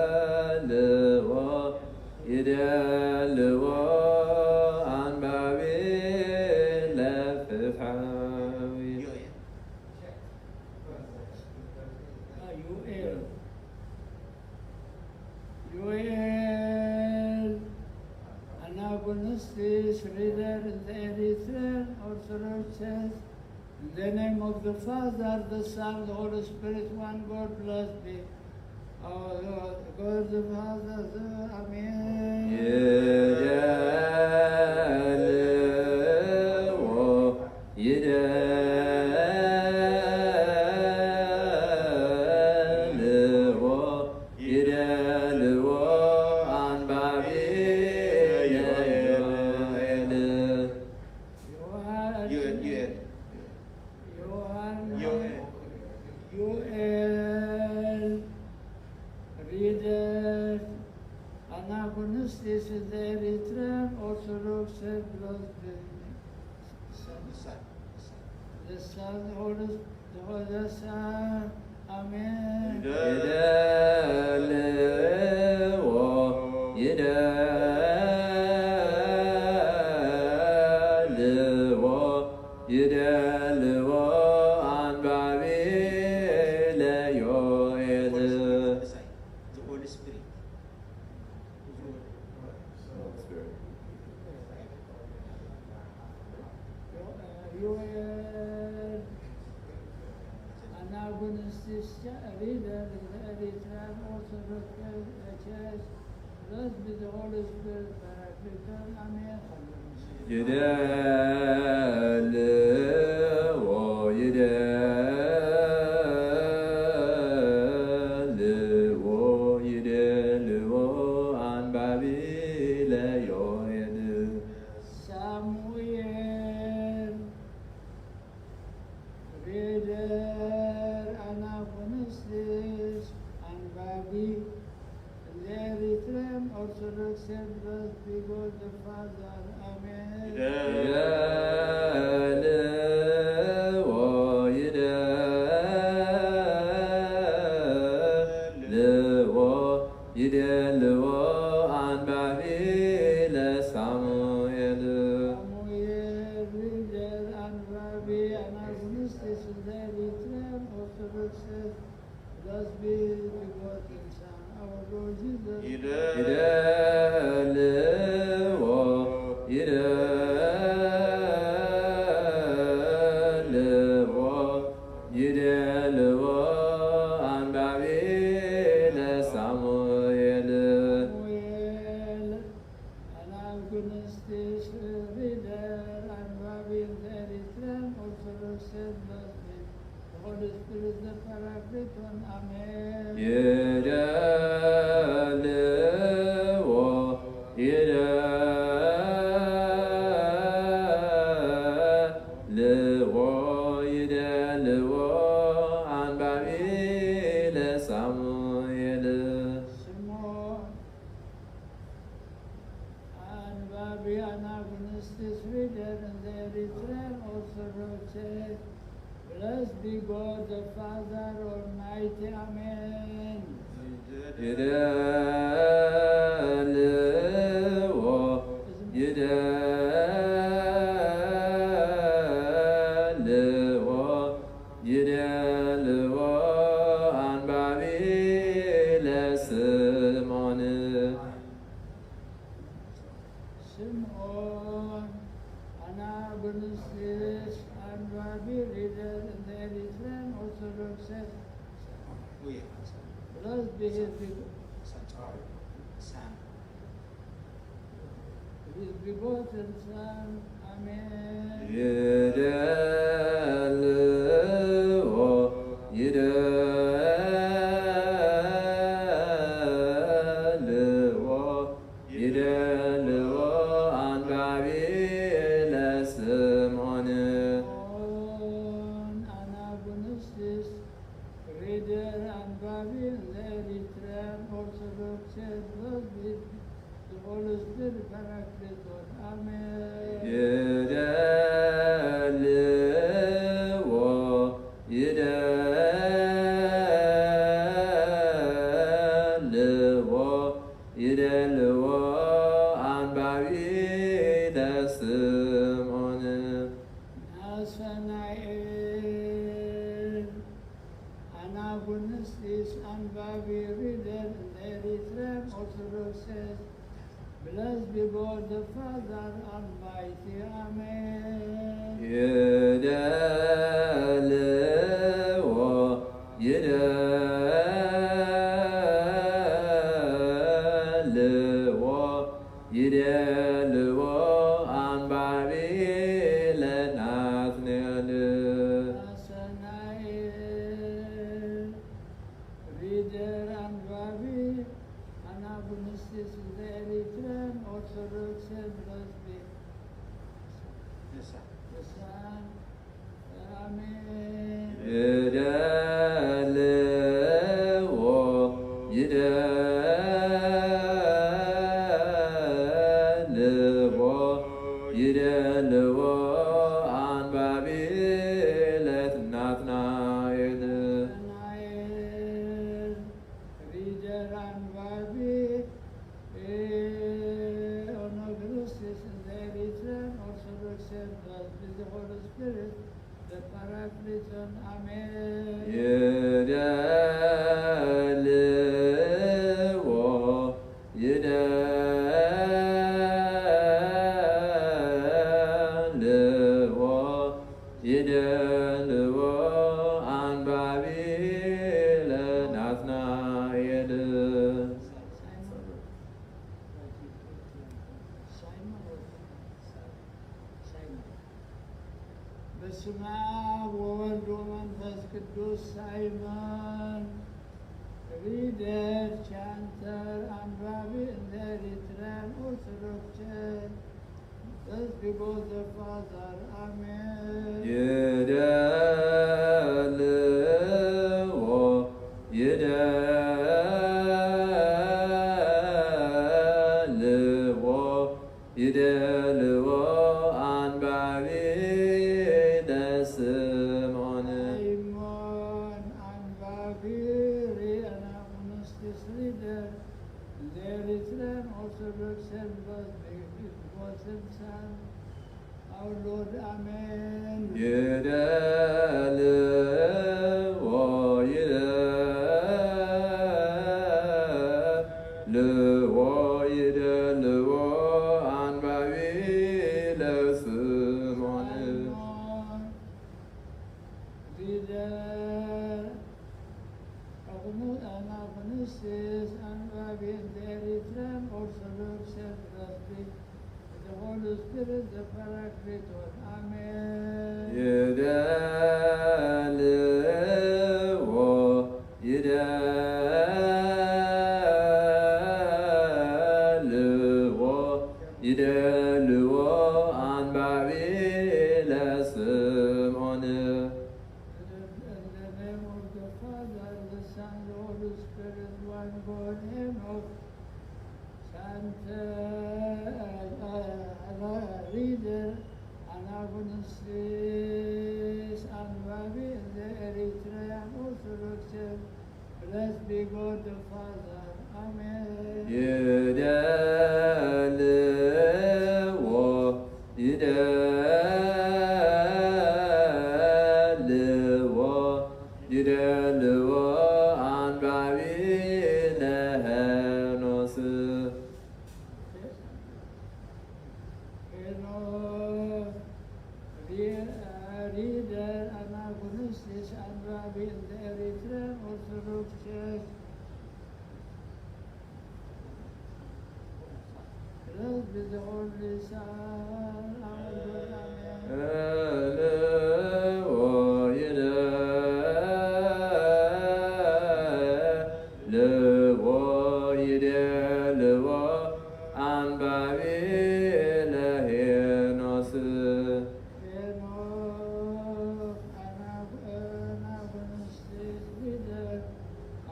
ይደልዎ ይደልዎ ኣንባቢ ለፍትሐዊ። ዩኤል ዩኤል Anagonistis, reader in the Eritrean Orthodox Church, in the name of the Father, the Son, the Holy Spirit, one God, blessed be our God the Father. Amen. ይደልዎ ይደልዎ ይደልዎ ኣንባቢ ለዮኤል። ዮሐንስ ዩኤል ዩኤል ዮሐንስ ዮኤል Reader Anagonistis, the Eritrean Orthodox Hebrew Church, the Son, Holy, the Holy Son. Amen. ይደልዎ ይደልዎ ይደልዎ ኣንባቢ ለዮኤል። The Holy Spirit. ዮኤል Anagonistis, reader in the Eritrean Orthodox Church, blessed be the Holy Spirit, Paracleton. Amen. ይደልዎ ይደልዎ ይደልዎ ኣንባቢ ለዮኤል። ሳሙኤል Reader Anagonistis, ኣንባቢ Eritrean Orthodox Church, blessed be God the Father. Amen. ይደልዎ ይደልዎ ይደልዎ ኣንባቢ ለሳሙኤል። Samuel, reader, ኣንባቢ፣ ኣናጉንስጢስ፣ Eritrean Orthodox Church, blessed be God the Son, our Lord Jesus. ይደልዎ ይደልዎ ይደልዎ ኣንባቢ ለሳሙኤል። Samuel, ኣናጉንስጢስ፣ reader፣ ኣንባቢ፣ Eritrean Orthodox Church, blessed be the Holy Spirit, the Paracleton. Amen. ይደልዎ ይደልዎ ይደልዎ ኣንባቢ ለሳሙኤል። ስምዖን፣ ኣንባቢ፣ ኣናጉንስጢስ፣ reader, Eritrean Orthodox Church, blessed be God the Father Almighty. Amen. ይደልዎ ይደልዎ ይደልዎ ኣንባቢ ለስምዖን። ስምዖን፣ ኣናጉንስጢስ፣ ኣንባቢ፣ reader, Eritrean Orthodox Church, blessed be God the Son. Amen. ይደልዎ ይደልዎ ይደልዎ ኣንባቢ ለስምዖን። ስምዖን፣ ኣናጉንስጢስ፣ reader፣ ኣንባቢ፣ Eritrean Orthodox Church, blessed be the Holy Spirit, Paracleton. Amen. ይደልዎ ይደልዎ ይደልዎ ኣንባቢ ለስምዖን። ናትናኤል፣ ኣናጉንስጢስ፣ ኣንባቢ፣ reader፣ Eritrean Orthodox Church, blessed be God the Father Almighty. Amen. ይደልዎ ይደልዎ ይደልዎ ኣንባቢ ለናትናኤል። ናትናኤል፣ reader፣ ኣንባቢ፣ ኣናጉንስጢስ፣ Eritrean Orthodox Church, blessed be the Son. Amen. ይደልዎ ይደልዎ ይደልዎ ኣንባቢ ለናትናኤል። ናትናኤል፣ reader፣ ኣንባቢ፣ ኣናጉንስጢስ፣ Eritrean Orthodox Church, blessed be the Holy Spirit, the Paracleton. Amen. ይደልዎ ይደልዎ ይደልዎ ኣንባቢ ለናትናኤል። በስመ አብ ወወልድ ወመንፈስ ቅዱስ። ሳይመን፣ reader፣ ቻንተር፣ ኣንባቢ፣ Eritrean Orthodox Church, blessed be God the Father. Amen. ይደልዎ ይደልዎ ይደልዎ ኣንባቢ ለስምዖን። Simon, ኣንባቢ ሪደር ኣናጉንስጢስ ሪደር ዘ ኤሪትሪያን ኦርቶዶክስ ቸርች ፕረስቢ ጎስል ሳን ኣወር ሎርድ ኣሜን። ይደልዎ ይደልዎ ይደልዎ ኣንባቢ ለስምዖን። ሪደር ኣናጉንስጢስ ኣንባቢ ዘ ኤሪትሪያን ኦርቶዶክስ ቸርች ፕረስቢ ዘ ሆሊ ስፒሪት ዘ ፓራክሊቶስ ኣሜን። ይደልዎ ይደልዎ ይደልዎ ኣንባቢ ለስምዖን። In the name of the Father, the Son, the Holy Spirit, one God, Amen. ሳንተ ሪደር ኣናጉንስጢስ ኣንባቢ ዘ ኤሪትሪያን ኦርቶዶክስ ፕረስቢ ጎስል ፋዘር ኣሜን። ይደልዎ ይደልዎ ይደልዎ ኣንባቢ ለሄኖስ። ሄኖስ ሪደር ኣናጉንስጢስ ኣንባቢ ዘ ኤሪትሪያን ኦርቶዶክስ ቸርች ፕረስቢ ዘ ሆሊ ሳን ኣወር ሎርድ ኣሜን። ይደልዎ ይደልዎ ይደልዎ ኣንባቢ ለሄኖስ። ሄኖስ ኣናጉንስጢስ ሪደር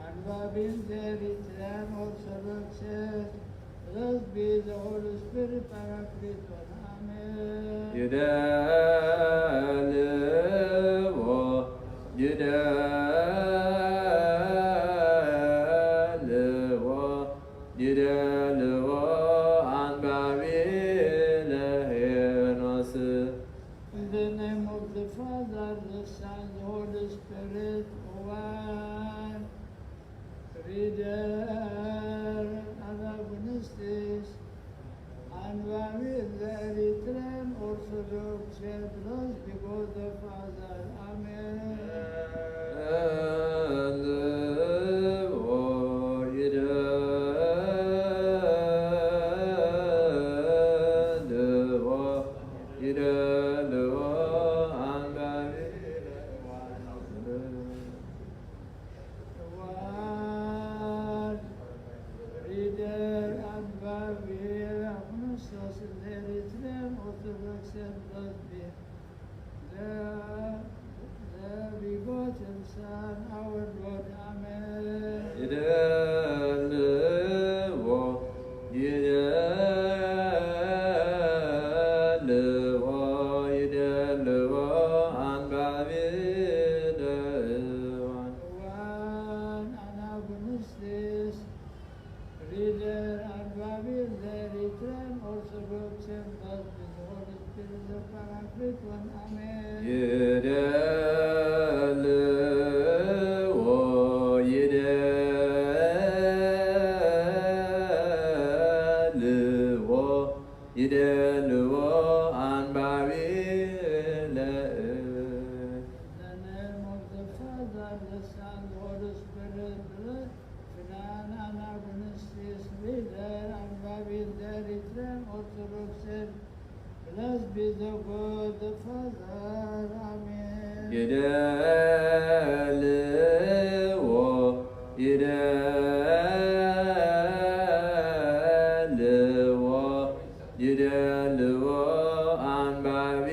ኣንባቢ ዘ ኤሪትሪያን ኦርቶዶክስ ፕረስቢ ዘ ሆሊ ስፒሪት ፓራክሊቶስ ኣሜን። ይደልዎ ይደልዎ ይደልዎ ኣንባቢ ለሄኖስ። In the name of the Father, the Son, the Holy Spirit, one. ሪደር ኣናጉንስጢስ ኣንባቢ ዘ ኤሪትሪያን ኦርቶዶክስ ፕረስቢ ጎስል ፋዘር ኣሜን። ይደልዎ ይደልዎ ይደልዎ ኣንባቢ ዋን ሪደር ኣንባቢ ኣናጉንስጢስ ዘ ኤሪትሪያን ኦርቶዶክስ ፕረስቢ ዘ ቢጎትን ሳን ኣወር ሎርድ ኣሜን። ይደልዎ ይደልዎ ይደልዎ ኣንባቢ ለእዋን። ዋን ኣናጉንስጢስ ሪደር ኣንባቢ ዘ ኤሪትሪያን ኦርቶዶክስ ቸርች ፕረስቢ ዘ ሆሊ ስፒሪት ዘ ፓራክሊቶስ ኣሜን። ይደልዎ ይደልዎ ይደልዎ ኣንባቢ ለእዋን። In the name of the Father, the Son, the Holy Spirit, the Fnan ኣናጉንስጢስ ሪደር ኣንባቢ ዘ ኤሪትሪያን ኦርቶዶክስ ፕረስቢ ዘ ጎስል ፋዘር ኣሜን። ይደልዎ ይደልዎ ይደልዎ ኣንባቢ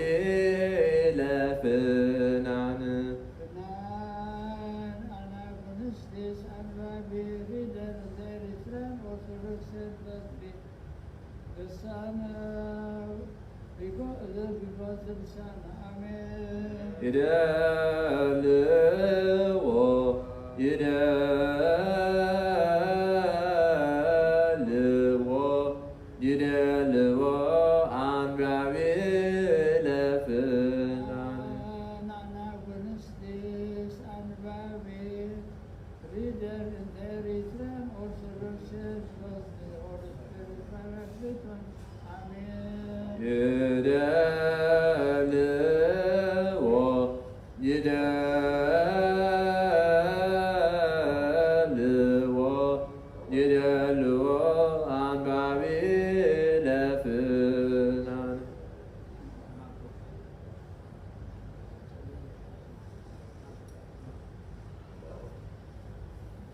ለፍናን። ፍናን ኣናጉንስጢስ ኣንባቢ ሪደር ዘ ኤሪትሪያን ኦርቶዶክስ ፕረስቢ ልሳነ ቢጎ- ቢጎ ልሳነ። አሜን። ይደልዎ ይደልዎ ይደልዎ አንባቢ ለፍናን ናና ጉንስጢስ አንባቢ Reader in the Eritrean Orthodox Church was the Holy Spirit Paracleton. አሜን። ይደልዎ ይደልዎ ይደልዎ አንባቢ ለፍናን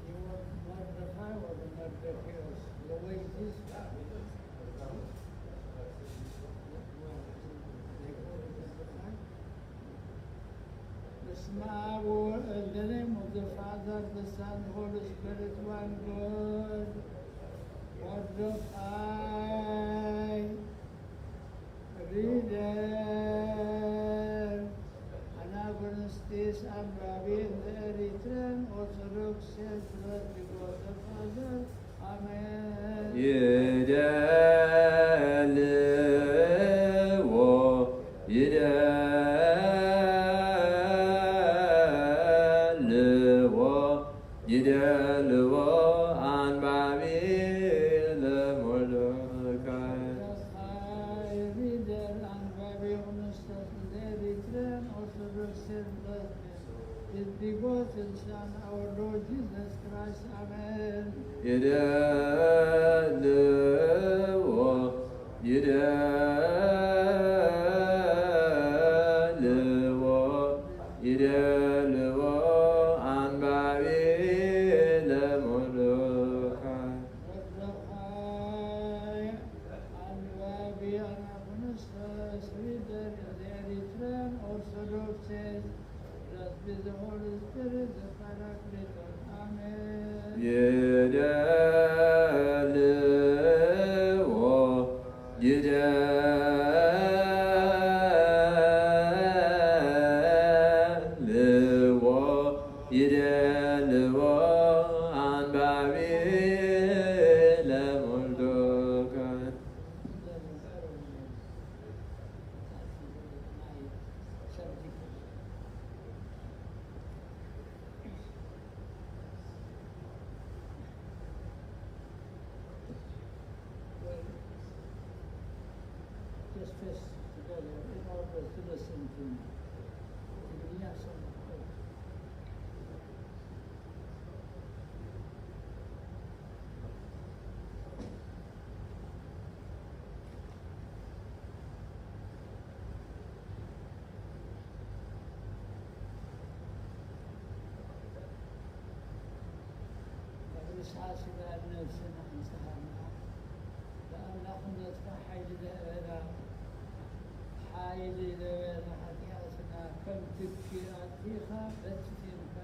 You want Mordecai or the Mordecaios? The way it is. በስመ አብ ወወልድ፣ in the name of the Father, the Son, the Holy Spirit, one God. Mordecai, reader, Anagonistis, አንባቢ in the Eritrean Orthodox Church, Lord God the Father. አሜን። ይደልዎ ይደልዎ ይደልዎ አንባቢ ለሞርዶካይ Mordecai, reader, አንባቢ ኦነስቶስ in the Eritrean Orthodox Church, Lord God is begotten Son, our Lord Jesus Christ. Amen. ይደልዎ ይደልዎ ይደልዎ አንባቢ ለሞርዶካይ Mordecai, አንባቢ Anagonistos, reader in the Eritrean Orthodox Church, blessed be the Holy Spirit, the Paracletos. Amen. ይደልዎ ይደልዎ ይደልዎ አንባቢ ለሞርዶካይ Well, just face together in order to listen to me. ትግርኛ ሰማዕ። ንስኻ ስጋን ነፍስን ኣንጻሃልና፣ ብኣምላኽነትካ ሓይሊ ለበዳ፣ ሓይሊ ለበዳ ሓጢኣትና ከም ትኪ ኣጥፊእኻ በትቲንካ፣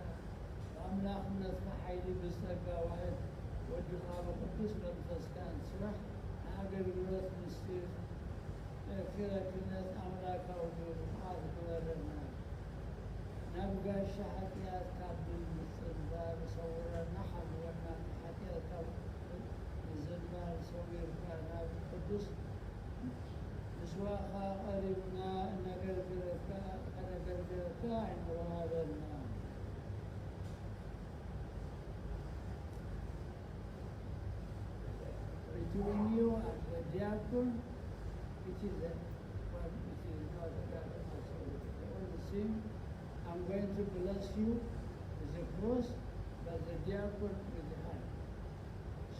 ብኣምላኽነትካ ሓይሊ ብጸጋ ዋህድ ወድኻ ብቅዱስ መንፈስካ እንትስራሕ ንኣገልግሎት ምስጢር ክረክነት ኣምላካዊ ብቕዓት ግበረና። ናብ ጋሻ ሓጢኣት ካብ ምዝንባል ሰውረና፣ ሓልወና። ሓጢኣት ካብ ምዝንባል ሰዊርካ ናብ ቅዱስ ምስዋእካ ቀሪብና እነገልግለካ፣ ከነገልግለካ ኣይንወሃበና። Between you and the diakon, it is a, well, it is not a diakon, it's all the same. I'm going to bless you with the cross, but the diakon with the hand.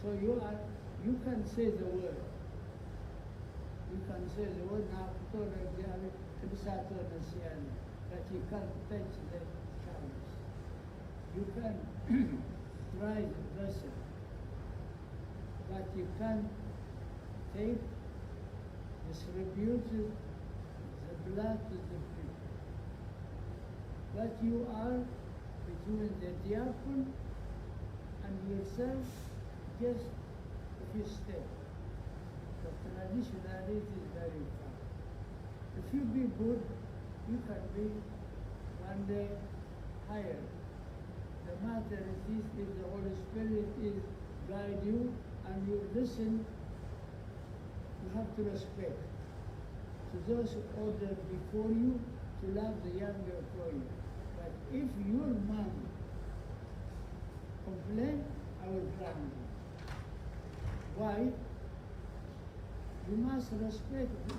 So you are, you can say the word. You can say the word, ናፍቆ ለእግዚኣብሔር ክብሳቶ ነስያነ, but you can't touch the chalice. You can try the vessel, but you can't take, distribute the blood to the people. But you are between the diakon and yourself, just a few steps. Doctor Traditionally, it is very far. If you be good, you can be one day higher. The matter is this, if the Holy Spirit is guide you and you listen, you have to respect to those who ordered before you, to love the younger for you. But if your mom complain, I will drown you. Why? You must respect them.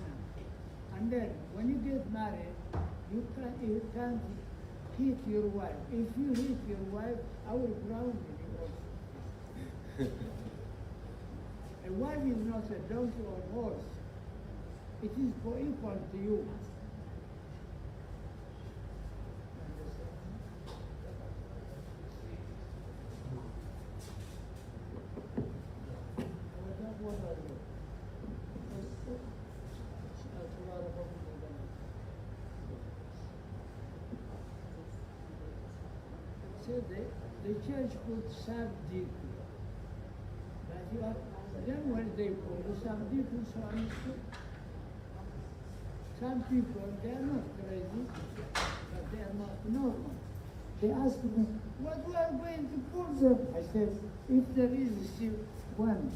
And then, when you get married, you can't, you can't hit your wife. If you hit your wife, I will drown you also. A wife is not a donkey or horse. It is co-equal to you. So the, the church could serve deacon. But you are, then when they call you serve deacon, so I'm sure some people, they are not crazy, but they are not normal. They asked me, "What we are going to call them?" I said, "If there is still one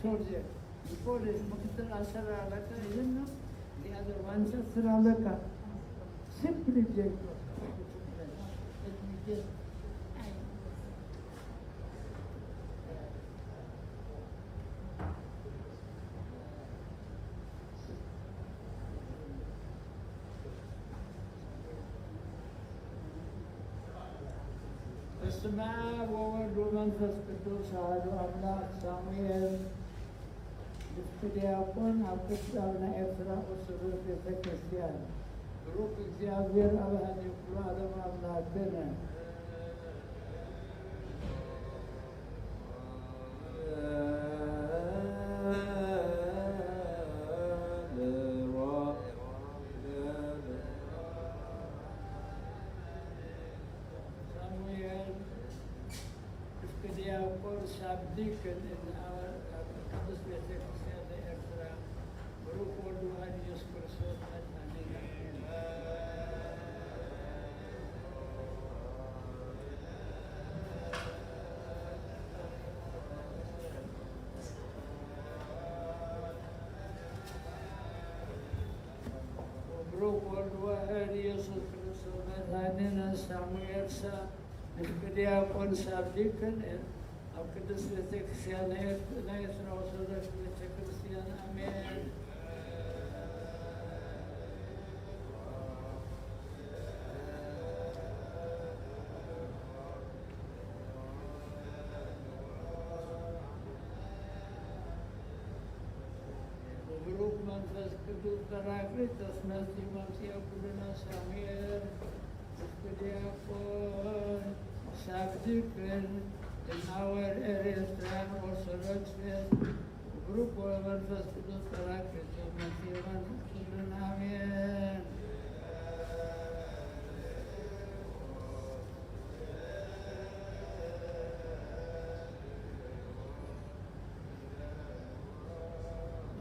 soldier, you call it ምክትል አስር አለቃ, you know, the other one አስር አለቃ." Simply they let me just በስመ አብ ወወልድ ወመንፈስ ቅዱስ አሐዱ አምላክ። ሳሙኤል ንፍቂ ዲያቆን ኣብ ቅዱስ ኣብ ናይ ኤርትራ ኦርቶዶክስ ቤተ ክርስቲያን። ብሩክ እግዚኣብሔር አብ ሀዜ ኩሉ ዓለም አምላክነ። ሳሙኤል እስክ ዲያቆን ሳብ ዲክን እናበል ኣብ ቅድስት ቤተ ክርስቲያን ናይ ኤርትራ ብሩክ ወልድ ዋሕድ ኢየሱስ ክርስቶስ መድኃኒነ። ብሩክ ወልድ ዋሕድ ኢየሱስ ክርስቶስ መድኃኒነ። ሳሙኤል ሳብ ንፍቂ ዲያቆን ሳብ ዲክን ኣብ ቅድስት ቤተ ክርስቲያን ናይ ኤርትራ ኦርቶዶክስ ቤተ ክርስቲያን። አሜን። ብሩክ መንፈስ ቅዱስ ጳራቅሊጦስ መጺኡ መምጽኦ ኩልና። ሳሙኤል እስክ ዲያቆን ሳብ ዲክን እናወር ኤርትራን ኦርቶዶክስ ቤት። ብሩክ ወመንፈስ ቅዱስ ጳራቅሊጦስ መጺኡ መምጽኦ ኩልና። አሜን።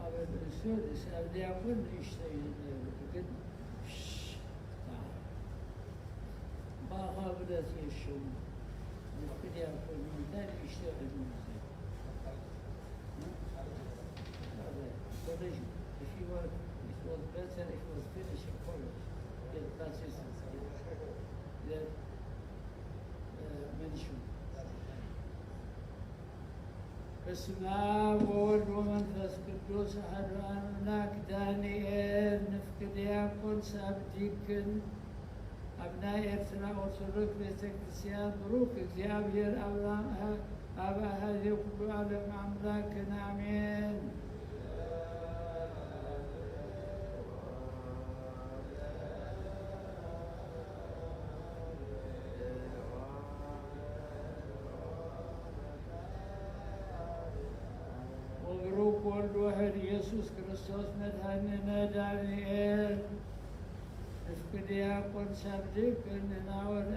ኣብ ንሱ ንሳብ ዲያቆን ንእሽተይ እዩ ነይሩ፣ ግን ብኣኻ ብለት የሽሙ ንፍቂ ዲያቆን እንታይ ንእሽተይ ዕድመ እዩ። College, if you were, it was better if it was finished in college. Yes, that's it. Yes. Uh, mention. በስመ አብ ወወልድ ወመንፈስ ቅዱስ አሐዱ አምላክ። ዳንኤል ንፍቂ ዲያቆን ሳብ ዲክን ኣብ ናይ ኤርትራ ኦርቶዶክስ ቤተ ክርስቲያን። ብሩክ እግዚኣብሔር አብ አሐዜ ኩሉ ዓለም አምላክን። አሜን። ወብሩክ ወልድ ውሕድ ኢየሱስ ክርስቶስ መድኃኒነ። ዳንኤል እስክ ዲያቆን ሳብ ዲክን ንናወር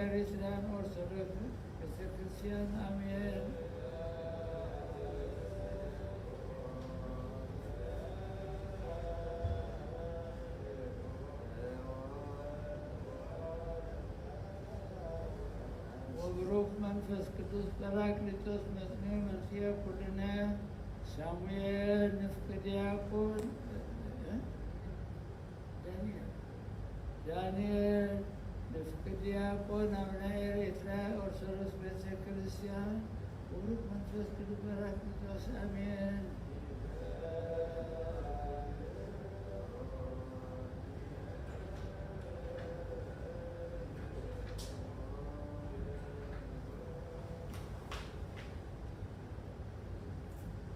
ኤርትራን ኦርቶዶክስ ቤተ ክርስቲያን። አሜን። መንፈስ ቅዱስ ጳራቅሊጦስ መጽንዮ መጽዮ ኩልነ ሳሙኤል ንፍቂ ዲያቆን እ? ዳንኤል። ዳንኤል ንፍቂ ዲያቆን ኣብ ናይ ኤርትራ ኦርቶዶክስ ቤተ ክርስቲያን ቡሩክ መንፈስ ቅዱስ ጳራቅሊጦስ ኣሜን።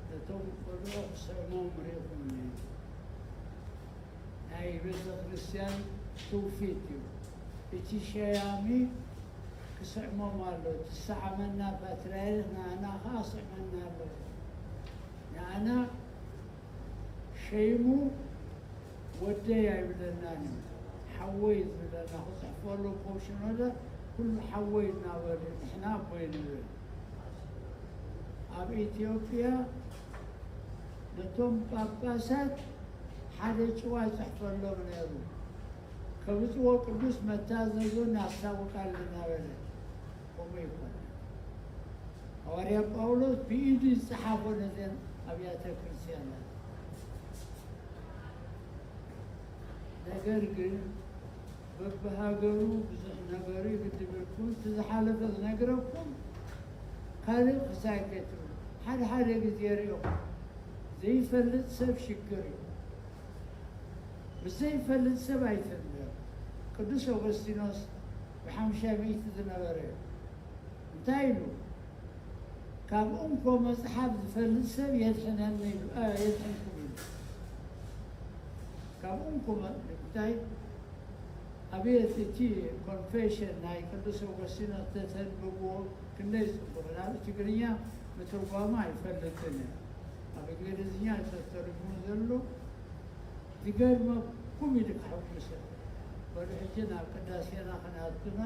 ነቶም ቆልዑ ክስዕሞም ርኢኹምኒ። ናይ ቤተ ክርስቲያን ትውፊት እዩ። እቲ ሸያሚ ክስዕሞም ኣሎ። እቲ ዝሰዓመና ፓትርያርክ ንኣና ኸዓ ስዕመና ኣሎ። ንኣና ሸይሙ ወደይ ኣይብለናን እዩ። ሓወይ ዝብለና ክፅሕፈሉ ኮሽኖለ ኩሉ ሓወይ እናበሉ ንሕና ኣቦይ ንብል። ኣብ ኢትዮጵያ ነቶም ጳጳሳት ሓደ ጭዋ ይፅሕፈሎም ነይሩ። ከብፅዎ ቅዱስ መታዘዙ እናስታውቃል እናበለ ከምኡ ይኮነ። ሃዋርያ ጳውሎስ ብኢዱ ዝፀሓፎ ነዘን ኣብያተ ክርስቲያናት። ነገር ግን በብሃገሩ ብዙሕ ነገሩ ይግድበልኩም። እቲ ዝሓለፈ ዝነግረኩም ካልእ ክሳይ ከይትብሉ። ሓደ ሓደ ግዜ ሪኦም ዘይፈልጥ ሰብ ሽግር እዩ። ምስ ዘይፈልጥ ሰብ ኣይትንበር። ቅዱስ ኦገስቲኖስ ብሓሙሻይ ሚእቲ ዝነበረ እዩ። እንታይ ኢሉ? ካብ እንኮ መጽሓፍ ዝፈልጥ ሰብ የድሕነኒ ኢሉ፣ እ፣ የድሕንኩም ኢሉ። ካብ እንኮ መ-፣ እንታይ ኣብየት እቲ ኮንፌሽን ናይ ቅዱስ ኦገስቲኖስ ተተንብብዎ ክንደይ ጽቡቕ። ናብ ትግርኛ ምትርጓሙ ኣይፈልጥን እየ። ኣብ እንግሊዝኛ ተተርጉሙ ዘሎ ዝገርመኩም ኢሉ ከሐጉሰ። በሉ ሕጂ ናብ ቅዳሴና ክንኣቱና።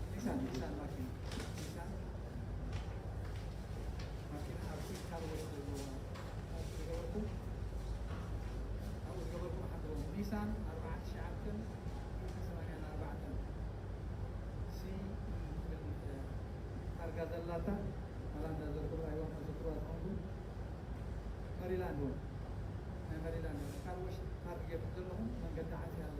ኒሳን፣ ኒሳን ማኪና፣ ኒሳን ማኪና ኣብቲ ካርጎ ዘለዎ፣ ኣብኡ ዝገበርኩም፣ ኣብኡ ዝገበርኩም ሓድሮም። ኒሳን ኣርባዓ ትሽዓተን ሰማንያን ኣርባዕተን፣ ሲ፣ ታርጋ ዘላታ፣ መላንዳ ዘርኩብ ኣይዋ መዘክሯት ኾንኩም። መሪላንድ እውን፣ ናይ መሪላንድ እውን። ካብ ወሽ ታርጌት ዘለኹም መንገዲ ዓጽያ ኣሎ።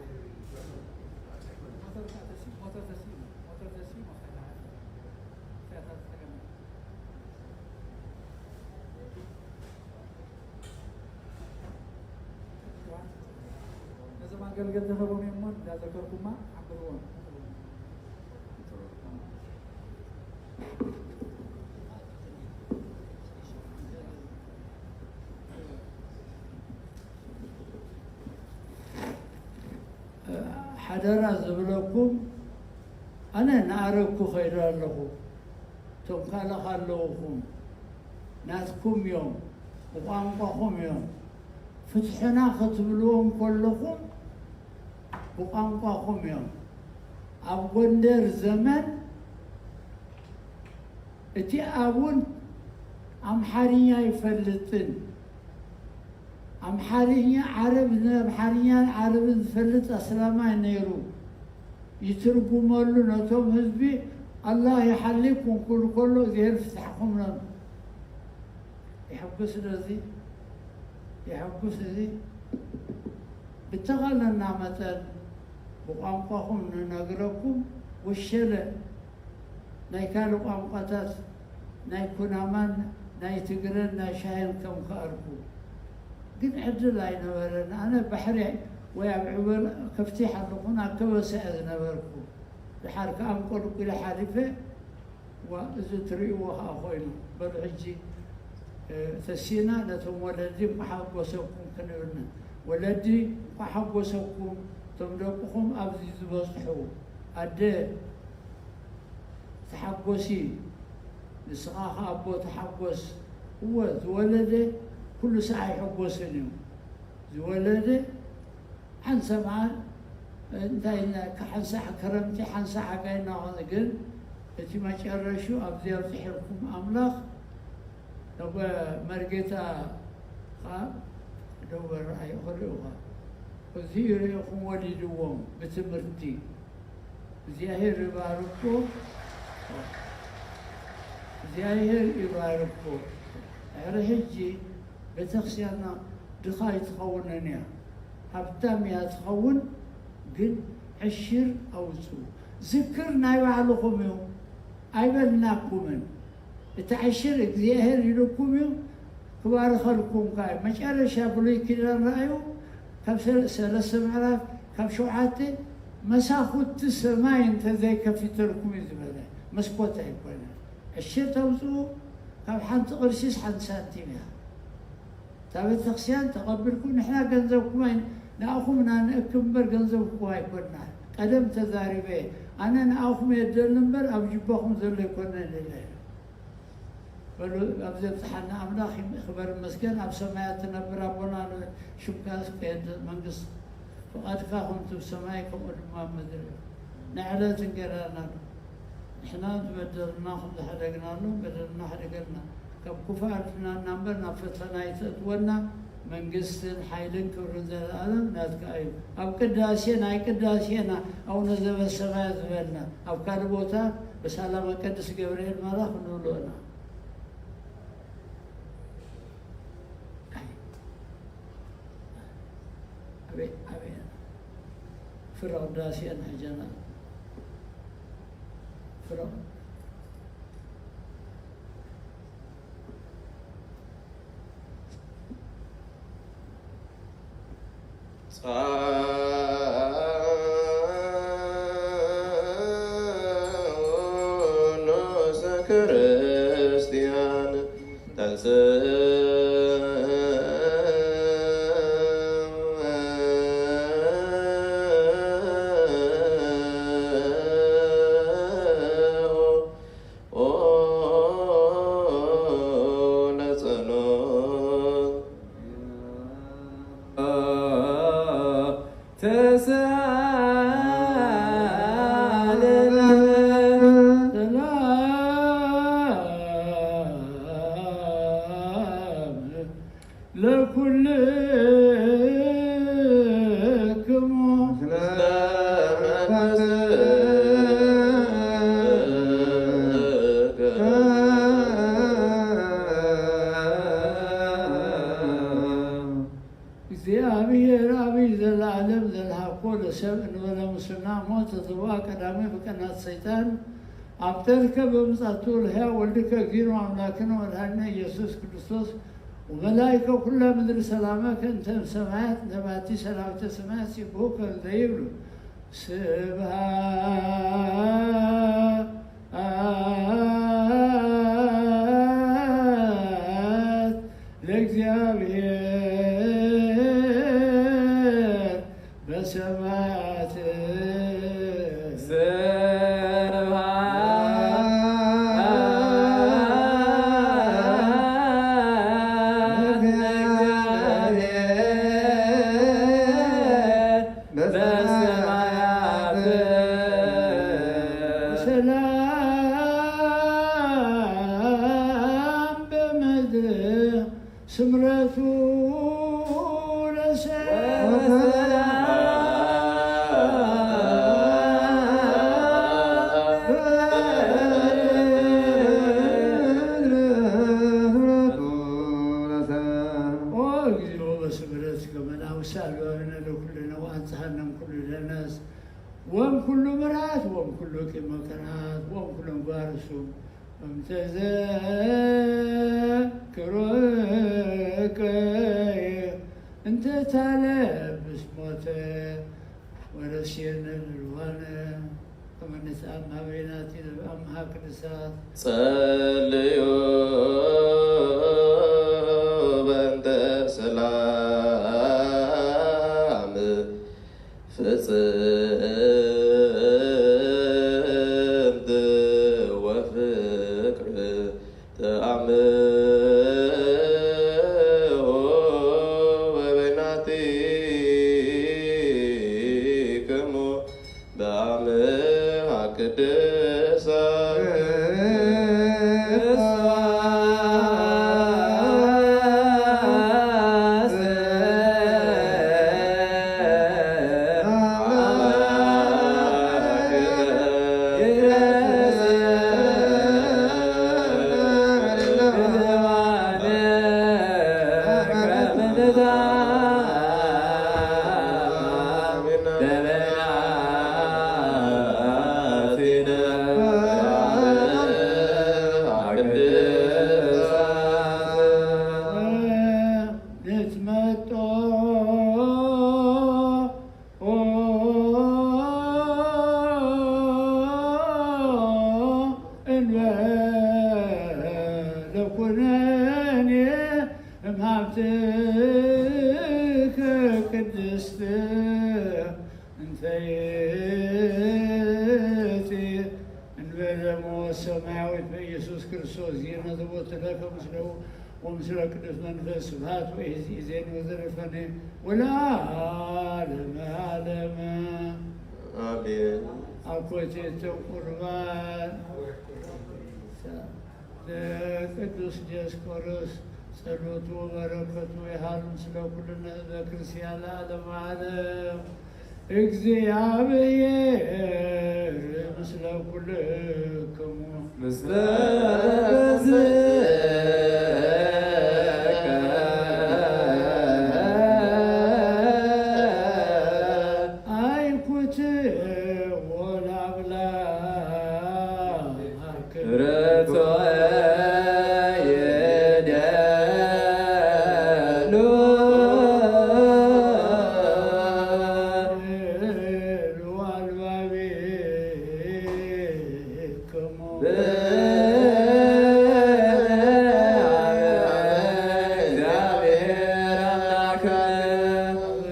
ሞተር ከዓ ተሲ-፣ ሞተር ተሲኡ፣ ሞተር ተሲኡ፣ ሞተር ተዓጽያ። እዚኣታት ዝተገመ። ነዞም ኣገልገልቲ ኸቦም እዮም እሞ እንዳዘከርኩማ ሓግዝዎም። ኣደራ ዝብለኩም፣ ኣነ እናኣረግኩ ከይደ ኣለኹ። እቶም ካልእ ኣለውኹም፣ ናትኩም እዮም፣ ብቋንቋኹም እዮም። ፍትሕና ክትብልዎም ከለኹም ብቋንቋኹም እዮም። ኣብ ጎንደር ዘመን እቲ ኣቡን ኣምሓርኛ ኣይፈልጥን። ኣምሓርኛ ዓረብ፣ ንኣምሓርኛን ዓረብን ዝፈልጥ ኣስላማይ ነይሩ። ይትርጉመሉ ነቶም ህዝቢ፣ ኣላህ ይሓሊኩም ክብል ከሎ፣ እግዚኣብሔር ፍትሕኩም ነም። የሐጉስ ዶ እዚ? የሐጉስ እዚ? ብተኻእለና መጠን ብቋንቋኹም ንነግረኩም፣ ወሸለ ናይ ካልእ ቋንቋታት፣ ናይ ኩናማን ናይ ትግረን ናይ ሻሂን ከም ክኣርኩ። ግን ዕድል ኣይነበረን። ኣነ ባሕሪ ወይ ኣብ ዕበል ከፍቲሕ ኣለኹን ኣብ ከበሳ እየ ዝነበርኩ። ድሓር ከኣ እንቆልቁለ ሓሊፈ። ዋ፣ እዚ ትርእይዎ ከኣ ኮይኑ። በሉ ሕጂ፣ እ፣ ተሲና ነቶም ወለዲ እንኳዕ ሓጎሰኩም ክንብል ኢና። ወለዲ እንኳዕ ሓጎሰኩም፣ እቶም ደቅኹም ኣብዚ ዝበጽሑ። ኣደ ተሓጎሲ፣ ንስኻ ከኣ ኣቦ ተሓጎስ። እወ፣ ዝወለደ ኩሉ ሳዕ ኣይሕጎስን እዩ። ዝወለደ ሓንሳእ መዓል፣ እንታይ ኢልና፣ ሓንሳእ ክረምቲ፣ ሓንሳእ ሓጋይ እናኾነ ግን፣ እቲ መጨረሹ ኣብዚ ኣብፅሐልኩም ኣምላኽ፣ ናብ መርጌታ ኸዓ ደው በል፣ ኣይኽእሉ ኢኻ። እዚ ርኢኹም ወሊድዎም ብትምህርቲ። እግዚኣብሔር ይባርኮ። እግዚኣብሔር ይባርኮ። ድሕሪ ሕጂ ቤተክርስቲያንና ድኻ ኣይትኸውንን እያ። ሃብታም እያ ትኸውን፣ ግን ዕሽር ኣውፅኡ። ዝክር ናይ ባዕልኹም እዩ። ኣይበልናኩምን። እቲ ዕሽር እግዚኣብሔር ኢሉኩም እዩ፣ ክባርኸልኩም ከኣ እዩ። መጨረሻ ብሉይ ኪዳን ረኣዩ፣ ካብ ሰለ-፣ ሰለስተ ምዕራፍ፣ ካብ ሸውዓተ፣ መሳኹቲ ሰማይ እንተዘይከፊተልኩም እዩ ዝበለ። መስኮት ኣይኮነ። ዕሽር ተውፅኡ፣ ካብ ሓንቲ ቅርሲስ ሓንቲ ሳንቲም እያ። እታ ቤተክርስትያን ተቐቢልኩም፣ ንሕና ገንዘብኩም ኣይ-፣ ንኣኹም ኢና ንእክብ እምበር ገንዘብኩም ኣይኮንና። ቀደም ተዛሪበ፣ ኣነ ንኣኹም እየ ደሊ እምበር ኣብ ጅባኹም ዘሎ ኣይኮነን ኢለ። በሉ፣ ኣብ ዘብጽሓና ኣምላኽ ይም-፣ ክበር ይመስገን። ኣብ ሰማያት ትነብር ኣቦና፣ ንሽምካ ይትቀደስ መንግስት ፍቓድካ ከምቲ ብሰማይ ከምኡ ድማ ኣብ ምድሪ። ንዕለት እንጌራና ንሕና ዝበደሉና ከም ዝሓደግናሉ በደልና ሓደገልና። ካብ ክፉእ ኣድሕነና እምበር ናብ ፈተና ኣይተእትወና። መንግስትን ሓይልን ክብርን ዘለኣለም ናትካ እዩ። ኣብ ቅዳሴ ናይ ቅዳሴና ኣቡነ ዘበሰማያት ዝበልና፣ ኣብ ካልእ ቦታ በሳላመ ቅዱስ ገብርኤል መልኣኽ ንብሎ ኢና። ኣቤት፣ ኣቤት። ፍረ ቅዳሴ ናይ ጀና ፍረ ጻውኖ ዘክርስቲያን ተንሥእ ኦ ለጸሎት ተሳለነ ሰላም ለኩልክሙ። እግዚኣብሔር ኣብይ ዘለዓለም ዘልሃኮ ለሰብ እንበለ ሙስና ሞት ተዘዋ ቀዳሚ ብቀናት ሰይጣን ኣብ ተርከ በምጻቱ ለሕያ ወልድከ እግዚእነ አምላክነ ወመድኃኒነ ኢየሱስ ክርስቶስ ወመላእከ ኩላ ምድር ሰላመከ እንተ እምሰማያት ነባቲ ሰራዊተ ሰማያት ሲብሑከ እንዘ ይብሉ ስብሐት ለእግዚኣብሔር በሰማያት ኦ እግዚኦ በስምረትከ መናውስት ኣልባብነ ለኩልነ ወአንጽሐነ እምኩሉ ደነስ ወእምኩሉ ምርኣት ወእምኩሉ ቂመ ቅንኣት ወእምኩሉ ምግባር እሱም እምተዘክሮከ እንተ ታለብስ ሞተ ወረስየነ ልልዋነ ከመ ንትአምሃ በይናቲነ በአምሃ ቅድሳት ጸልዩ በእንተ ሰላም ፍጽምት ወፍቅር ተአምሆ በበይናቲክሙ በአምሃ ቅድሳት ልትመጦ እንበለ ኩነኔ እምሃብትከ ቅድስት እንተ ይእቲ እንበለ ሞት ሰማያዊት በኢየሱስ ክርስቶስ ዜና ዘቦትለከ ምስለው ወምስለ ቅዱስ መንፈስ ስብሐት ወኢዜን ወዘልፈኔ ወለዓለመ ዓለመ። አሜን። አኮቴተ ቁርባን ለቅዱስ ዲዮስቆሮስ ጸሎቱ ወበረከቱ ይሃሉ ምስለ ኩልነ ህዝበ ክርስቲያን ለዓለመ ዓለም። እግዚኣብሔር ምስለ ኩልክሙ። ምስለ መንፈስከ። አይኩት ወላብላ ክብረቶ ይደሉ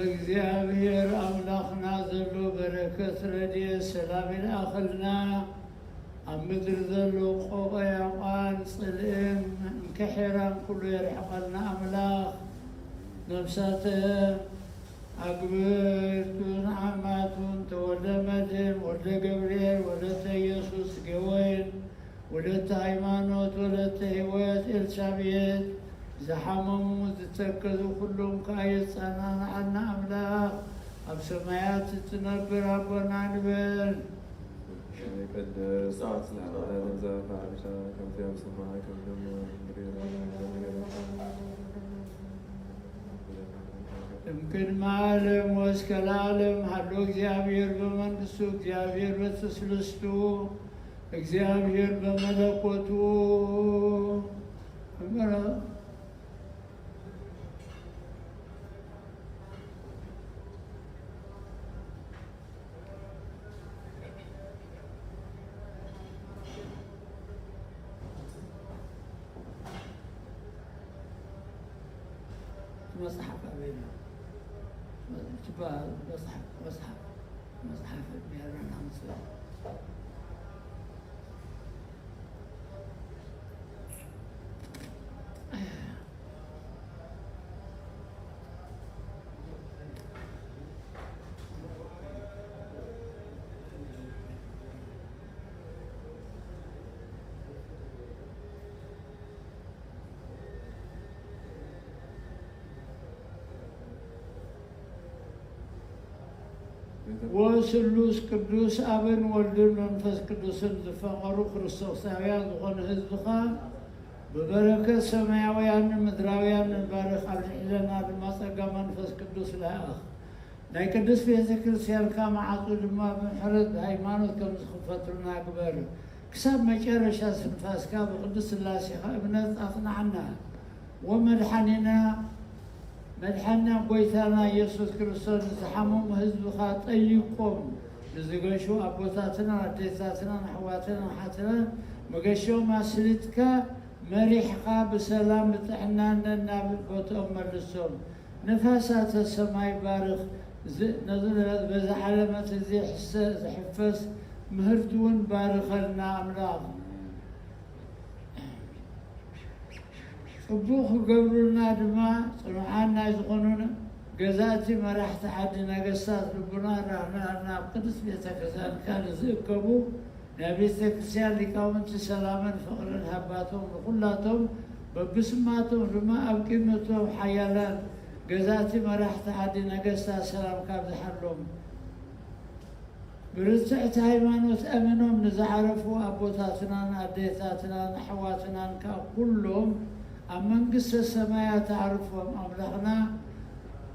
እግዚአብሔር አምላክና ዘሎ በረከት ረድኤት ሰላም ይልኣኸልና። ኣብ ምድሪ ዘሎ ቆቆያቋን ጽልእን እንክሕራን ኩሉ የርሕቐልና ኣምላኽ። ነብሳተ ኣግብርቱን ዓማቱን ተወልደ መድህን ወልደ ገብርኤል ወለተ ኢየሱስ ገወይን ወለተ ሃይማኖት ወለተ ህይወት ኤልሳቤጥ ዝሓመሙ ዝተከዙ ኩሎም ከኣ የጸናንዓልና ኣምላኽ ኣብ ሰማያት እትነብር ኣቦና ንበል። ቅድስት ስምከ ትምጻእ መንግስትከ ከምቲ ኣብ ሰማይ ከምኡ እምቅድመ ዓለም ወእስከ ለዓለም ሃሎ። እግዚኣብሔር በመንግስቱ፣ እግዚኣብሔር በትስልስቱ፣ እግዚኣብሔር በመለኮቱ። መጽሓፍ ኣበይ ኣሎ? ትበሃል መጽሓፍ፣ መጽሓፍ፣ መጽሓፍ ሜሮን ኣምጽእ። ወስሉስ ቅዱስ ኣብን ወልድን መንፈስ ቅዱስን ዝፈቐሩ ክርስቶሳውያን ዝኾኑ ህዝብኻ ብበረከት ሰማያውያንን ምድራውያንን ባርኽ፣ ኣብ ልዕለና ድማ ጸጋ መንፈስ ቅዱስ ለኣኽ። ናይ ቅድስት ቤተ ክርስቲያንካ መዓጹ ድማ ብምሕረት ብሃይማኖት ከም ዝኽፈቱልና ግበር። ክሳብ መጨረሻ ስንፋስካ ብቅድስት ስላሴኻ እምነት ኣጽንዓና። ወመድሓኒና መድሓና ጎይታና ኢየሱስ ክርስቶስ ንዝሓመሙ ህዝብኻ ጠይቆም፣ ንዝገሹ ኣቦታትና ኣዴታትና ኣሕዋትና ሓትና መገሾም ኣስሊጥካ መሪሕካ ብሰላም ብጥዕናን ናብ ቦትኦም መልሶም። ነፋሳተ ሰማይ ባርኽ፣ ዝ- ነዚ በዚ ዓለመት እዚ ሕሰ- ዝሕፈስ ምህርቲ እውን ባርኸልና ኣምላኽ። ጽቡቕ ክገብሩልና ድማ ጽኑዓን ናይ ዝኾኑን ገዛእቲ መራሕቲ ዓዲ ነገስታት ልቡና ራህራህና ኣብ ቅድስት ቤተ ክርስቲያንካ ንዝእከቡ ናይ ቤተ ክርስቲያን ሊቃውንቲ ሰላምን ፍቕርን ሃባቶም ንኹላቶም በብስማቶም ድማ ኣብ ቅድመቶም ሓያላን ገዛእቲ መራሕቲ ዓዲ ነገስታት ሰላም ካብ ዝሓሎም ብርትዕቲ ሃይማኖት ኣሚኖም ንዝዓረፉ ኣቦታትናን ኣዴታትናን ኣሕዋትናን ካብ ኩሎም ኣብ መንግስተ ሰማያት ኣዕርፎም ኣምላኽና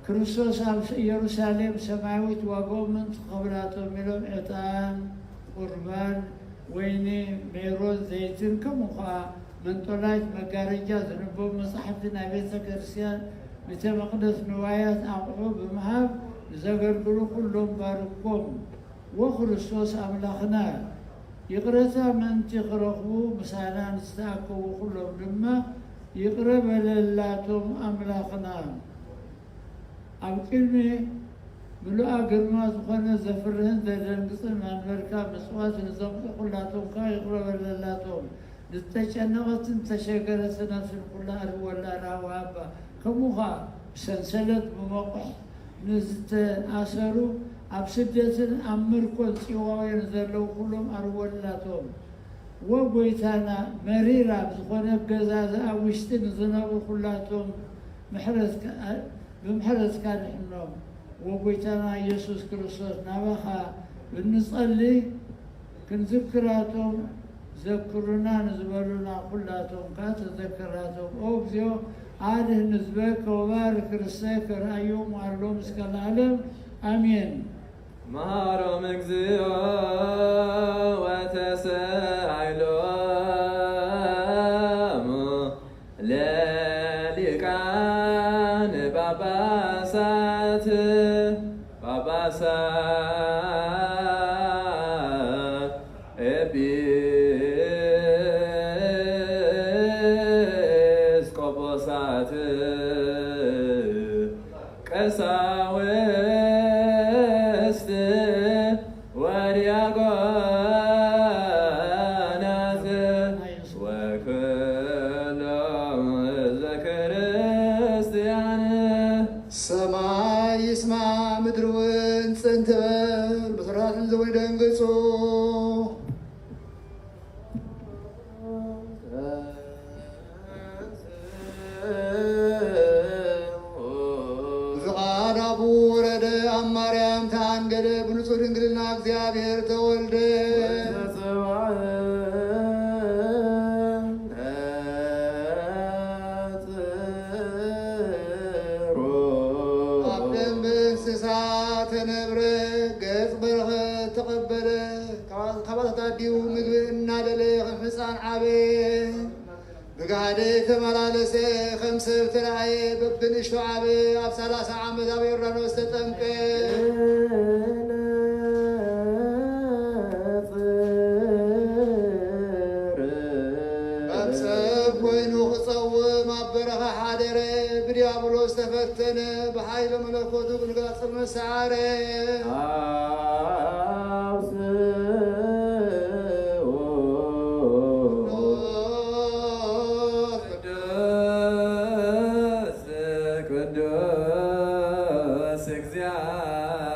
ክርስቶስ ኣብ ኢየሩሳሌም ሰማያዊት ዋጋኦም ምእንቲ ክኸፍላቶም ኢሎም ዕጣን፣ ቁርባን፣ ወይኒ፣ ሜሮን፣ ዘይትን ከምኡ ኸዓ መንጦላይት፣ መጋረጃ፣ ዝንበቡ መጻሕፍቲ ናይ ቤተ ክርስቲያን፣ ቤተ መቕደስ፣ ንዋያት ኣቑሑ ብምሃብ ንዘገልግሉ ኩሎም ባርኮም። ወክርስቶስ ኣምላኽና ይቕረታ ምእንቲ ክረኽቡ ምሳና ንዝተኣከቡ ኩሎም ድማ ይቕረ በለላቶም ኣምላኽና። ኣብ ቅድሚ ምሉኣ ግርማ ዝኾነ ዘፍርህን ዘደንግጽን መንበርካ ምጽዋት ንዘምጽኡ ኩላቶም ከኣ ይቕረ በለላቶም። ንዝተጨነቐትን ዝተሸገረትን ነፍስን ኩላ ኣርወላ ራህዋ ሃባ። ከምኡ ኸኣ ብሰንሰለት ብመቑሕ ንዝተኣሰሩ ኣብ ስደትን ኣብ ምርኮን ጽዋውያን ዘለዉ ኩሎም ኣርወላቶም። ወጎይታና መሪር ኣብ ዝኾነ ገዛ እዛ ኣብ ውሽጢ ንዝነብሩ ኩላቶም ምሕረትካ ብምሕረትካ ንሕኖም። ወጎይታና ኢየሱስ ክርስቶስ ናባኻ ብንጸሊ ክንዝክራቶም ዘክሩና ንዝበሉና ኩላቶም ከኣ ተዘክራቶም። ኦ እግዚኣብሔር ኣድህን ህዝበከ ወባርክ ርእሰከ ርኣዮም ኣሎም እስከ ለዓለም ኣሜን። መሃሮም እግዚኦ ወተሰሃይሎሙ ለሊቃነ ጳጳሳት ጳጳሳት ኤጲስቆጶሳት ቀሳውስት ወዲያቆናት ወኩሎም ህዝበ ክርስቲያን። ሰማይ ይስማ ምድሪ እውን ጽን ትበል፣ ብስራት ህዝቡ ይደንግጹ። ብፍቓድ ኣቡ ወረደ ኣብ ማርያም ተኣንገደ፣ ብንጹህ ድንግልና እግዚኣብሔር ተወልደ። ኣብ ደንበ እንስሳ ተነብረ፣ ገጽ በረኸት ተቐበለ። ካብ ኣታታት ኣዲኡ ምግቢ እናደለየ ከም ህፃን ዓበየ። ብጋህዲ ተመላለሰ፣ ከም ሰብ ተራእየ። በብንእሽቶ ዓበ፣ ኣብ ሰላሳ ዓመት ኣብ ዮርዳኖስ ተጠምቀ። ኣብ ሰብ ኮይኑ ክጸውም ኣብ በረኻ ሓደረ። ብዲያብሎስ ተፈተነ፣ ብሓይሊ መለኮቱ ክንጋጽል መሰዓረ። ኣብ ስውእ ቅዱስ ቅዱስ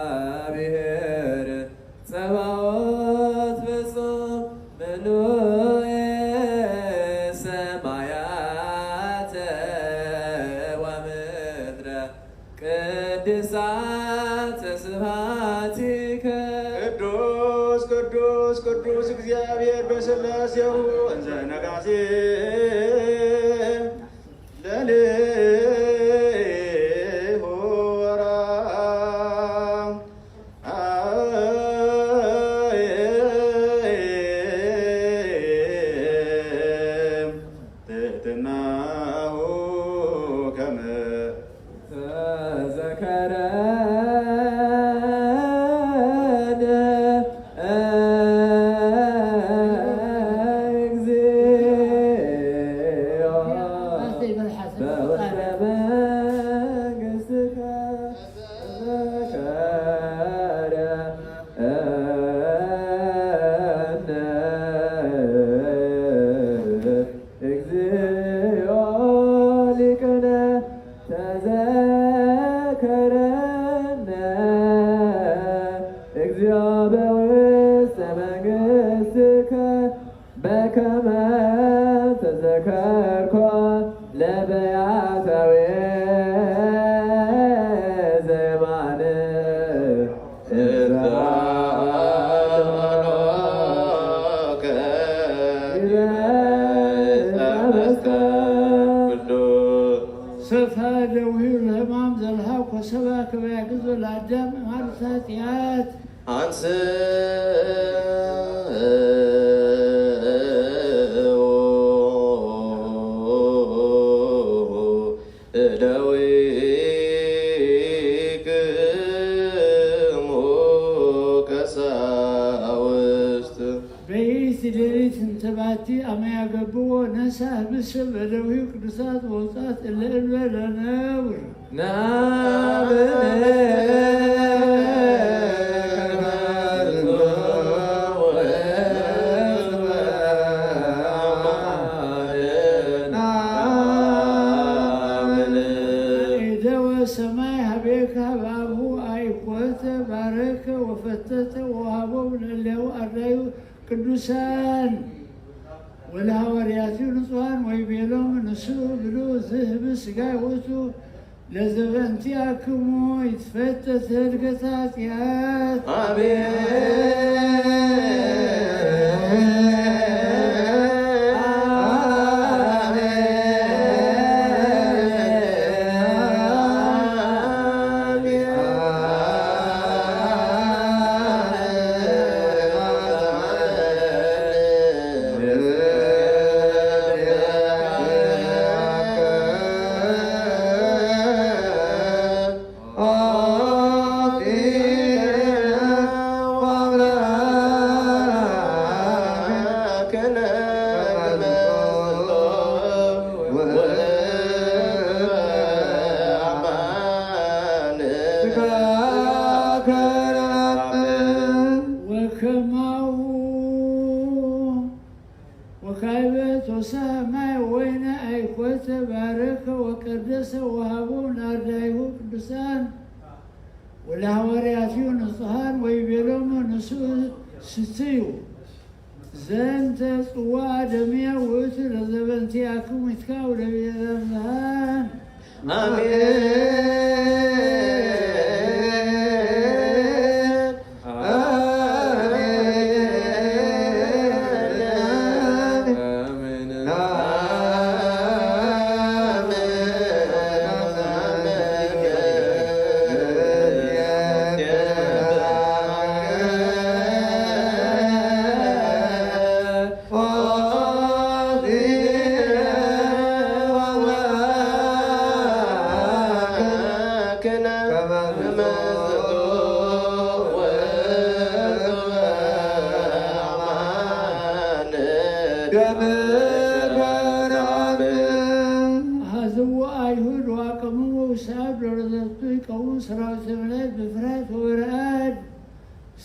እግዚኣብሔር ጸባኦት ፍጹም ምሉእ ሰማያተ ወምድረ ቅድሳተ ስብሐቲ ቅዱስ እግዚኣብሔር በስላሴሁ እንዘ ነጋሲ ለሌሁ ወራ ትሕትናሁ ከመ ተዘከረነ እግዚኦ በውስተ መንግሥትከ ተዘከረነ እግዚኦ ሊቅነ ተዘከረነ እግዚኦ በውስተ መንግሥትከ በከመ ተዘከርኮ ለበያታዊ ዘየማን ሰፋ ደዊሁ ለሕማም ዘልሃኮ ሰባ ከመ ያግዞ ለአዳም ማርታ ጢያት አንስ እደዊክሙ ቀሳውስት በይእቲ ሌሊት እንተ ባቲ አመ ያገብዎ ነሳ ህብስተ በደዊሁ ቅዱሳት ወውፃት እለ እልበ ለነብር ናምን እደወ ሰማይ ሀቤከ ሀብ አቡ አይኮተ ባረከ ወፈተተ ወሃቦም ለእሌሁ አርዳዩ ቅዱሳን ወለሐዋርያትዩ ንጹሐን ወይቤሎም ንሱ ብሉ ዝህብ ስጋ ውእቱ ለዘበንቲአክሙ ይትፈተት ህልገት ኃጢአት። አሜን። ወከማሁ ወካዕበ ተወሰኸ ማይ ወይነ አይኮተ ባረከ ወቀደሰ ወሃቦም ለአርዳኢሁ ቅዱሳን ወለሐዋርያቲሁ ንጹሐን ወይቤሎሙ ንስኡ ስትዩ ዘንተ ጽዋዕ ደምየ ውእቱ ለዘበንቲአክሙ ይትካእ ለቤዛ ብዙኃን። አሜን። ሀዝዎ አይሁድ ወአቀምዎ ውስተ አብ ለረዘቱ ይቀውም ሰራዊተ መላእክት በፍርሃት ወበረአድ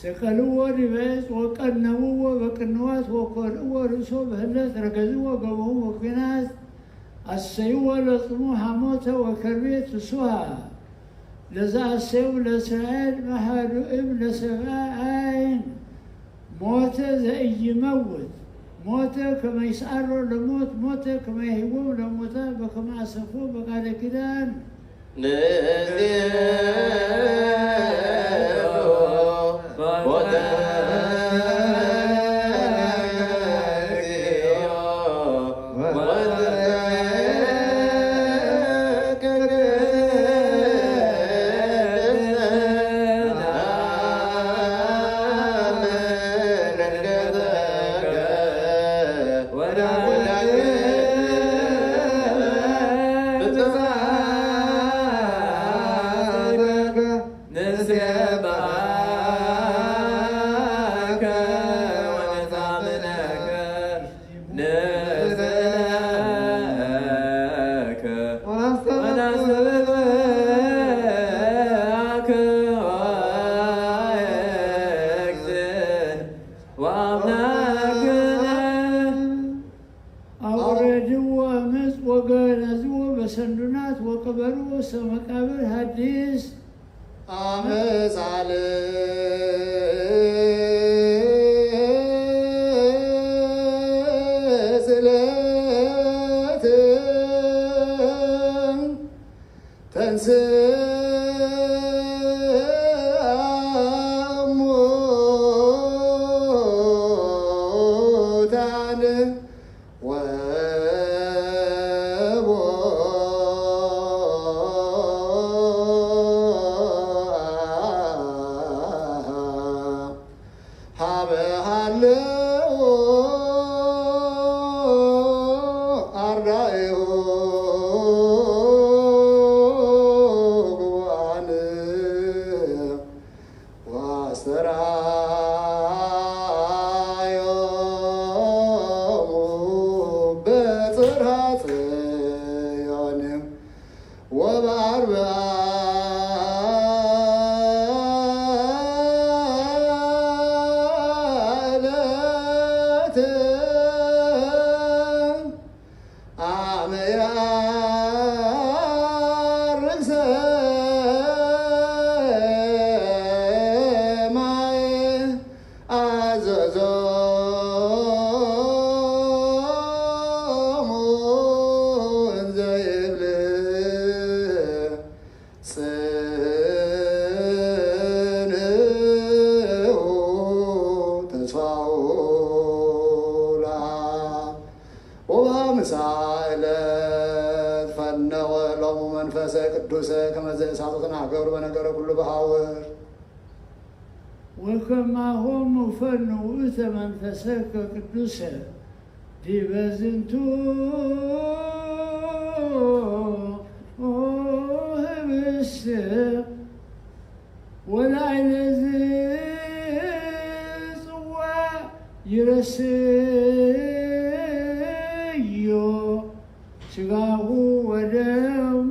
ሰቀልዎ ዲበ ዕፅ ወቀነውዎ በቅንዋት ወኮልእዎ ርእሶ በህለት ረገዝዎ ገበሁ በኲናት አሰይዎ ለጽሙ ሐሞተ ወከርቤ ትሱሃ ለዘአሰዩ ለእስራኤል መሃዱ እም ለሰብአ አይን ሞተ ዘኢይመውት ሞተ ከመ ይስዓሮ ለሞት ሞተ ከመ ይህይቦም ለሙታን በከመ አሰፎም በቃለ ኪዳን ንእዜኑ ሞተ ንስእለከ ወናስተብቅዓከ ወእግዝእነ ወአምላክነ። أوردوا أمس وجنزوا بسندنات وقبروا سمكابر حديث. أمثال ስእለት ተንሥእ እሙታን ወቦአ ሀበ ሀለዉ አርዳኢሁ ግቡአን ወአስተርአዮሙ በጽርሐ ጽዮን። ወበአርብዓ ዕለት አመ ያዐርግ ሰማይ አዘዞሙ እንዘ ይብል ጽንዑ ተስፋሁ ለአብ። ወበአምሳ ዕለት ፈነወ ሎሙ መንፈሰ ቅዱሰ ከመ ዘእሳቱ ተናገሩ በነገረ ኩሉ በሐውር። ወከማሆሙ ፈኑ ውእተ መንፈሰከ ቅዱሰ ዲበ ዝንቱ ህብስት ወላዕለ ዝጽዋ ይረስዮ ስጋሁ ወደሙ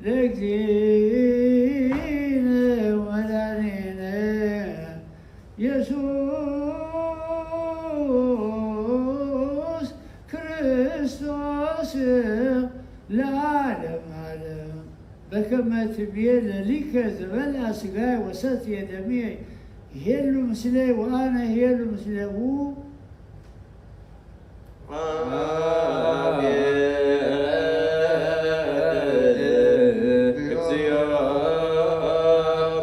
ለእግዚእነ ወመድኃኒነ ኢየሱስ ክርስቶስ ለዓለመ ዓለም። በከመ ትቤ ለሊከ ዘበልዐ ሥጋየ ወሰትየ ደምየ ይሄሉ ምስሌ ወአነ ይሄሉ ምስሌሁ። አሜን። እግዚኦ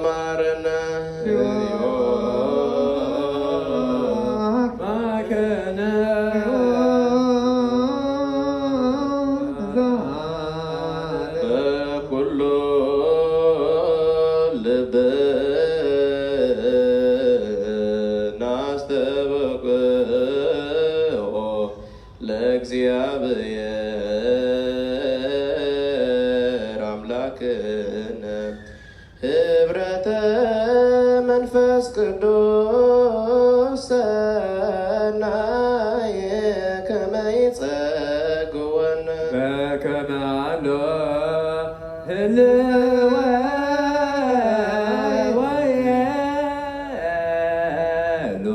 መሐረነ። እግዚኦ መሐረነ። በኩሉ ልብና አስተበቅዖ ለእግዚአብሔር አምላክነ። ህብረተ መንፈስ ቅዱስ ሰናይ ከመ ይጸግወነ። በከመ አሎ ህልወ ወየሉ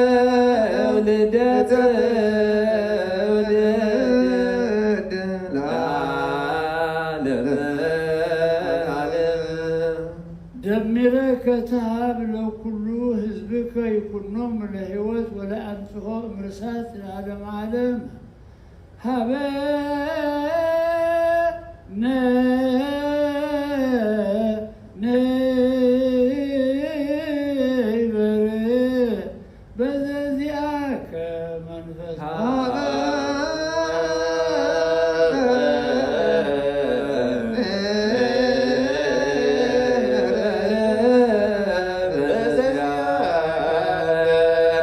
ለትውልደ ትውልድ ለዓለመ ዓለም። ደሚረከ ተሃብ ለኩሉ ህዝብከ ይኩኖም ለህይወት ወለአንጽሖ እምርሳት ለዓለመ ዓለም። ሀበነ ንበርእ በዘዚአከ መንፈስ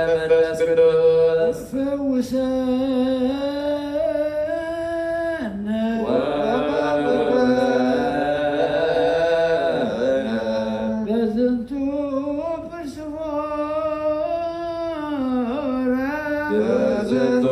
መንፈስ ቅዱስ ፈውሰነ በዝንቱ ፍልስፎ በዝቶ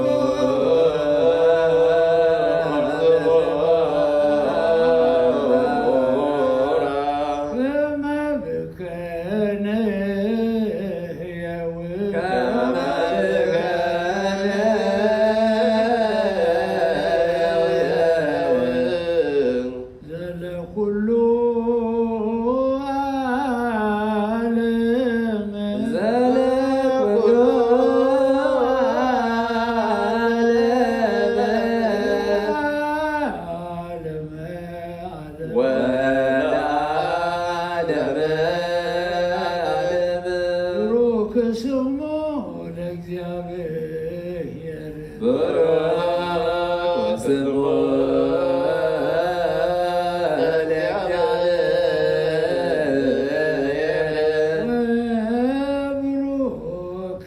ዘለኩሉ ዓለም ዘለኩሉ ዓለም ዓለም ወለዓለመ ዓለም ብሩክ ስሙ ለእግዚኣብሔር። ብሩክ ስሙ ለእግዚኣብሔር። ወብሩክ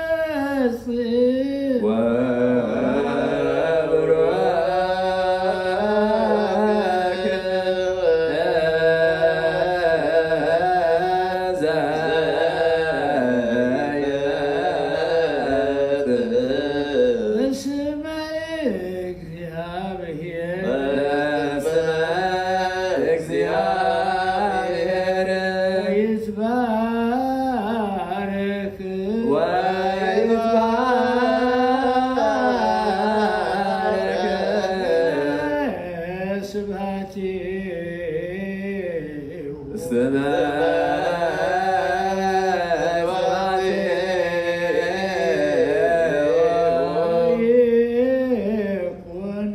ይመጽእ ወብሩክ ዘየጥፍ በስመ እግዚአብሔር በስመ እግዚአብሔር ወይትባረክ ወይትባረክ ስብሐቲሁ ስብሐቲሁ ይኩን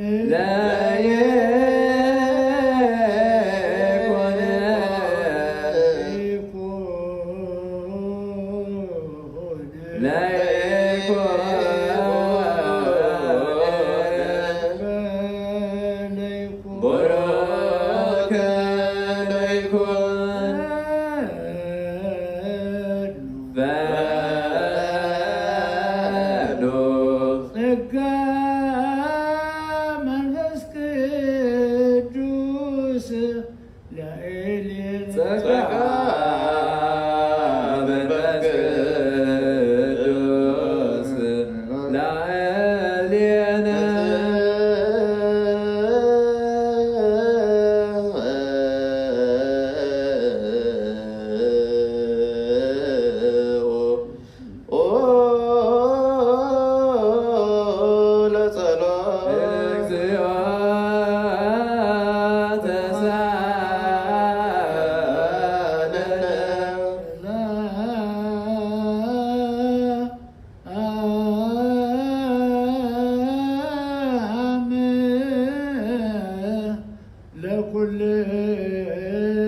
ለይኩን ይኩን ለይኩን ለይኩን ቡሩክ ለይኩን በሉ ጸጋ መንፈስ ቅዱስ ለእሌነ ጸጋ መንፈስ ቅዱስ ለእሌነ ለጸሎት እግዚኦ ተሳለነ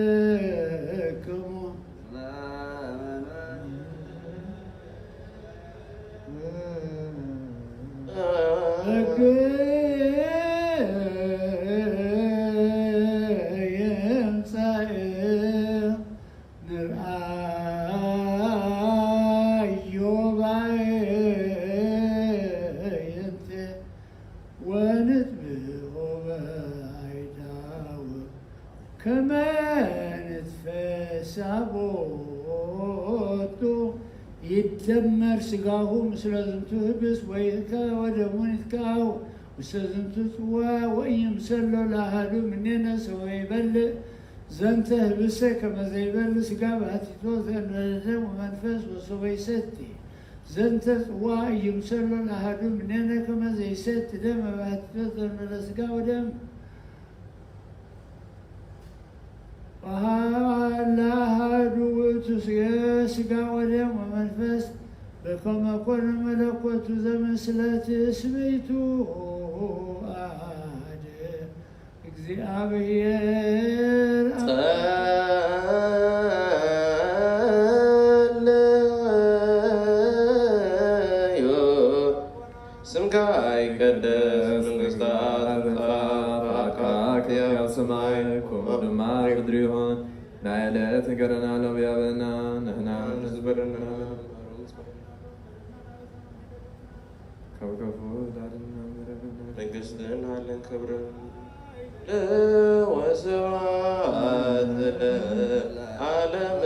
ለኩልክሙ ንርኣዮ ባይንተ ወንትብኦ ባይዳው ከመ ንትፈሳ ቦቱ ይደመር ስጋሁ ምስለ ዝንቱ ህብስ ወይከ ወደሙ ንትካው ውስተ ዝንቱ ጽዋ ወኢይምሰሎ ለአሐዱ ምኔነ ሰወ ይበልዕ ዘንተ ህብስተ ከመ ዘይበልዕ ስጋ በሐቲቶ ዘእንበለ ደም ወመንፈስ ወሰወ ይሰቲ ዘንተ ጽዋ ኢይምሰሎ ለአሐዱ ምኔነ ከመ ዘይሰቲ ደመ በሐቲቶ ዘእንበለ ስጋ ወደም ወሃላ አሐዱ ውእቱ ስጋ ወደም ወመንፈስ በከመ ኮነ መለኮቱ ዘምስለ ትስብእቱ አሐደ እግዚአብሔር ጸልዩ ስምካ ይቀደስ መንግስታ ትምጻእ ፈቃድካ ትኩን በሰማይ ከምኡ ድማ ኣብ ምድሪ ይኹን ናይ ዕለት እንጀራና ሎሚ ሃበና ንሕና ዝበደልና ካብ ክፉ ዳርና ምረና መንግስትን ሃልን ክብርን ለወስብሐት ለዓለም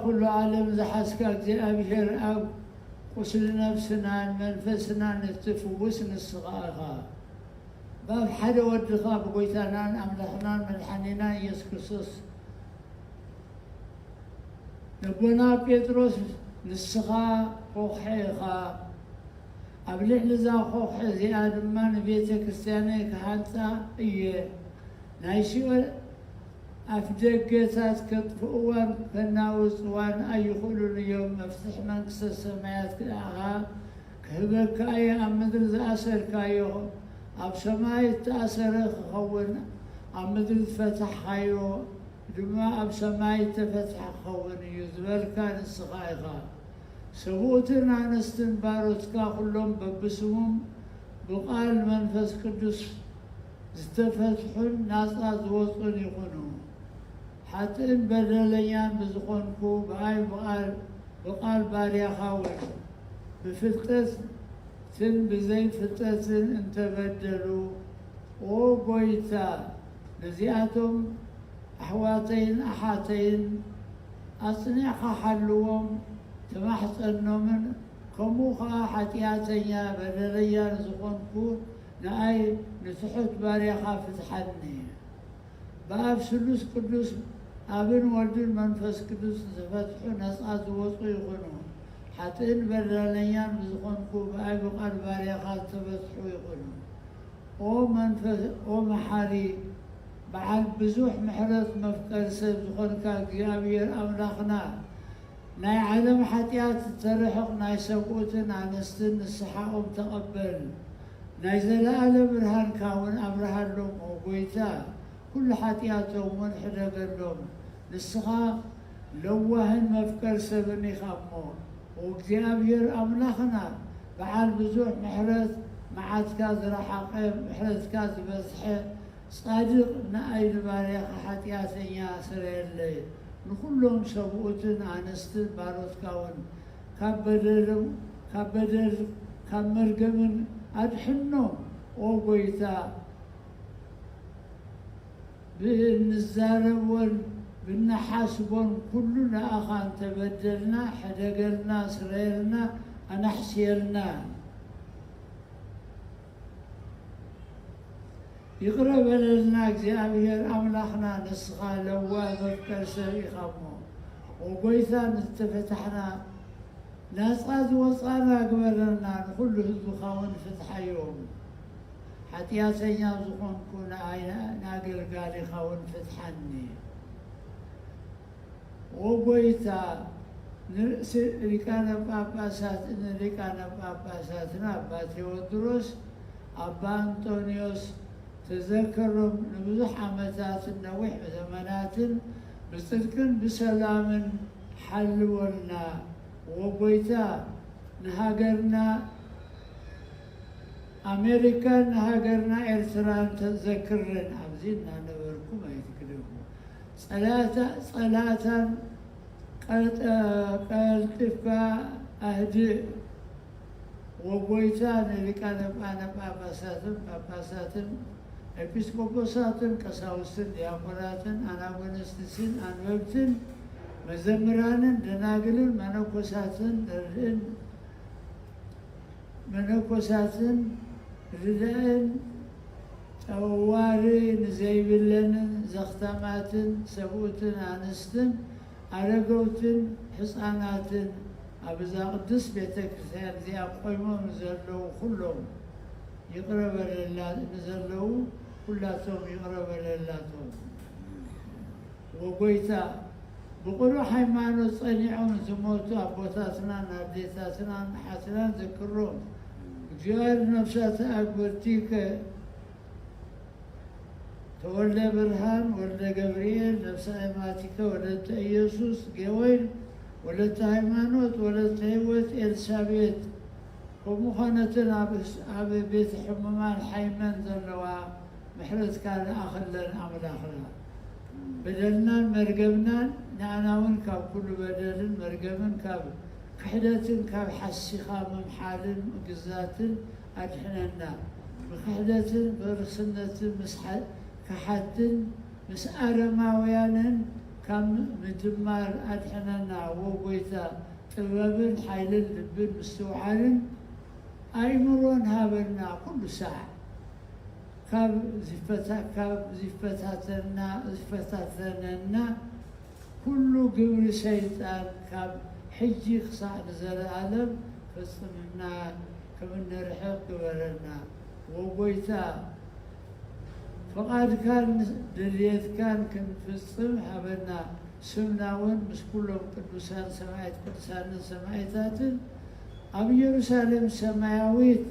ኩሉ ዓለም ዝሓዝካ እግዚኣብሔር ኣብ ቁስሊ ነፍስናን መንፈስናን እትፍውስ ንስኻ ኢኻ። ብኣብ ሓደ ወድኻ ብጎይታናን ኣምላኽናን መድሓኒናን ኢየሱስ ክርስቶስ ነቦና ጴጥሮስ ንስኻ ኮኽሒ ኢኻ፣ ኣብ ልዕሊ እዛ ኮኽሒ እዚኣ ድማ ንቤተ ክርስቲያነይ ክሃንጻ እየ። ናይ ሲኦል ኣፍደገታት ከጥፍእዋን ከናውጽዋን ኣይኽእሉን እዮም። መፍትሕ መንግስተ ሰማያት ከኣ ክህበካ እየ። ኣብ ምድሪ ዝኣሰርካዮ ኣብ ሰማይ እተኣሰረ ክኸውን፣ ኣብ ምድሪ ዝፈታሕካዮ ድማ ኣብ ሰማይ እተፈትሐ ክኸውን እዩ ዝበልካ ንስኻ ኢኻ። ሰብኡትን ኣንስትን ባሮትካ ኩሎም በብስሞም ብቓል መንፈስ ቅዱስ ዝተፈትሑን ናጻ ዝወጹን ይኹኑ። ሓጥእን በደለኛን ብዝኾንኩ ብኣይ ብቓል፣ ብቓል ባርያኻ እውን ብፍልጠትን ብዘይፍልጠትን እንተበደሉ፣ ኦ ጎይታ፣ ነዚኣቶም ኣሕዋተይን ኣሓተይን ኣጽኒዕካ ሓልዎም፣ ተማሕጸኖምን፣ ከምኡ ኸኣ ሓጢኣተኛ በደለኛ ንዝኾንኩ ንኣይ ንትሑት ባርያኻ ፍትሓኒ። ብኣብ ስሉስ ቅዱስ ኣብን ወልድን መንፈስ ቅዱስ ዝተፈትሑ ነጻ ዝወጹ ይኹኑ። ሓጥእን በደለኛን ብዝኾንኩ ብኣይ ብቓል ባርያኻ ዝተፈትሑ ይኹኑ። ኦ መንፈስ፣ ኦ መሓሪ፣ በዓል ብዙሕ ምሕረት መፍቀሪ ሰብ ዝኾንካ እግዚኣብሔር ኣምላኽና፣ ናይ ዓለም ሓጢኣት እተርሕቕ ናይ ሰብኡትን ኣንስትን ንስሓኦም ተቐበል። ናይ ዘለኣለም ብርሃንካ እውን ኣብርሃሎም፣ ኦ ጎይታ፣ ኩሉ ሓጢኣቶም እውን ሕደገሎም። ንስኻ ለዋህን መፍቀሪ ሰብን ኢኻ እሞ፣ ኦ እግዚኣብሔር ኣምላኽና፣ በዓል ብዙሕ ምሕረት፣ መዓትካ ዝረሓቐ፣ ምሕረትካ ዝበዝሐ፣ ጻድቕ ንኣይ ንባርያኻ ሓጢኣተኛ ስረየለይ፣ ንኹሎም ሰብኡትን ኣንስትን ባሮትካ እውን ካብ በደሎም፣ ካብ በደል፣ ካብ መርገምን ኣድሕኖም። ኦ ጎይታ፣ ብእንዛረቦን ብንሓስቦን ኩሉ ንኣኻ እንተበደልና፣ ሕደገልና፣ ስረየልና፣ ኣናሕስየልና። ይቕረ በለልና እግዚኣብሔር ኣምላኽና፣ ንስኻ ለዋህ መፍቀር ሰብ ኢኻ እሞ፣ ወጎይታ ንዝተፈታሕና ናጻ ዝወጻና ግበረልና፣ ንኹሉ ህዝብኻ እውን ፍትሓዮም። ሓጢኣተኛ ዝኾንኩ ንኣይ ንኣገልጋሊኻ እውን ፍትሓኒ። ወጎይታ ንርእሲ ሊቃነ ጳጳሳት ንሊቃነ ጳጳሳትና ኣባ ቴዎድሮስ ኣባ ኣንጦንዮስ ተዘከሮም ንብዙሕ ዓመታትን ነዊሕ ዘመናትን ብጽድቅን ብሰላምን ሓልወልና። ወጎይታ ንሃገርና ኣሜሪካን ንሃገርና ኤርትራን ተዘክረን። ኣብዚ እናነበርኩም ኣይትግደፉ። ጸላታ ጸላታን ቀልጠ- ቀልጢፍካ ኣህድእ። ወጎይታ ንሊቃነ ጳነ ጳጳሳትን ጳጳሳትን ኤጲስቆጶሳትን ቀሳውስትን ዲያቆናትን ኣናጎነስትስን ኣንበብትን መዘምራንን ደናግልን መነኮሳትን ርድእን መነኮሳትን ርዳእን ጠዋሪ ንዘይብለንን ዘኽታማትን ሰብኡትን ኣንስትን ኣረገውትን ሕፃናትን ኣብ እዛ ቅድስት ቤተ ክርስቲያን እዚኣ ቆይሞም ንዘለዉ ኩሎም ይቕረ በለላ ንዘለዉ ኩላቶም ይቕረ በለላቶም። ወጎይታ ብቕኑዕ ሃይማኖት ጸኒዖም ዝሞቱ ኣቦታትናን ኣዴታትናን ኣሓትናን ዘክሮም። እግዚኣብሔር ነፍሳተ ኣግብርቲከ ተወልደ ብርሃን ወልደ ገብርኤል ነፍሰ ኣይማቲከ ወለተ ኢየሱስ ጌወይን ወለተ ሃይማኖት ወለተ ህይወት ኤልሳቤጥ ከምኡ ኾነትን ኣብ እስ- ኣብ ቤት ሕሙማን ሓይመን ዘለዋ ምሕረትካ ልኣኸለን ኣምላኽና። በደልናን መርገምናን ንኣና እውን ካብ ኩሉ በደልን መርገምን ካብ ክሕደትን ካብ ሓሲኻ ምምሓልን ምግዛትን ኣድሕነና። ብክሕደትን ብርስነትን ምስ ሓ- ከሓድትን ምስ ኣረማውያንን ካብ ምድማር ኣድሕነና። ዎ ጎይታ ጥበብን ሓይልን ልብን ምስትውዓልን ኣእምሮን ሃበና ኩሉ ሳዕ። ካብ ዝፈታ- ካብ ዝፈታተና ዝፈታተነና ኩሉ ግብሪ ሰይጣን ካብ ሕጂ ክሳዕ ንዘለኣለም ፈጽምና ከም እንርሕቕ ግበረና። ወጎይታ ፍቓድካን ድልየትካን ክንፍጽም ሃበና። ስምና እውን ምስ ኩሎም ቅዱሳን ሰማዕት ቅዱሳንን ሰማዕታትን ኣብ ኢየሩሳሌም ሰማያዊት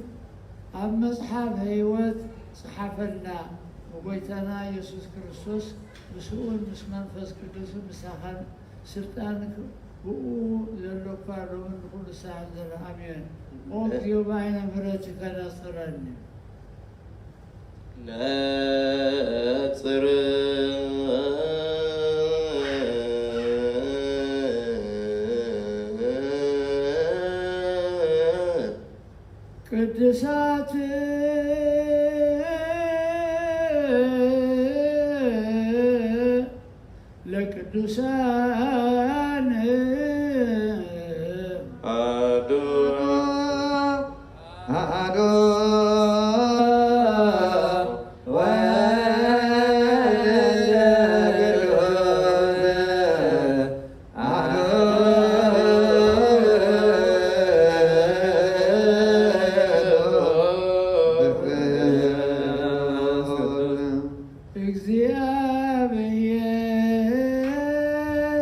ኣብ መጽሓፍ ሕይወት ጽሓፈልና። ብጎይታና ኢየሱስ ክርስቶስ ምስኡን ምስ መንፈስ ቅዱስን ምሳኻን ስልጣን ብኡ ዘሎካ ሎምን ንኹሉ ሰዓት ዘለ ኣሜን። ኦ እግዚኣብ ዓይነ ምሕረትከ ናጽረኒ። ነጽር ቅዱሳት ለቅዱሳን ኣዶ ኣዶ እግዚኣብሔር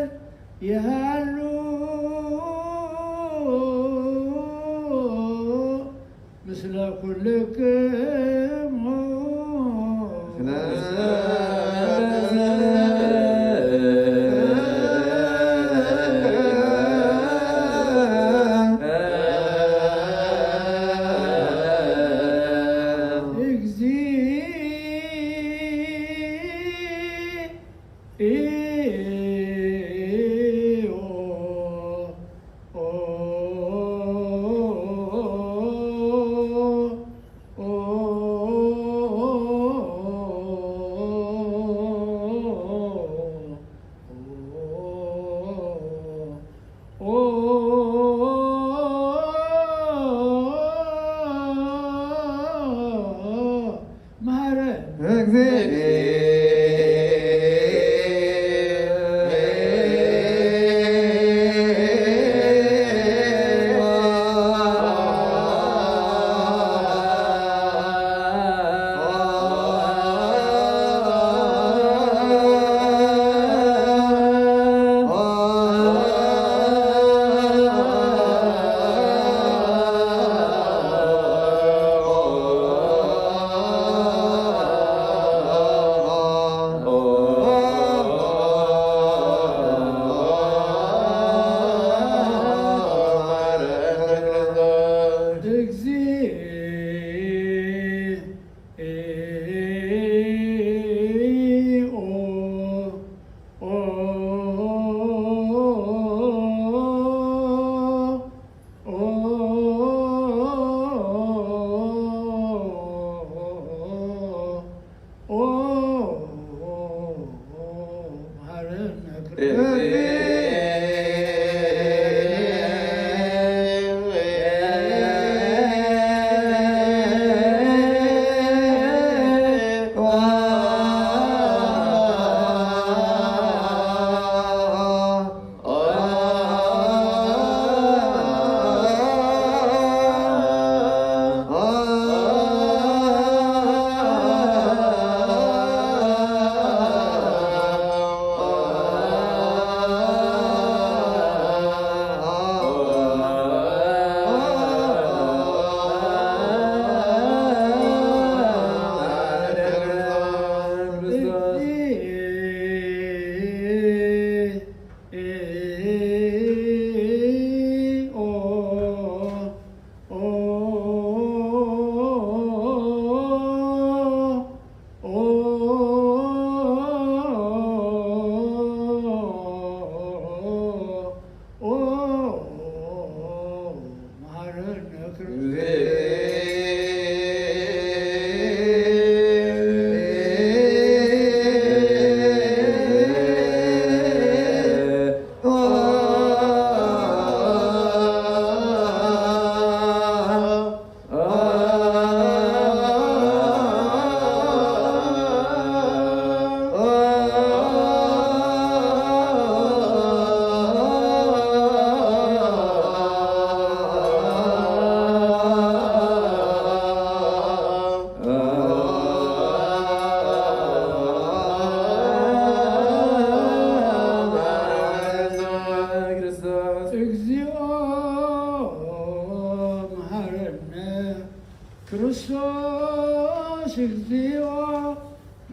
ክርስቶስ እግዚኦ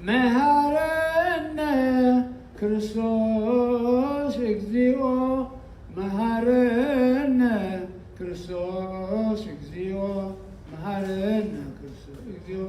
መሃረነ፣ ክርስቶስ እግዚኦ መሃረነ፣ ክርስቶስ እግዚኦ መሃረነ፣ ክርስቶስ እግዚኦ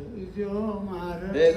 እግዚኦ መሃረነ።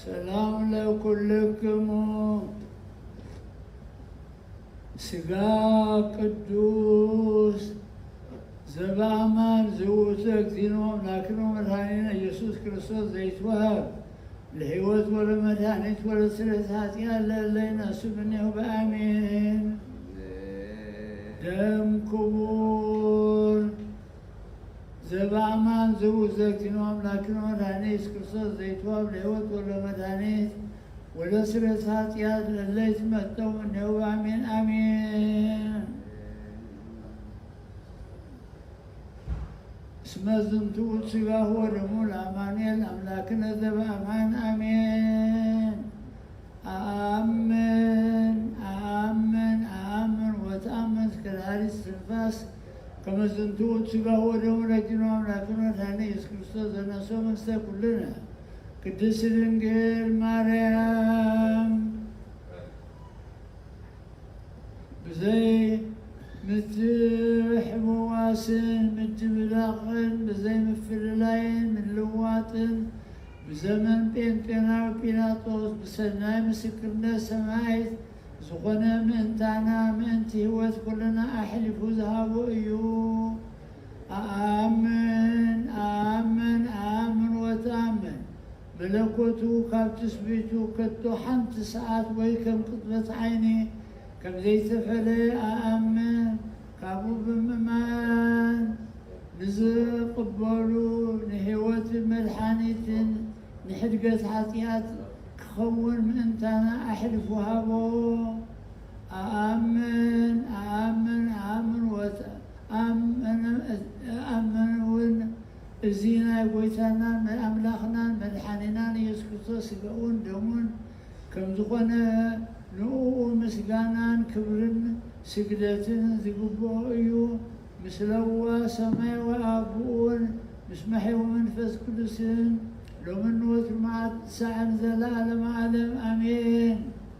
ሰላም ለኩልክሙ። ስጋ ቅዱስ ዘበኣማን ዝውእቱ እግዚእነ ኣምላክነ መድኃኒነ ኢየሱስ ክርስቶስ ዘይትወሃብ ለሕይወት ወለመድኃኒት ወለስርየት ኃጢኣት ለለይነሱ ብኔሁ በኣሜን። ደም ክቡር ዘበኣማን ዝውእቱ እግዚእነ ኣምላክነ መድኃኒነ ኢየሱስ ክርስቶስ ዘይትወሃብ ለሕይወት ወለመድኃኒት ወለስርየት ኃጢኣት ለለይትመጠው ብኔሁ በኣሜን። ኣሜን። እስመ ዝንቱ ውእቱ ሥጋሁ ወደሙ ለአማኑኤል አምላክነ ዘበአማን አሜን። አአምን አአምን አአምን ወተአምን እስከ ዳሪት ትንፋስ ከመ ዝንቱ ውእቱ ሥጋሁ ወደሙ ለኪኑ አምላክነ ወመድኃኒነ ኢየሱስ ክርስቶስ ዘነሶ መንግስተ ኩልነ ቅድስት ድንግል ማርያም ብዘይ ምትሕውዋስን ምድብላቕን ብዘይ ምፍልላይን ምልዋጥን ብዘመን ጴንጤናዊ ጲላጦስ ብሰናይ ምስክርነት ሰማዕት ዝኾነ ምእንታና ምእንቲ ህይወት ኩልና ኣሕሊፉ ዝሃቦ እዩ። ኣኣምን ኣኣምን ኣኣምን ወተኣምን መለኮቱ ካብ ትስቢቱ ከቶ ሓንቲ ሰዓት ወይ ከም ቅጽበት ዓይኒ ከም ዘይተፈለየ ኣኣምን። ካብኡ ብምእማን ንዝቕበሉ ንህይወትን መድሓኒትን ንሕድገት ሓጢኣት ክኸውን ምእንታና ኣሕልፉ ሃቦ። ኣኣምን ኣኣምን ኣኣምን ወተ ኣኣምን እውን እዚ ናይ ጎይታናን ኣምላኽናን መድሓኒናን ኢየሱስ ክርስቶስ ስጋኡን ደሙን ከም ዝኾነ ንእኡ ምስጋናን ክብርን ስግደትን ዝግብኦ እዩ። ምስለ ሰማያዊ ኣቦኡን ምስ መሐዊ መንፈስ ቅዱስን ሎምን ወትሩ መዓት ሳዕን ዘለዓለም ዓለም ኣሜን።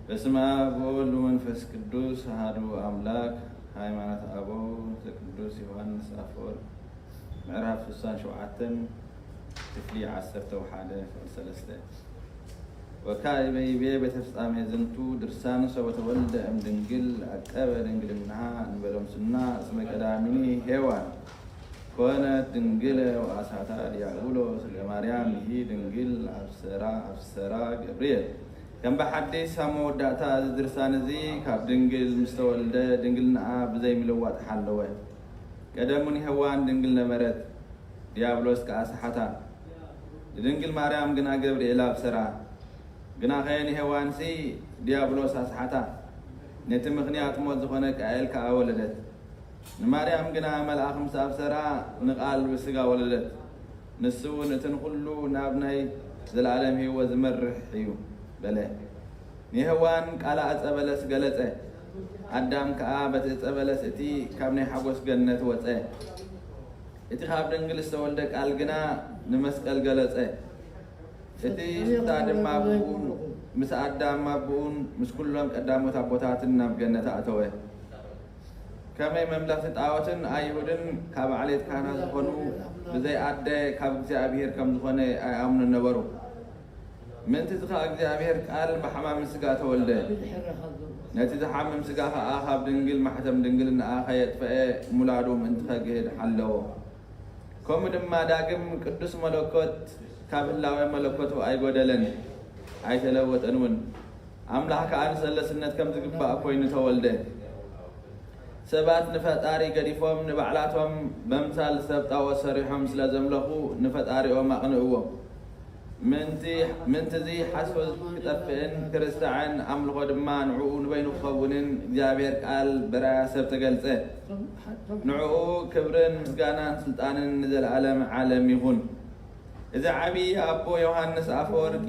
በስመ አብ ወወልድ ወመንፈስ ቅዱስ አሐዱ አምላክ። ሃይማኖት አበው ዘቅዱስ ዮሐንስ አፈወርቅ ምዕራፍ ስሳን ሸውዓተን ክፍሊ ዓሰርተ ወሓደ ፍቕዲ ሰለስተ። ወካዕበ ይቤ ቤተ ፍጻሜ ዝንቱ ድርሳን ሰበ ተወልደ እም ድንግል አቀበ ድንግልናሃ እንበሎም ስና እስመ ቀዳሚኒ ሄዋን ኮነት ድንግለ ወአሳታ ዲያብሎስ ለማርያም ይሂ ድንግል አብሰራ አብሰራ ገብርኤል። ከም ብሓዲስ ኣብ መወዳእታ እዚ ድርሳን እዚ ካብ ድንግል ምስ ተወልደ ድንግልናኣ ብዘይ ምልዋጥ ሓለወ። ቀደሙ ንሄዋን ድንግል ነበረት፣ ዲያብሎስ ከኣ ሰሓታ። ንድንግል ማርያም ግና ገብርኤል ኣብሰራ። ግናኸ ንሄዋንሲ ዲያብሎስ ኣስሓታ። ነቲ ምኽንያት ሞት ዝኾነ ቃኤል ከኣ ወለደት። ንማርያም ግና መልኣኽ ምስ ኣብሰራ ንቓል ብስጋ ወለደት። ንሱ እውን እቲ ንኹሉ ናብ ናይ ዘለኣለም ህይወት ዝመርሕ እዩ በለ። ንሄዋን ቃል ዕፀ በለስ ገለጸ። ኣዳም ከኣ በቲ ዕፀ በለስ እቲ ካብ ናይ ሓጎስ ገነት ወጸ። እቲ ካብ ድንግል ዝተወልደ ቃል ግና ንመስቀል ገለጸ። እቲ ስታ ድማ ብኡን ምስ ኣዳም ኣቦኡን ምስ ኩሎም ቀዳሞት ኣቦታትን ናብ ገነት ኣእተወ። ከመይ መምለኽቲ ጣዖትን ኣይሁድን ካብ ዓሌት ካህናት ዝኾኑ ብዘይ ኣደ ካብ እግዚኣብሔር ከም ዝኾነ ኣይኣምኑን ነበሩ። ምእንቲ እዚ ኸኣ እግዚኣብሔር ቃል ብሓማሚ ስጋ ተወልደ። ነቲ ዝሓምም ስጋ ኸኣ ካብ ድንግል ማሕተም ድንግልናኣ ኸየጥፈአ ሙላዱ ምእንቲ ኸግህድ ሓለዎ። ከምኡ ድማ ዳግም ቅዱስ መለኮት ካብ ህላዌ መለኮቱ ኣይጎደለን ኣይተለወጠን እውን። ኣምላኽ ከኣ ንሰለስነት ከም ዝግባእ ኮይኑ ተወልደ። ሰባት ንፈጣሪ ገዲፎም ንባዕላቶም በምሳል ሰብ ጣዖት ሰሪሖም ስለ ዘምለኹ ንፈጣሪኦም ኣቕንእዎ። ምእንቲ ምእንቲ እዚ ሓሶት ክጠፍእን ክርስታዕን ኣምልኾ ድማ ንዕኡ ንበይኑ ክኸውንን እግዚኣብሔር ቃል በራያ ሰብ ተገልጸ። ንዕኡ ክብርን ምስጋናን ስልጣንን ንዘለኣለም ዓለም ይኹን። እዚ ዓብዪ ኣቦ ዮሃንስ ኣፈወርቂ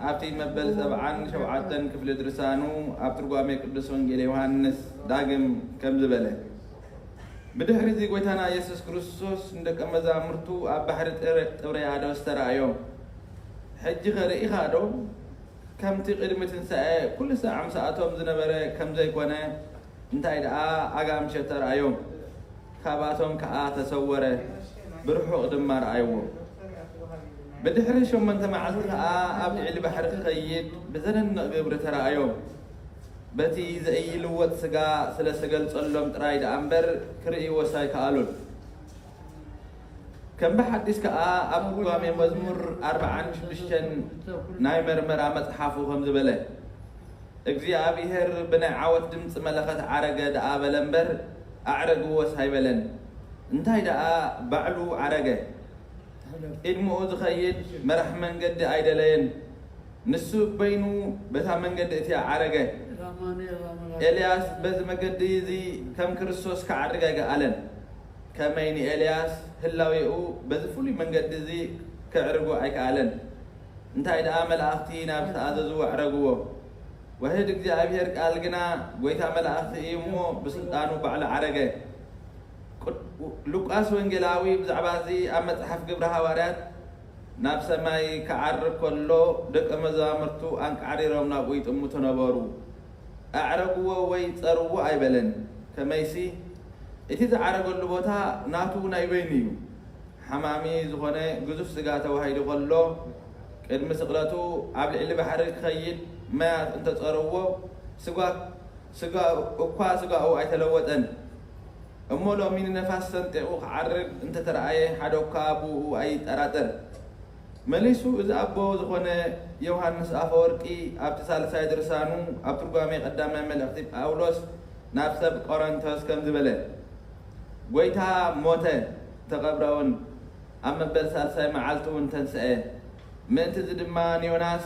ኣብቲ መበል ሰብዓን ሸውዓተን ክፍሊ ድርሳኑ ኣብ ትርጓሜ ቅዱስ ወንጌል ዮሃንስ ዳግም ከምዚ በለ። ብድሕሪ እዚ ጎይታና ኢየሱስ ክርስቶስ ንደቀ መዛሙርቱ ኣብ ባሕሪ ጥብርያዶስ ተራእዮም። ሕጂ ኸ ርኢኻ ዶ? ከምቲ ቅድሚ ትንሳኤ ኩሉ ሳዕ ምሳኣቶም ዝነበረ ከም ዘይኮነ እንታይ ደኣ ኣጋ ምሸት ተራእዮም። ካብኣቶም ከኣ ተሰወረ፣ ብርሑቕ ድማ ረኣይዎ። ብድሕሪ ሸሞንተ መዓልቲ ከኣ ኣብ ልዕሊ ባሕሪ ክኸይድ ብዘደንቕ ግብሪ ተራእዮም። በቲ ዘኢይልወጥ ስጋ ስለ ዝተገልጸሎም ጥራይ ደኣ እምበር ክርእይዎስ ኣይከኣሉን። ከም ብሓዲስ ከኣ ኣብ ትርጓሜ መዝሙር ኣርብዓን ሽዱሽተን ናይ መርመራ መጽሓፉ ከምዚ በለ። እግዚኣብሔር ብናይ ዓወት ድምፂ መለኸት ዓረገ ደኣ በለ እምበር ኣዕረግዎስ ኣይበለን። እንታይ ደኣ ባዕሉ ዓረገ። ቅድምኡ ዝኸይድ መራሕ መንገዲ ኣይደለየን። ንሱ በይኑ በታ መንገዲ እቲኣ ዓረገ። ኤልያስ በዚ መገዲ እዚ ከም ክርስቶስ ክዓርግ ኣይከኣለን። ከመይ ንኤልያስ ህላዌኡ በዚ ፍሉይ መንገዲ እዚ ከዕርጎ ኣይከኣለን። እንታይ ደኣ መላእኽቲ ናብ ዝተኣዘዝዎ ኣዕረግዎ። ወህድ እግዚኣብሔር ቃል ግና ጐይታ መላእኽቲ እዩ እሞ ብስልጣኑ ባዕሉ ዓረገ። ሉቃስ ወንጌላዊ ብዛዕባ እዚ ኣብ መጽሓፍ ግብሪ ሃዋርያት፣ ናብ ሰማይ ክዓርግ ከሎ ደቀ መዛሙርቱ ኣንቃዕሪሮም ናብኡ ይጥምቱ ነበሩ። ኣዕረግዎ ወይ ጸርዎ ኣይበለን። ከመይሲ፣ እቲ ዝዓረገሉ ቦታ ናቱ ናይ በይኑ እዩ። ሓማሚ ዝኾነ ግዙፍ ስጋ ተዋሂዱ ከሎ፣ ቅድሚ ስቕለቱ ኣብ ልዕሊ ባሕሪ ክኸይድ ማያት እንተጸረዎ፣ ስጋ-፣ ስጋ-፣ እኳ ስጋኡ ኣይተለወጠን። እሞ ሎሚ ንነፋስ ሰንጢቑ ክዓርግ እንተተረኣየ፣ ሓደ እኳ ብኡ ኣይጠራጠር። መሊሱ፣ እዚ ኣቦ ዝኾነ ዮሃንስ ኣፈወርቂ ኣብቲ ሳልሳይ ድርሳኑ፣ ኣብ ትርጓሜ ቀዳማይ መልእኽቲ ጳውሎስ ናብ ሰብ ቆሮንቶስ ከምዚ በለ፣ ጎይታ ሞተ፣ ተቐብረ እውን፣ ኣብ መበል ሳልሳይ መዓልቲ እውን ተንስአ። ምእንቲ እዚ ድማ ንዮናስ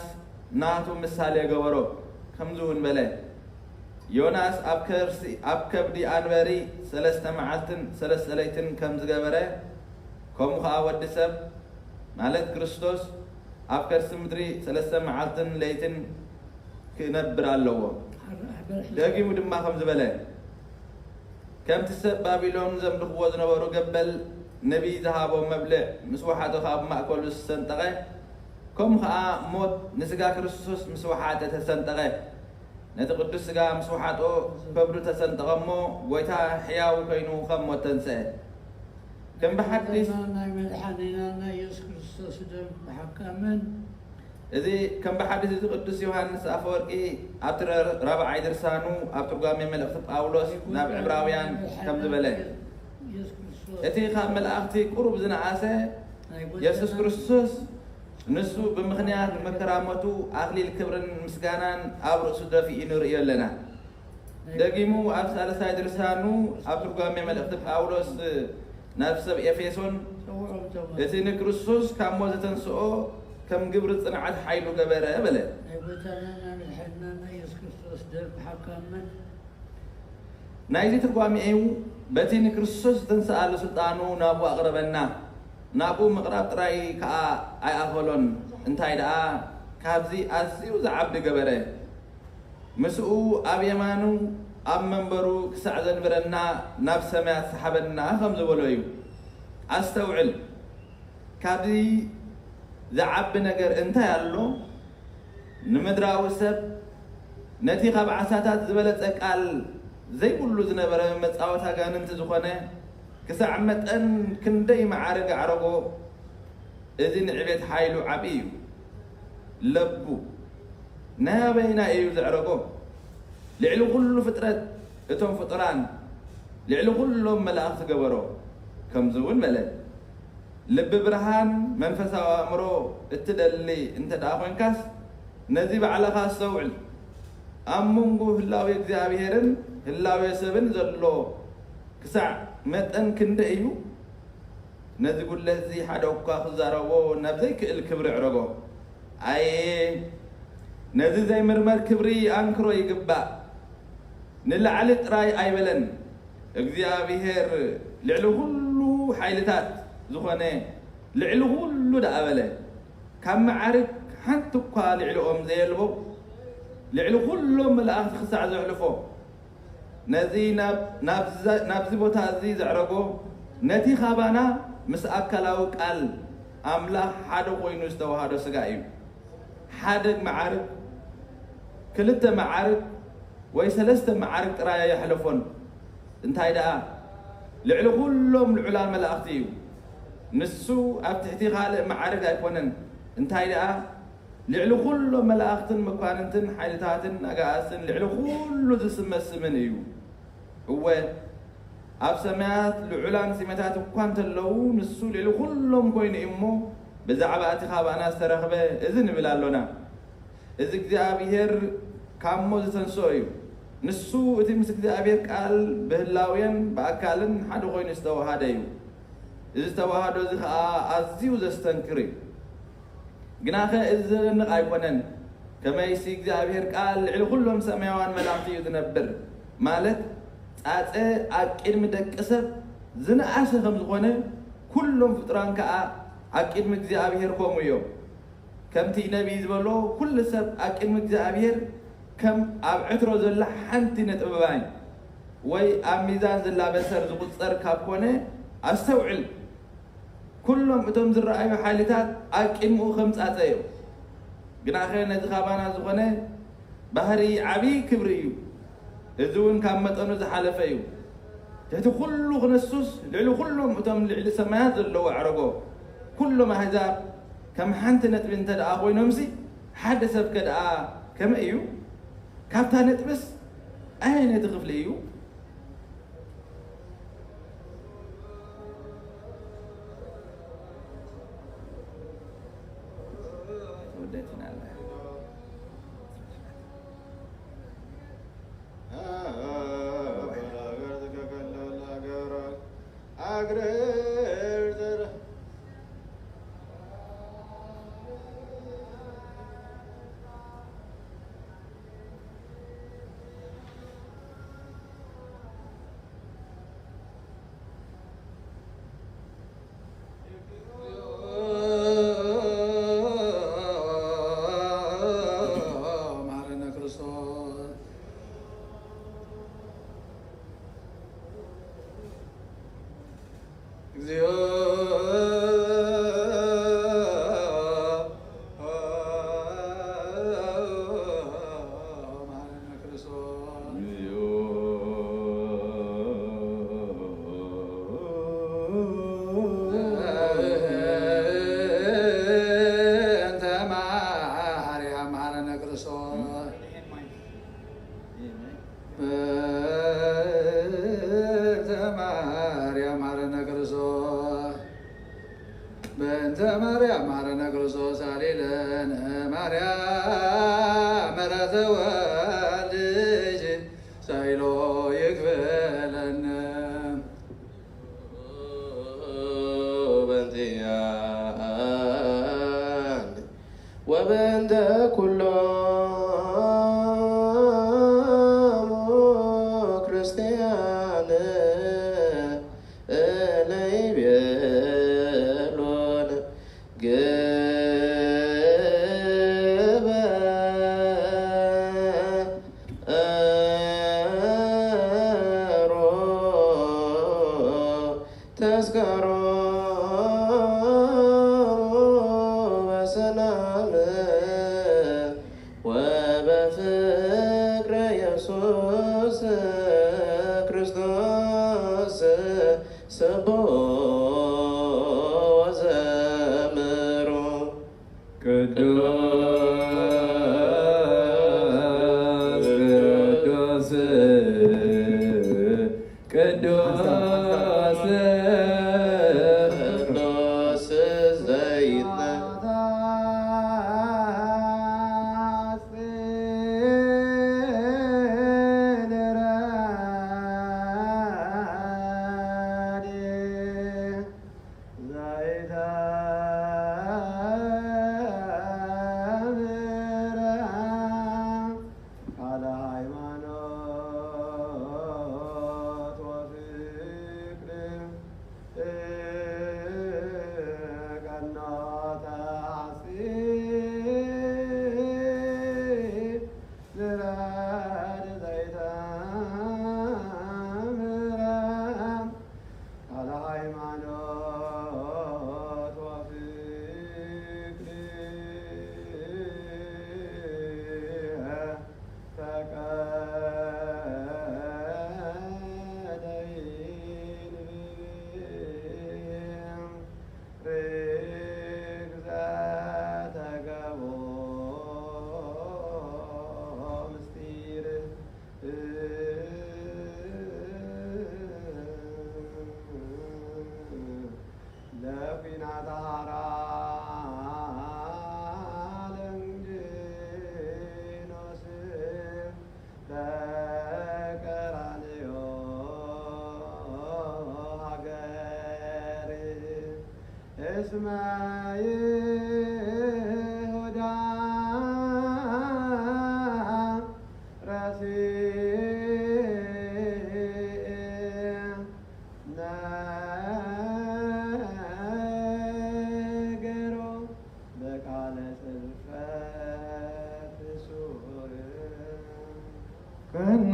ናቱ ምሳሌ ገበሮ፣ ከምዚ እውን በለ፣ ዮናስ ኣብ ከርሲ፣ ኣብ ከብዲ ኣንበሪ ሰለስተ መዓልትን ሰለስተ ለይትን ከም ዝገበረ፣ ከምኡ ኸኣ ወዲ ሰብ፣ ማለት ክርስቶስ፣ ኣብ ከርሲ ምድሪ ሰለስተ መዓልትን ለይትን ክነብር ኣለዎ። ደጊሙ ድማ ከም ዝበለ፣ ከምቲ ሰብ ባቢሎን ዘምልኽዎ ዝነበሩ ገበል ነቢይ ዝሃቦ መብልዕ ምስ ወሓጦ ካብ ማእከሉ ዝሰንጠቐ፣ ከምኡ ኸኣ ሞት ንስጋ ክርስቶስ ምስ ወሓጠ ተሰንጠቐ። ነቲ ቅዱስ ስጋ ምስ ወሓጦ ከብዱ ተሰንጠቐ እሞ፣ ጎይታ ሕያው ኮይኑ ካብ ሞት ተንስአ። ከም ብሓድሽ ናይ መድሓኒና ናይ የሱስ ክርስቶስ ደም ብሓቂ ኣምን። እዚ ከም ብሓድሽ እዚ ቅዱስ ዮሃንስ ኣፈወርቂ ኣብቲ ረ-፣ ራብዓይ ድርሳኑ ኣብ ትርጓሜ መልእኽቲ ጳውሎስ ናብ ዕብራውያን ከም ዝበለ፣ የሱስ ክርስቶስ እቲ ካብ መላእኽቲ ቁሩብ ዝነኣሰ ናይ ጎይታና የሱስ ክርስቶስ ንሱ ብምኽንያት መከራ ሞቱ ኣኽሊል ክብርን ምስጋናን ኣብ ርእሱ ደፊኡ ንርእዮ ኣለና። ደጊሙ ኣብ ሳልሳይ ድርሳኑ ኣብ ትርጓሜ መልእኽቲ ጳውሎስ ናብ ሰብ ኤፌሶን፣ እቲ ንክርስቶስ ካብ ሞት ዘተንስኦ ከም ግብሪ ጽንዓት ሓይሉ ገበረ በለ። ናይ ጎይታና ናይ መድሓኒና ናይ የሱስ ክርስቶስ ደም ብሓቂ ኣምን። ናይዚ ትርጓሜኡ፣ በቲ ንክርስቶስ ዝተንስኣሉ ስልጣኑ ናብኡ ኣቕረበና። ናብኡ ምቕራብ ጥራይ ከኣ ኣይኣኸሎን፣ እንታይ ደኣ ካብዚ ኣዝዩ ዝዓቢ ገበረ። ምስኡ ኣብ የማኑ ኣብ መንበሩ ክሳዕ ዘንብረና ናብ ሰማያት ሰሓበና ከም ዝበሎ እዩ። ኣስተውዕል፣ ካብዚ ዝዓቢ ነገር እንታይ ኣሎ? ንምድራዊ ሰብ ነቲ ካብ ዓሳታት ዝበለጸ ቃል ዘይብሉ ዝነበረ መጻወቲ ኣጋንንቲ ዝኾነ ክሳዕ መጠን ክንደይ መዓርግ ኣዕረጎ። እዚ ንዕቤት ሓይሉ ዓቢ እዩ። ለቡ ናይ ኣበይና እዩ ዘዕረጎ? ልዕሊ ኩሉ ፍጥረት እቶም ፍጡራን ልዕሊ ኩሎም መላእኽቲ ገበሮ። ከምዚ እውን በለ፣ ልቢ ብርሃን መንፈሳዊ ኣእምሮ እትደሊ እንተ ደኣ ኾንካስ ነዚ ባዕልኻ ኣስተውዕል። ኣብ መንጎ ህላዌ እግዚኣብሔርን ህላዌ ሰብን ዘሎ ክሳዕ መጠን ክንደይ እዩ? ነዚ ጉድለት እዚ ሓደ እኳ ክዛረቦ ናብ ዘይክእል ክብሪ ኣዕረጎ። ኣየ ነዚ ዘይምርመር ክብሪ ኣንክሮ ይግባእ። ንላዕሊ ጥራይ ኣይበለን። እግዚኣብሔር ልዕሊ ኩሉ ሓይልታት ዝኾነ ልዕሊ ኩሉ ደኣ በለ። ካብ መዓርግ ሓንቲ እኳ ልዕሊኦም ዘየልቦ ልዕሊ ኩሎም መላእኽቲ ክሳዕ ዘሕልፎ ነዚ ናብ-፣ ናብዛ-፣ ናብዚ ቦታ እዚ ዘዕረጎ ነቲ ካባና ምስ ኣካላዊ ቃል ኣምላኽ ሓደ ኮይኑ ዝተዋሃዶ ስጋ እዩ። ሓደ መዓርግ፣ ክልተ መዓርግ ወይ ሰለስተ መዓርግ ጥራይ ኣየሕለፎን። እንታይ ደኣ ልዕሊ ኩሎም ልዑላን መላእኽቲ እዩ። ንሱ ኣብ ትሕቲ ካልእ መዓርግ ኣይኮነን። እንታይ ደኣ ልዕሊ ኩሎም መላእኽትን መኳንንትን ሓይልታትን ኣጋእዝትን ልዕሊ ኩሉ ዝስመ ስምን እዩ። እወ፣ ኣብ ሰማያት ልዑላን ሲመታት እኳ እንተለዉ፣ ንሱ ልዕሊ ኩሎም ኮይኑ እዩ እሞ፣ ብዛዕባ እቲ ካባና ዝተረኽበ እዚ ንብል ኣሎና። እዚ እግዚኣብሔር ካብ ሞት ዝተንስኦ እዩ። ንሱ እቲ ምስ እግዚኣብሔር ቃል ብህላዌን ብኣካልን ሓደ ኮይኑ ዝተዋሃደ እዩ። እዚ ተዋህዶ እዚ ኸኣ ኣዝዩ ዘስተንክር እዩ። ግናኸ እዚ ዘደንቕ ኣይኮነን። ከመይሲ እግዚኣብሔር ቃል ልዕሊ ኩሎም ሰማያውያን መላእኽቲ እዩ ዝነብር። ማለት ጻጸ ኣብ ቅድሚ ደቂ ሰብ ዝነኣሰ ከም ዝኾነ፣ ኩሎም ፍጡራን ከኣ ኣብ ቅድሚ እግዚኣብሔር ከምኡ እዮም። ከምቲ ነቢይ ዝበሎ፣ ኩሉ ሰብ ኣብ ቅድሚ እግዚኣብሔር ከም ኣብ ዕትሮ ዘላ ሓንቲ ነጥበ ማይ፣ ወይ ኣብ ሚዛን ዝላበ ሰብ ዝቑጸር ካብ ኮነ ኣስተውዕል። ኩሎም እቶም ዝረኣዩ ሓይልታት ኣብ ቅድሚኡ ከም ጻጸ እዮም። ግናኸ ነዚ ካባና ዝኾነ ባህሪ ዓብዪ ክብሪ እዩ። እዚ እውን ካብ መጠኑ ዝሓለፈ እዩ። ትሕቲ ኩሉ ክነሱስ ልዕሊ ኩሎም እቶም ልዕሊ ሰማያት ዘለዎ ኣዕረጎ። ኩሎም ኣህዛብ ከም ሓንቲ ነጥቢ እንተ ደኣ ኮይኖምሲ ሓደ ሰብከ ደኣ ከመይ እዩ? ካብታ ነጥብስ ኣየነይቲ ክፍሊ እዩ? መሐረነ ክርስቶስ። እግዚኦ መሐረነ ክርስቶስ። እንተ ማርያም መሐረነ ክርስቶስ። በእንተ ማርያም መሐረነ ክርስቶስ። በእንተ ማርያም መሐረነ ክርስቶስ። ሳሊለነ ማርያም ምሕረተ ወልድኪ ሳይሎ ይክፈለነ። በእንቲአነ ወበእንተ ኩሎሙ ክርስቲያን እለ ይቤሎን ግበሮ ተስካሮሙ በሰላም ወበፍቅረ ኢየሱስ ክርስቶስ ስብሖ ወዘምሮ። ቅዱስ ቅዱስ ቅዱስ ቅዱስ ዘይነ ዘይተምረ ቃለ ሃይማኖት ወፍቅር ቀኖተ ሐሴት ንረድ ዘይተምረ ቃለ ሃይማኖት ወፍቅር ፈቀደ ይንብብ ርግዘ ተገቦ ምስጢር ለኩናተ ሐራ ለንግኖስ በቀራንዮ ሀገር እስመ ይሁዳ ረሲዕ ነገሮ በቃለ ጽልፈት ሱር ቀና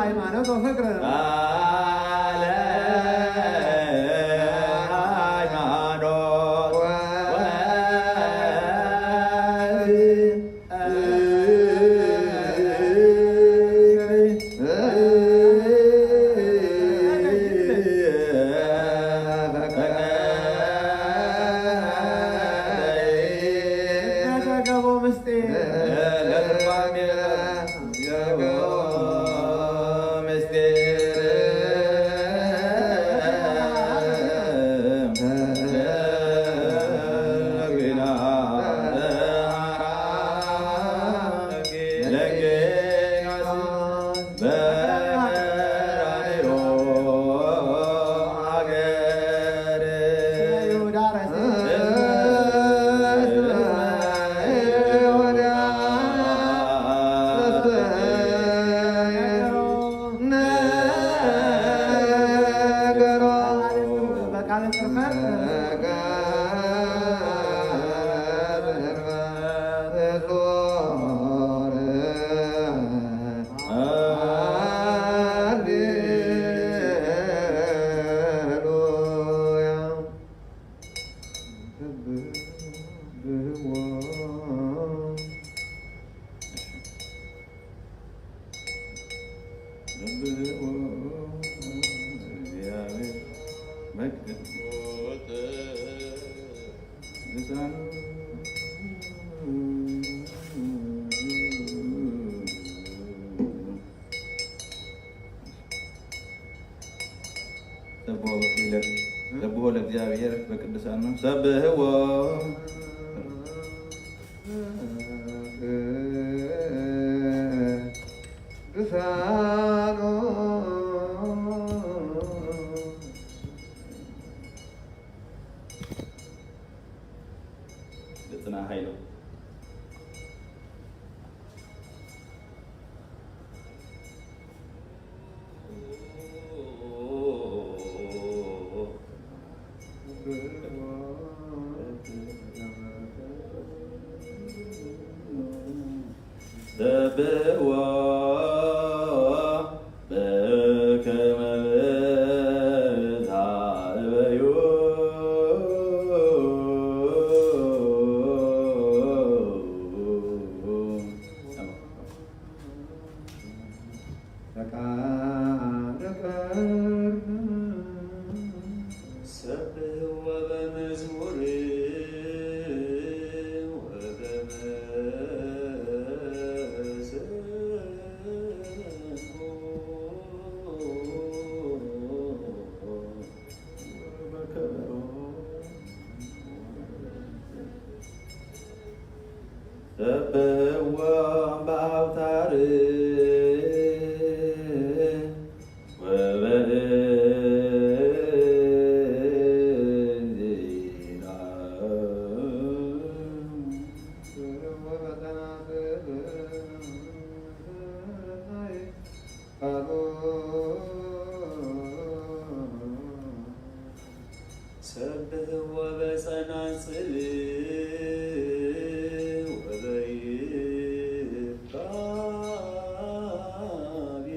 ሃይማኖት ወፍቅር። ሰብሖ ለእግዚኣብሔር በቅዱሳኑ ሰብሕዎ። ገጽና ሃይሎ። ሰብሕዎ በከመ ብዝሃ እበዩ። ሰብሕዎ በመዝሙር ወበመሰንቆ። ሰብሕዎ በአውታር ወበእንዚራ። ሰብሕዎ በጸናጽል ወበይባቤ።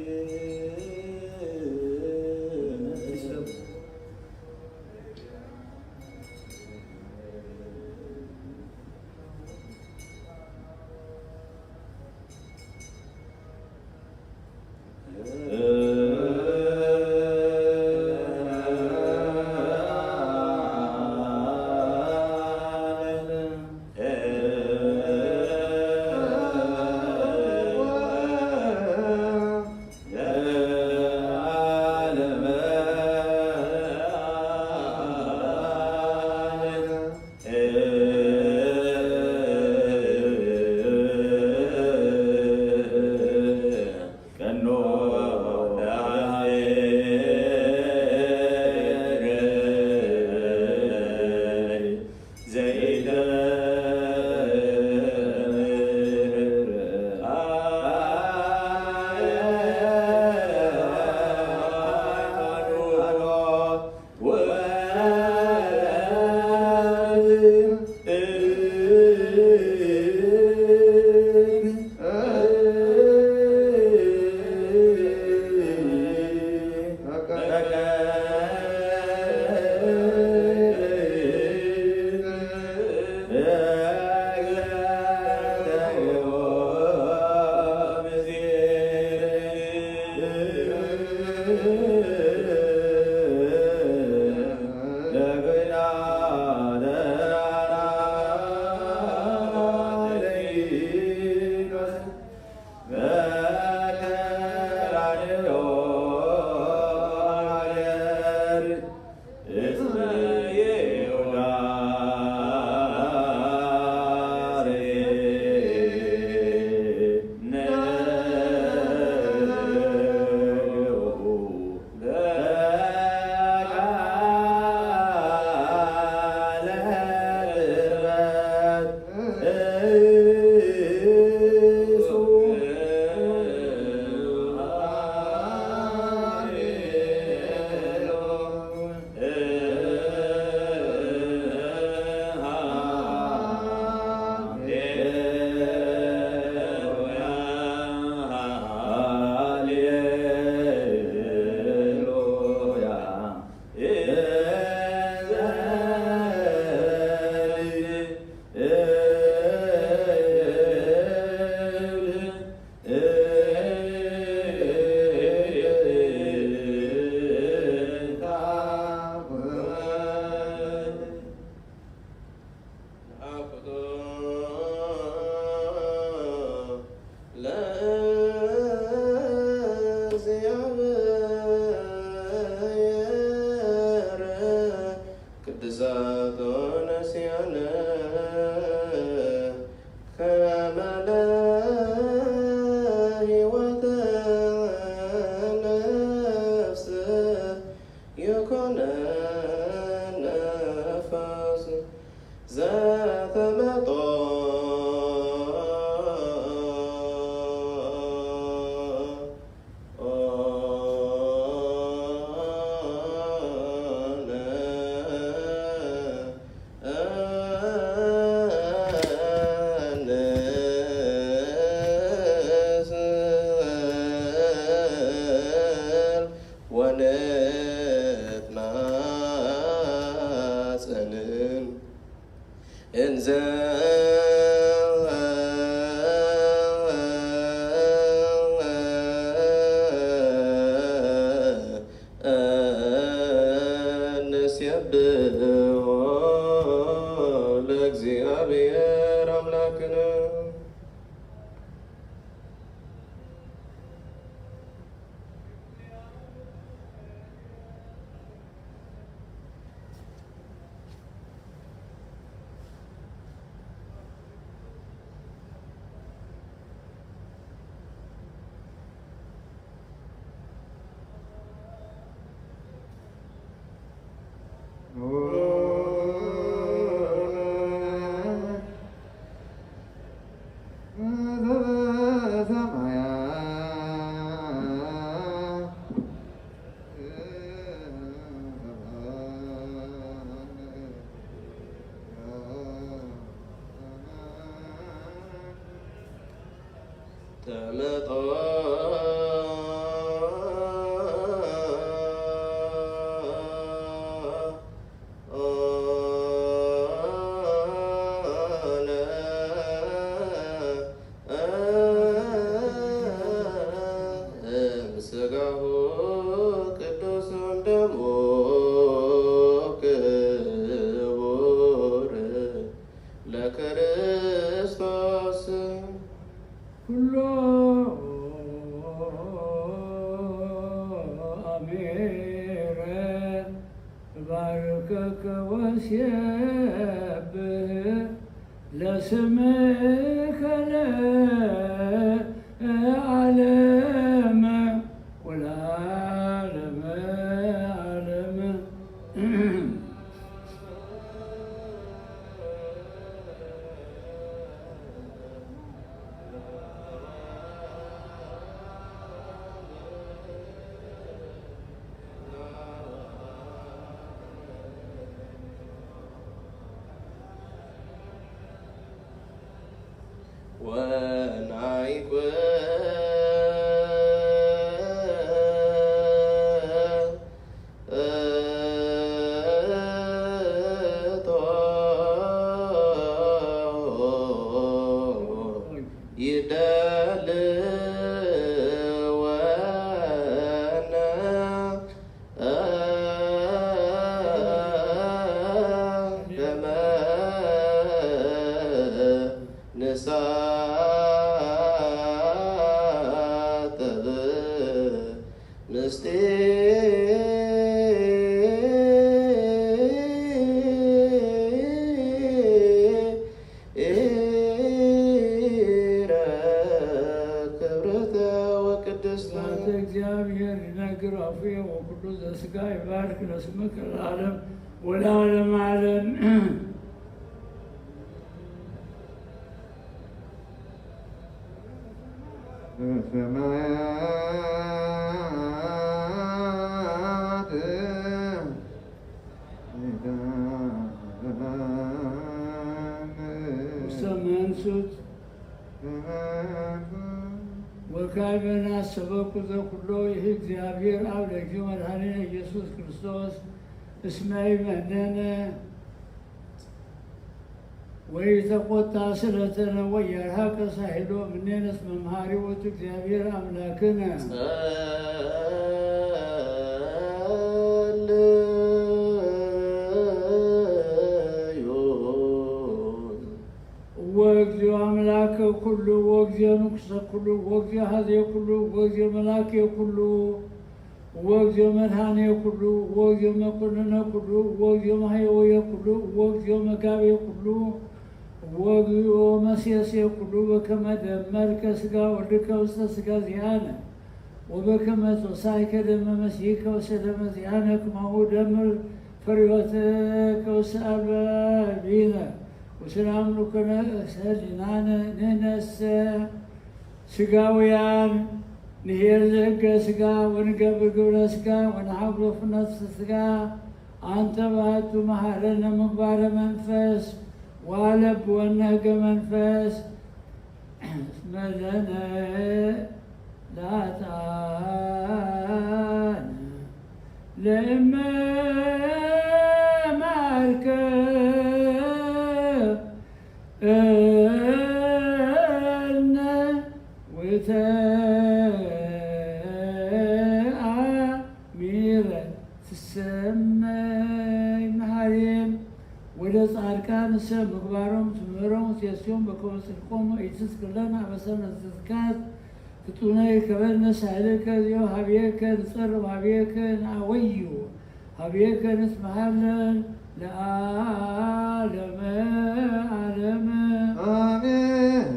ዛቶ ነሲያነ ከመለ ሕይወተ ነፍስ ይኮነ ነፋስ ዘተመጦ ወንትማጸንን እንዘ ንሴብሖ ለእግዚኣብሔር ኣምላክነ። ተመጦ እምስጋሁ ቅዱስ ወእምደሙ ክቡር ለክርስቶስ። ኩሎ አሜረ እባርከከ ወሴብህ ለስምከ ለዓለመ ወለዓለመ ዓለም። ወናይኩ ይደልወነ ከመ ንሳተብ ምስጢር ክብርተ ወቅድስተ። ስብሐተ እግዚአብሔር ይነግር አፉየ ወኩሉ ዘስጋ ይባርክ ለስምከ ለዓለም ወለዓለመ ዓለም። በሰማያት ውስተ መንሱት ወካዕበ አስተበኩ ዘኩሎ ይህ እግዚአብሔር አብ ለእግዚኦ መድኃኒነ ኢየሱስ ክርስቶስ እስመ ይመነነ ወይተቆጣ ስለተነ ወያርሃቀ ሳሂሎ ምኔነ እስመ መሐሪ ውእቱ እግዚአብሔር አምላክነ። ጸልዩ። ወእግዚኦ አምላከ ኩሉ ወእግዚኦ ንጉሰ ኩሉ ወእግዚኦ ሀዜ ኩሉ ወእግዚኦ መላኬ ኩሉ እወ እግዚኦ መድኃኔ ኩሉ፣ እወ እግዚኦ መኮንነ ኩሉ፣ እወ እግዚኦ ማሕየወየ ኩሉ፣ እወ እግዚኦ መጋቤ ኩሉ፣ እወ እግዚኦ መሴሴ ኩሉ፣ በከመ ደመርከ ሥጋ ወልድከ ውስተ ሥጋ ዚአነ፣ ወበከመ ጦሳይከ ደመ መሲሕከ ውስተ ደመ ዚአነ፣ ከማሁ ደምር ፍሬዎትከ ውስተ አልባቢነ፣ ወሰላም ንኩነ እሰሊናነ ንነሰ። ሥጋውያን ንሄር ዘሕገ ሥጋ ወንገብር ግብረ ሥጋ ወንሓብሮ ፍኖተ ሥጋ። አንተ ባቱ መሃረነ ምግባረ መንፈስ ወአለብወነ ሕገ መንፈስ። እስመ ለነ ለአጣነ ለእመ ማርከ እነ ወተአሚረ ትሰመይ መሃሬም ወደ ጻድቃን ሰብ ምግባሮም ትምህሮም ወትሴስዮም በከመ ጽድቆም ኢትስክለን አበሰነ ዘትካት ፍጡነ ይከበነ ሳህልከ ዚኦ ሀብየከ ንጸርብ ሀብየከ ንአወዩ ሀብየከ ንትመሃለል ለዓለመ ዓለመ። አሜን።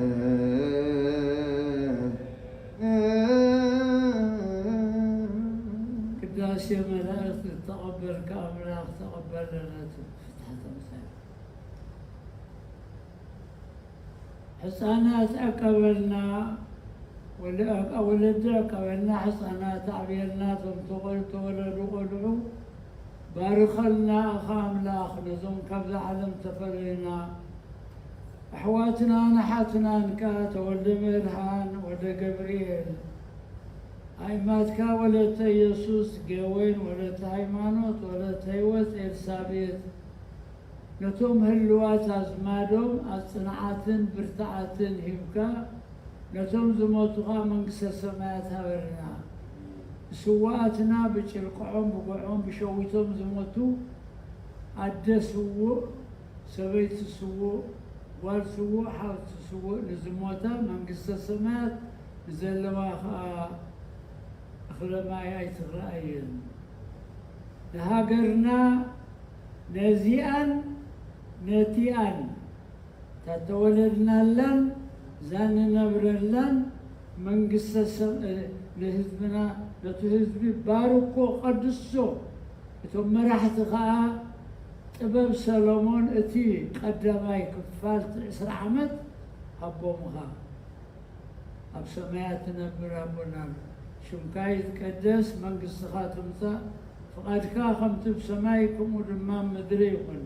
ቅዳሴ መላእክት ተቐበልካ ኣምላኽ ተቐበለና ፍትሐ ተምሳሌት። ሕፃናት ኣቀበልና፣ ወለ-፣ ወለዲ ኣቀበልና፣ ሕፃናት ኣዕብየልና፣ እቶም ተወ-፣ ተወለዱ ቆልዑ ባርኸልና፣ ኣኻ ኣምላኽ፣ ነዞም ካብዛ ዓለም ተፈለዩና ኣሕዋትናን ኣሓትናን ከኣ ተወልደ መድኃን ወልደ ገብርኤል፣ ኣእማትካ ወለተ ኢየሱስ፣ ገወይን ወለተ ሃይማኖት፣ ወለተ ሕይወት ኤልሳቤጥ፣ ነቶም ህልዋት ኣዝማዶም ኣብ ጽንዓትን ብርትዓትን ሂብካ፣ ነቶም ዝሞቱ ኸኣ መንግስተ ሰማያት ሃበልና። ንስውኣትና ብጭልቅዖም፣ ብጉዕኦም፣ ብሸዊቶም ዝሞቱ ኣደ ስዉእ፣ ሰበይቲ ስዉእ፣ ጓል ስዉእ፣ ሓብቲ ስዉእ፣ ንዝሞታ መንግስተ ሰማያት፣ ንዘለዋ ኸኣ እኽለ ማይ ኣይትረኣየን። ንሃገርና ነዚኣን ነቲኣን፣ እታ ተወለድናላን እዛ ንነብረላን መንግስተ ሰ-፣ ንህዝብና፣ ነቲ ህዝቢ ባርኮ ቀድሶ። እቶም መራሕቲ ኸኣ ጥበብ ሰሎሞን እቲ ቀዳማይ ክፋል እቲ ዕስራ ዓመት ሃቦምኻ። ኣብ ሰማያት ትነብር ኣቦና፣ ሽምካ ይትቀደስ፣ መንግስትኻ ትምጻእ፣ ፍቓድካ ከምቲ ብሰማይ ከምኡ ድማ ኣብ ምድሪ ይኹን።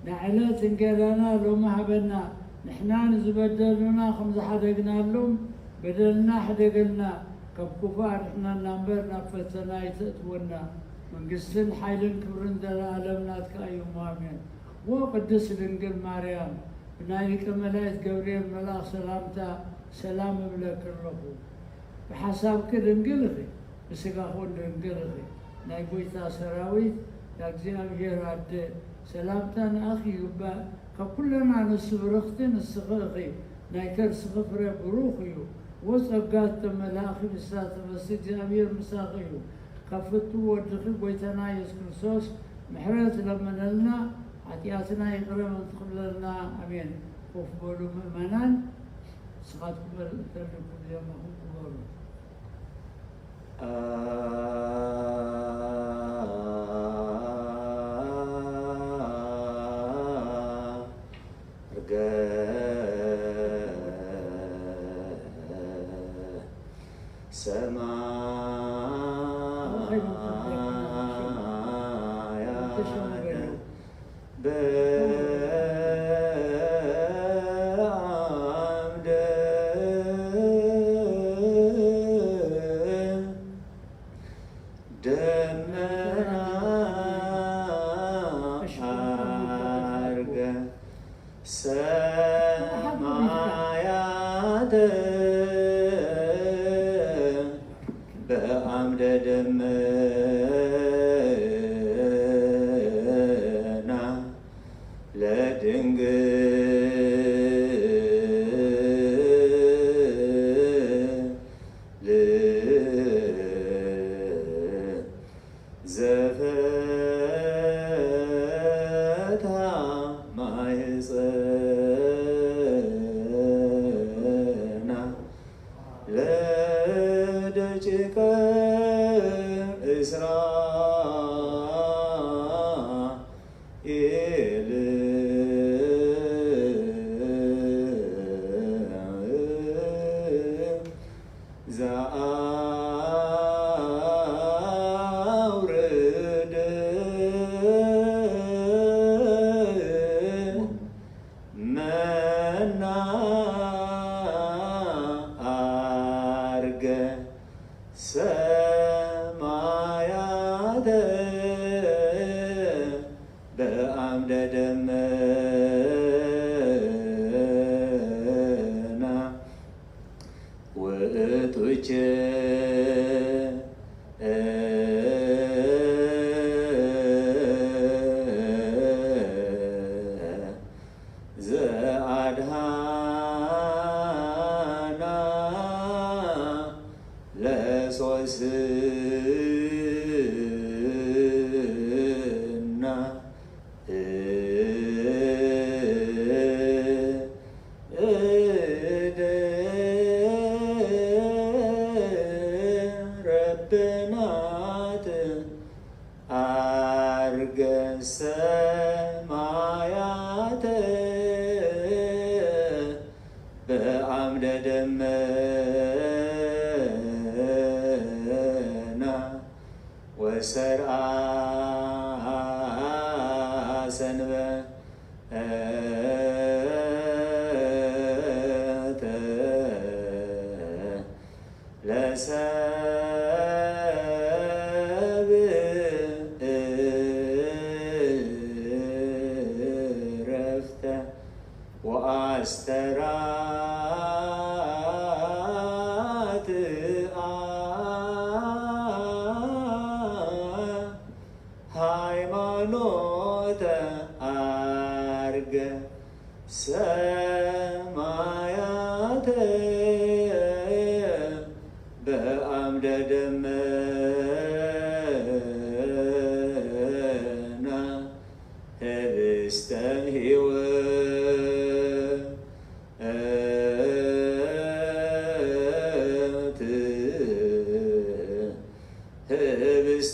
ንዕለት እንጌራና ሎሚ ሃበና፣ ንሕና ንዝበደሉና ከም ዝሓደግናሎም በደልና ሕደገልና፣ ካብ ክፉእ ኣድሕነና እምበር ናብ ፈተና ኣይተእትወና። መንግስትን ሓይልን ክብርን ዘለኣለም ናትካ እዩ እሞ ኣሜን። ዎ ቅድስት ድንግል ማርያም፣ ብናይ ሊቀ መላእክት ገብርኤል መልኣኽ ሰላምታ ሰላም እብለኪ ኣለኹ። ብሓሳብኪ ድንግል ኢኺ፣ ብስጋኺ እውን ድንግል ኢኺ። ናይ ጐይታ ሰራዊት፣ ናይ እግዚኣብሔር ኣደ፣ ሰላምታ ንኣኺ ይግባእ። ካብ ኩለን ኣንስቲ ብርኽቲ ንስኺ ኢኺ፣ ናይ ከርስኺ ፍረ ብሩኽ እዩ። ወጸጋ እተመላእኺ ብስራተ መንፈስ እግዚኣብሔር ምሳኺ እዩ። ካብ ፍቱ ወድኺ ጐይታና ኢየሱስ ክርስቶስ ምሕረት ለምነልና፣ ሓጢኣትና ይቕረ ምእንቲ ክብለልና። ኣሜን። ኮፍ በሉ ምእመናን፣ ንስኻትኩም በሉ፣ እንተልኩም ዜማኹም ክበሩ። እደ ረበናት አርገ ሰማያተ በአምደ ደመና ወሰርአ ሰንበተ ለሰብእ ዕረፍተ ወአስተራትአ ሃይማኖተ አርገ ሰማያተ በአምደ ደመና ህብስተ ሕይወት ህብስተ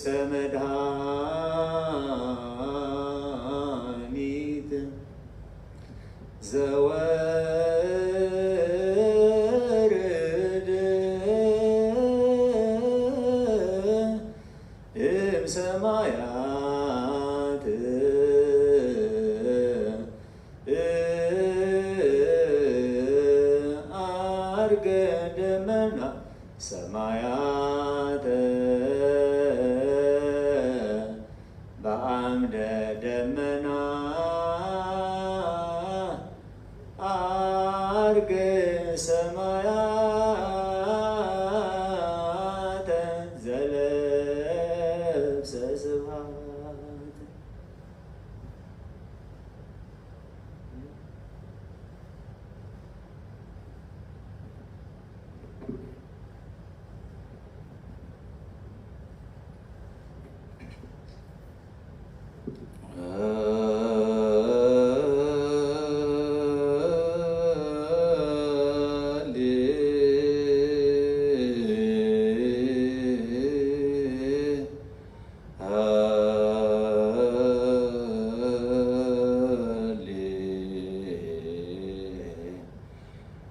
መድኃኒት ዘወርድ እም ሰማያት አርገ ደመና ሰማያተ በአምደ ደመና አርገ ሰማያተ ዘለብሰ ስብሐት።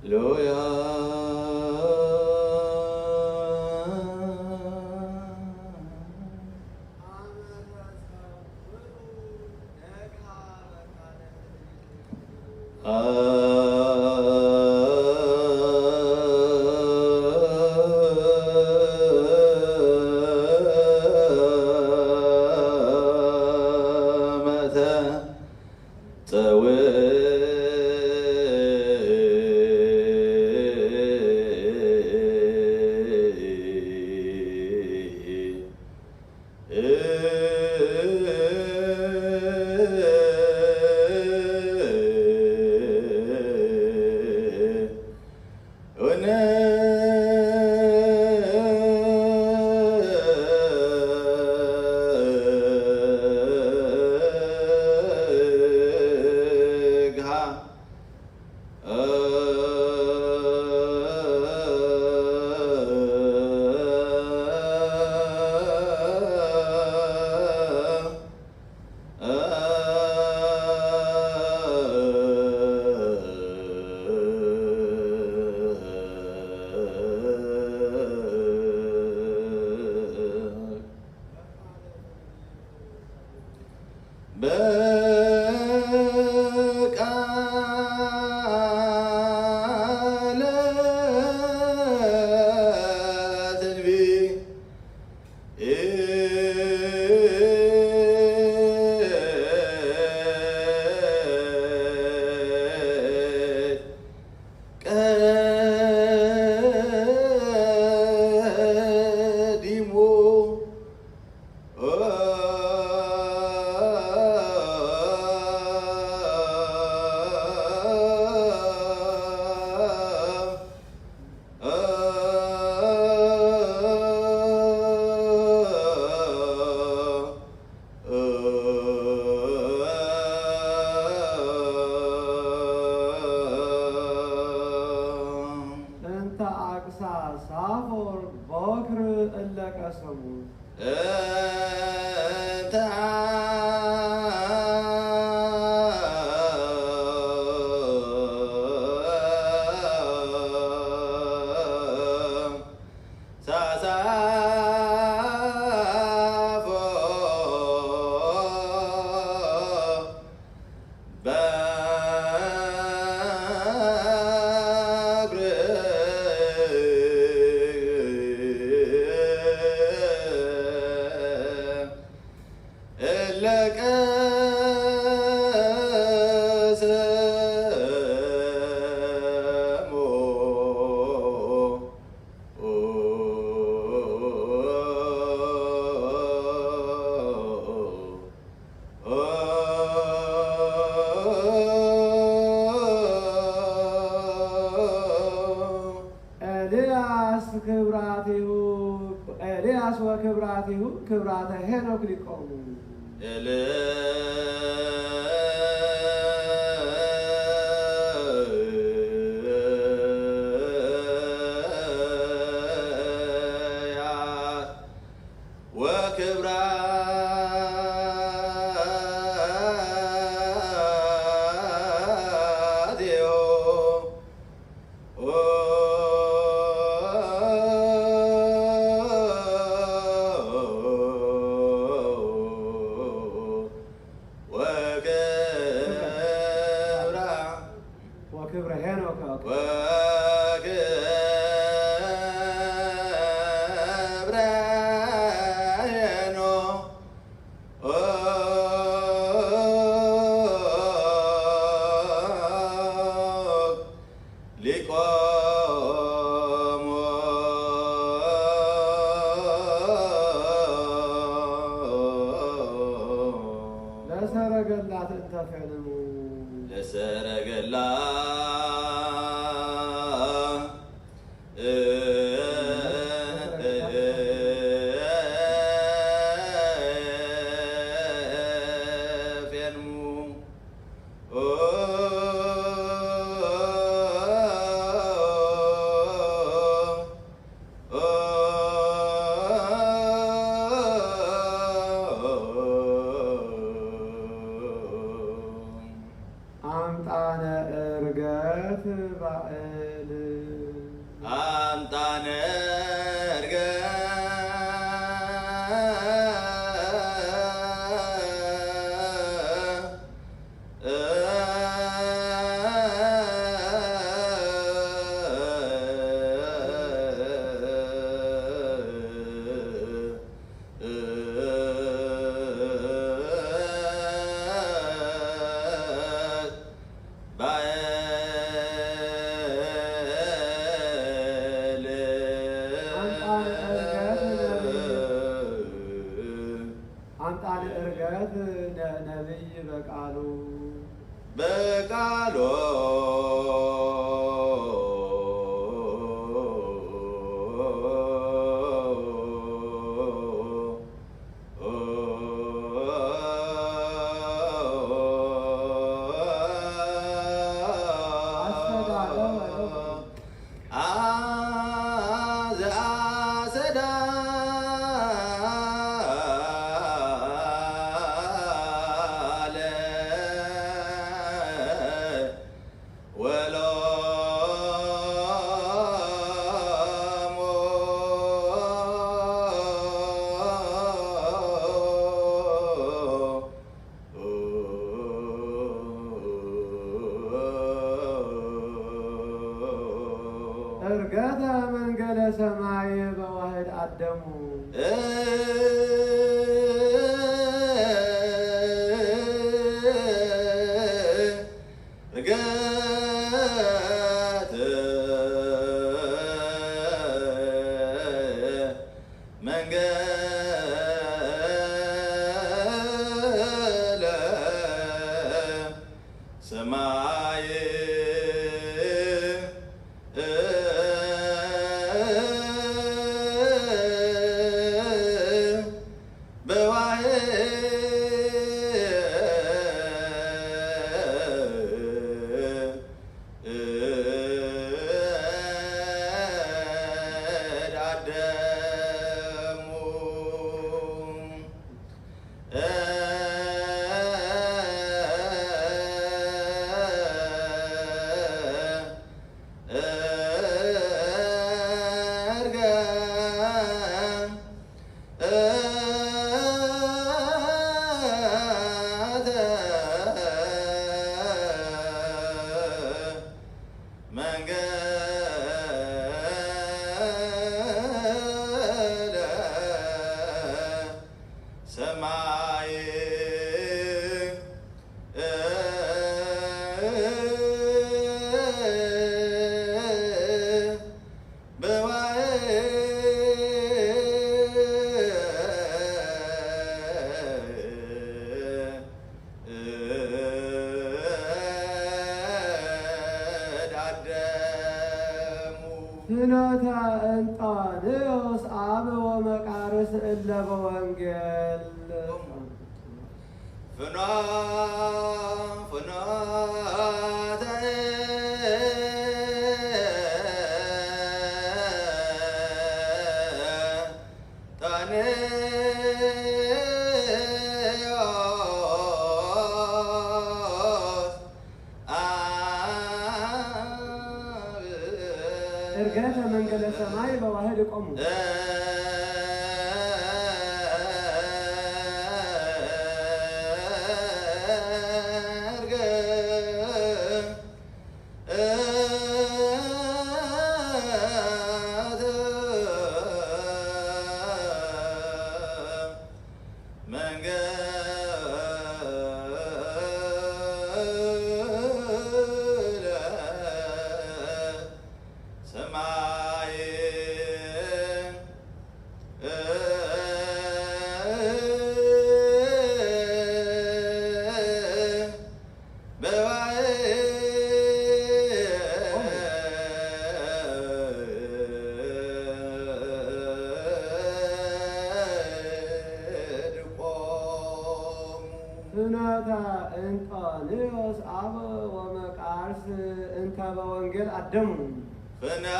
ሃሌሉያ። አመተ ጸውዕ በቃለ ትንቢት ቀዲሙ ቀሰሞ። ኤልያስ ክብራቲሁ፣ ኤልያስ ወክብራቲሁ ክብራተ ሄኖክ ሊቆሙ። ኤልያስ ወክብራቲሁ ወክብራ ወክብረ ሄኖክ። ወክብረ ሄኖክ ሊቆሙ። ለሰረገላ ትእንተ ፌንሙ። ለሰረገላ ፌንሙ። አምጣነ እርገት ባእል። አምጣነ እርገት ባእል። አምጣነ እርገት ነቢይ፣ አምጣነ እርገት ነ-፣ ነቢይ በቃሉ። በቃሉ። አስተዳደረ። ዘአሰዳለ ወሎሙ። እርገተ መንገለ ሰማይ በዋህድ አደሙ። እርገት መንገለ ሰማይ በዋህድ አደሙ። ፍኖተ እንጦንዮስ አብ ወመቃርስ እለ በወንጌል። ፍኖ-፣ ፍኖተ እንጦንዮስ አብ ዕርገተ መንገለ ሰማይ በዋህድ ቆሙ። መንገለ ሰማይ በባይ ቆሙ። ፍኖተ እንጦንዮስ አብ ወመቃርስ እንተ በወንጌል አደሙ። ፍኖተ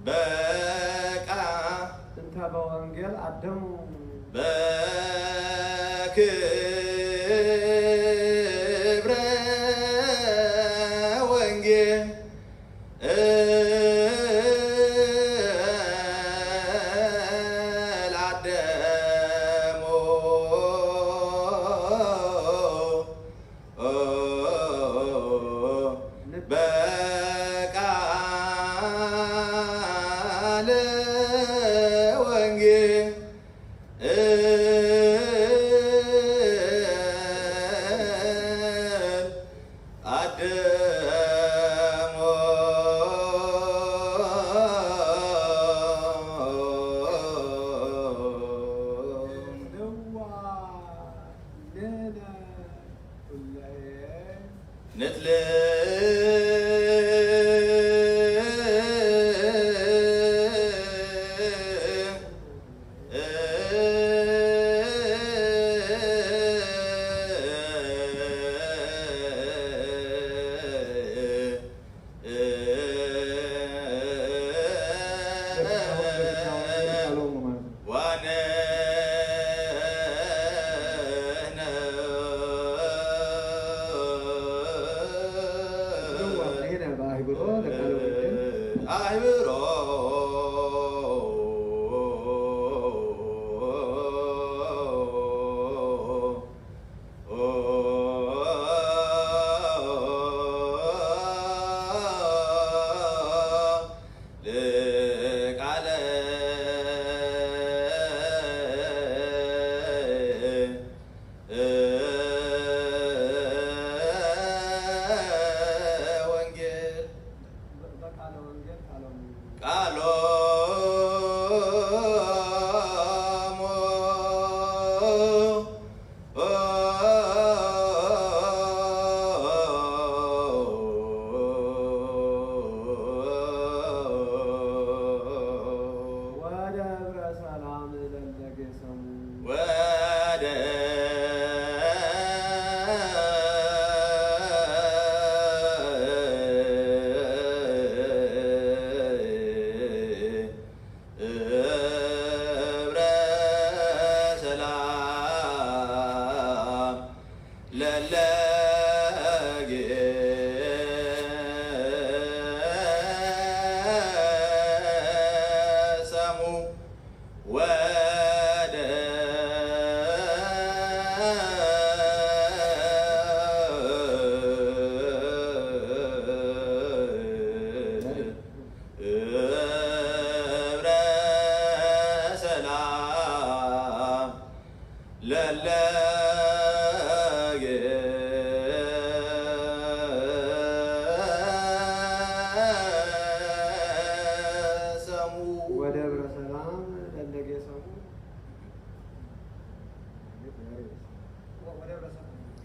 በቃ እንተ በወንጌል አደሙ። በክብረ ወንጌል አደሙ። በቃለ ወንጌል አደሞ። ንትል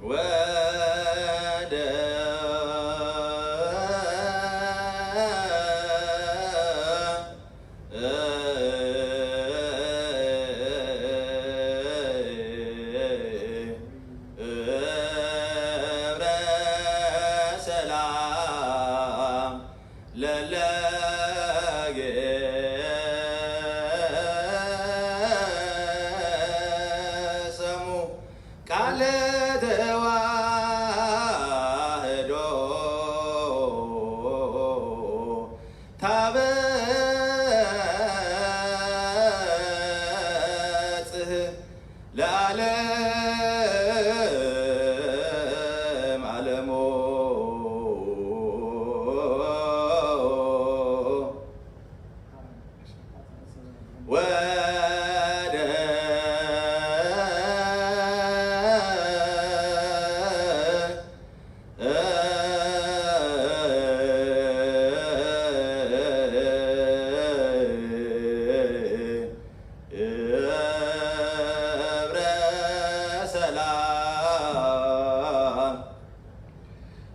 ወደ እብረ ሰላም ለለጌ ሰሙ ቃለ ተዋህዶ ታበጽህ ለዓለም ዓለሙ። ወደ እብረ ሰላም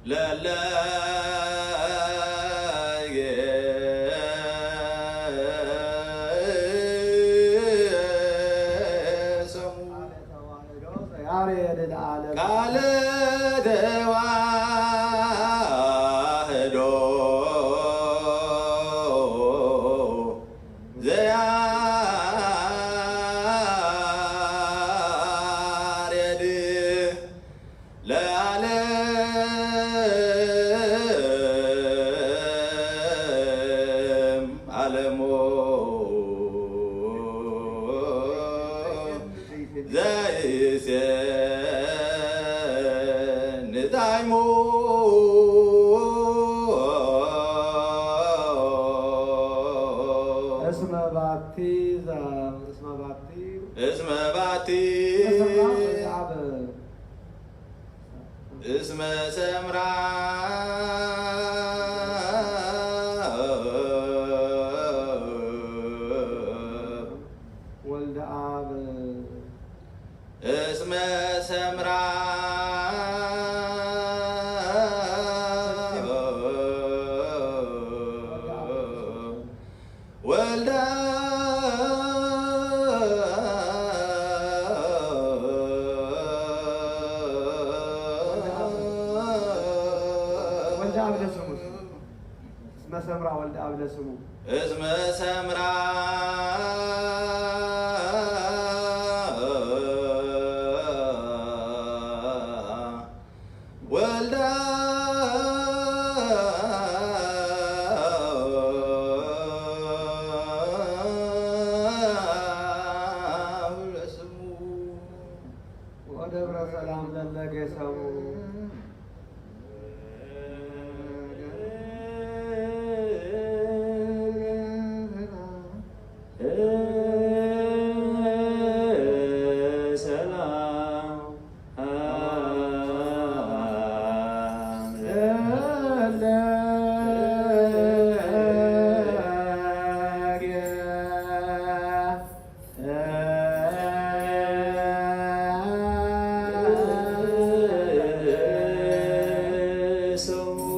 ለለጌ ሰሙ። ያሬድ ለዓለም ቃለ ተዋህዶ ዘያሬድ ለዓለም ዓለሙ ዘይሴን ጣዕሙ። እስመ ባቲ ዘ-፣ እስመ ባቲ እስመ ባቲ እስመ ባቲ እስመ ሰምራ ወልደ አብ እስመ ሰምራ ወልደ ወልደ አብ ለስሙ እስመ ሰምራ ወልደ አብ ለስሙ እስመ ሰምራ ወልደ አብ ለስሙ ወደብረ ሰላም ለለጌ ሰሙ። ሰላም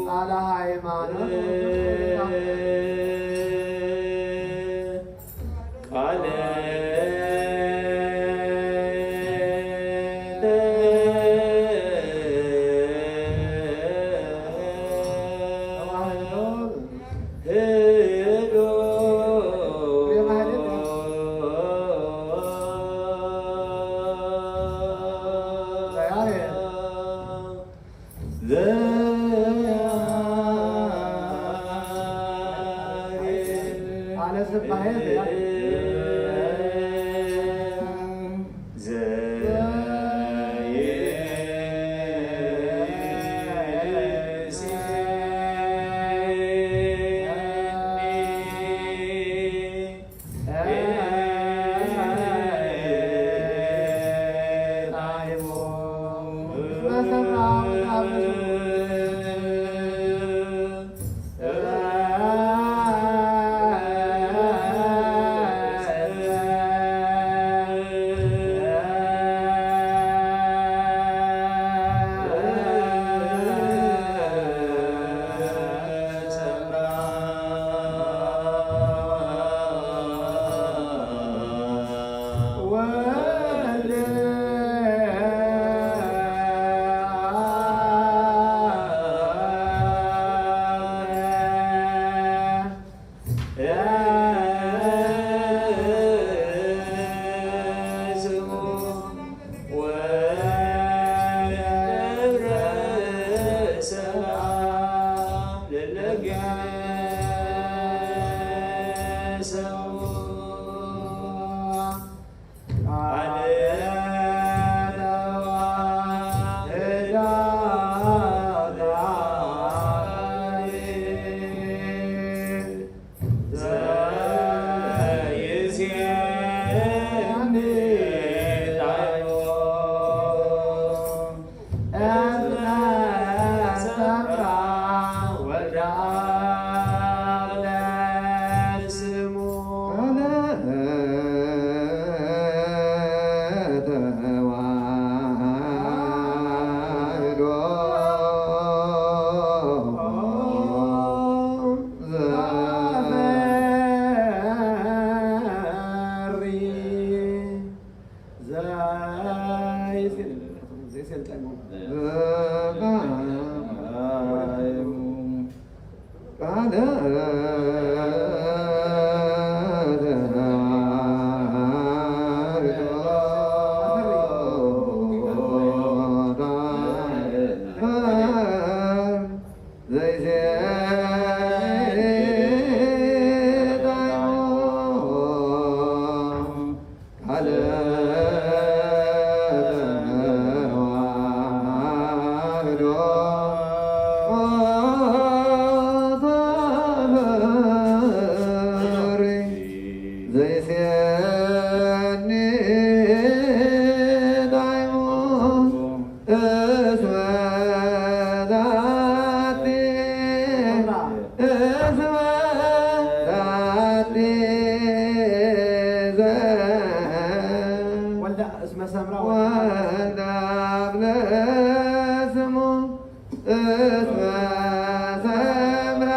ቃለ ሃይማኖት ቃለ ተዋህዶ ሄዶ ወልዳ እስመ ሰምራ ወልዳ ብለስሙ እስመ ሰምራ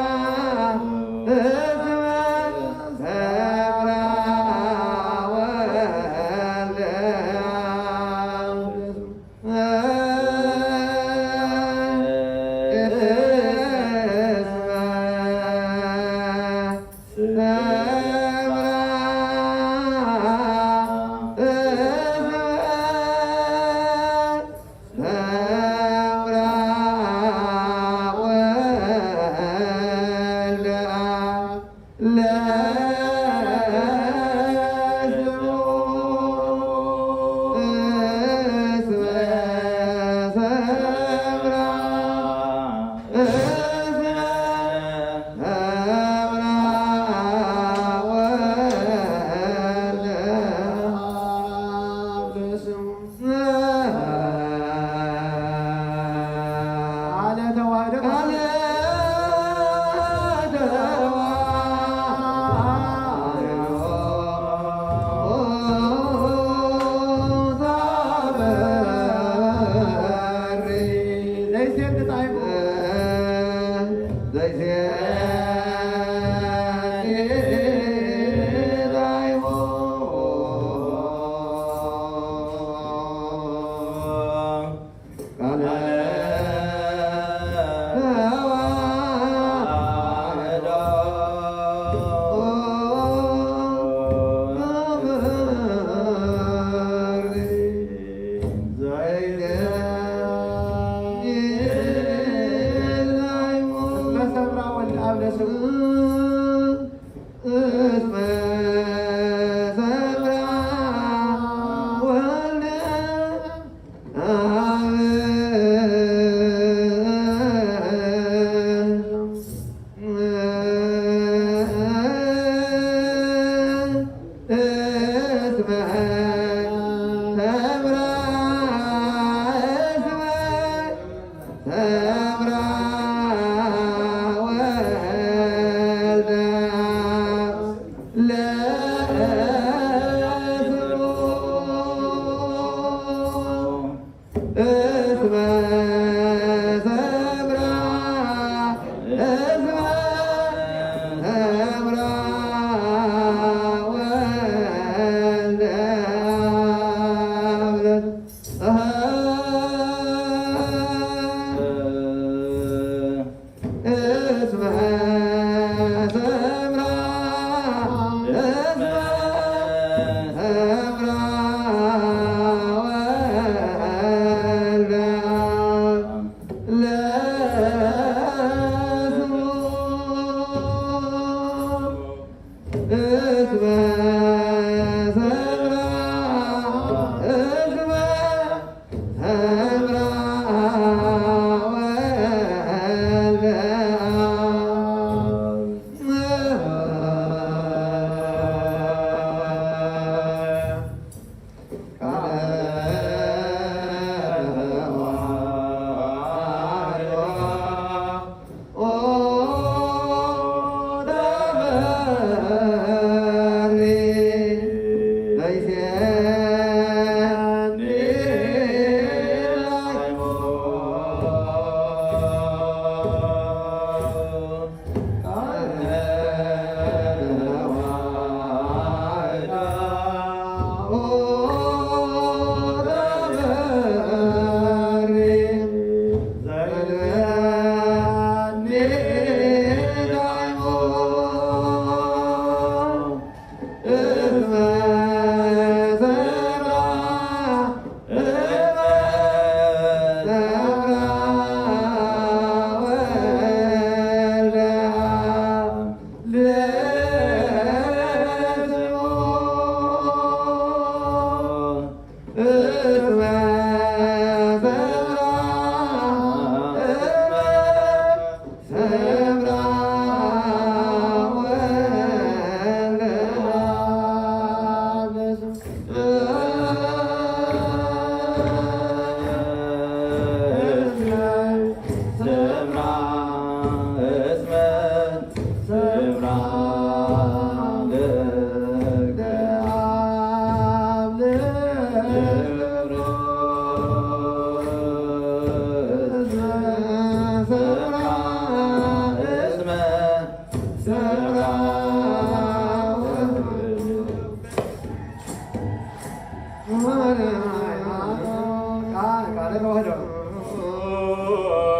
እስመ ሰምራ ወልዳ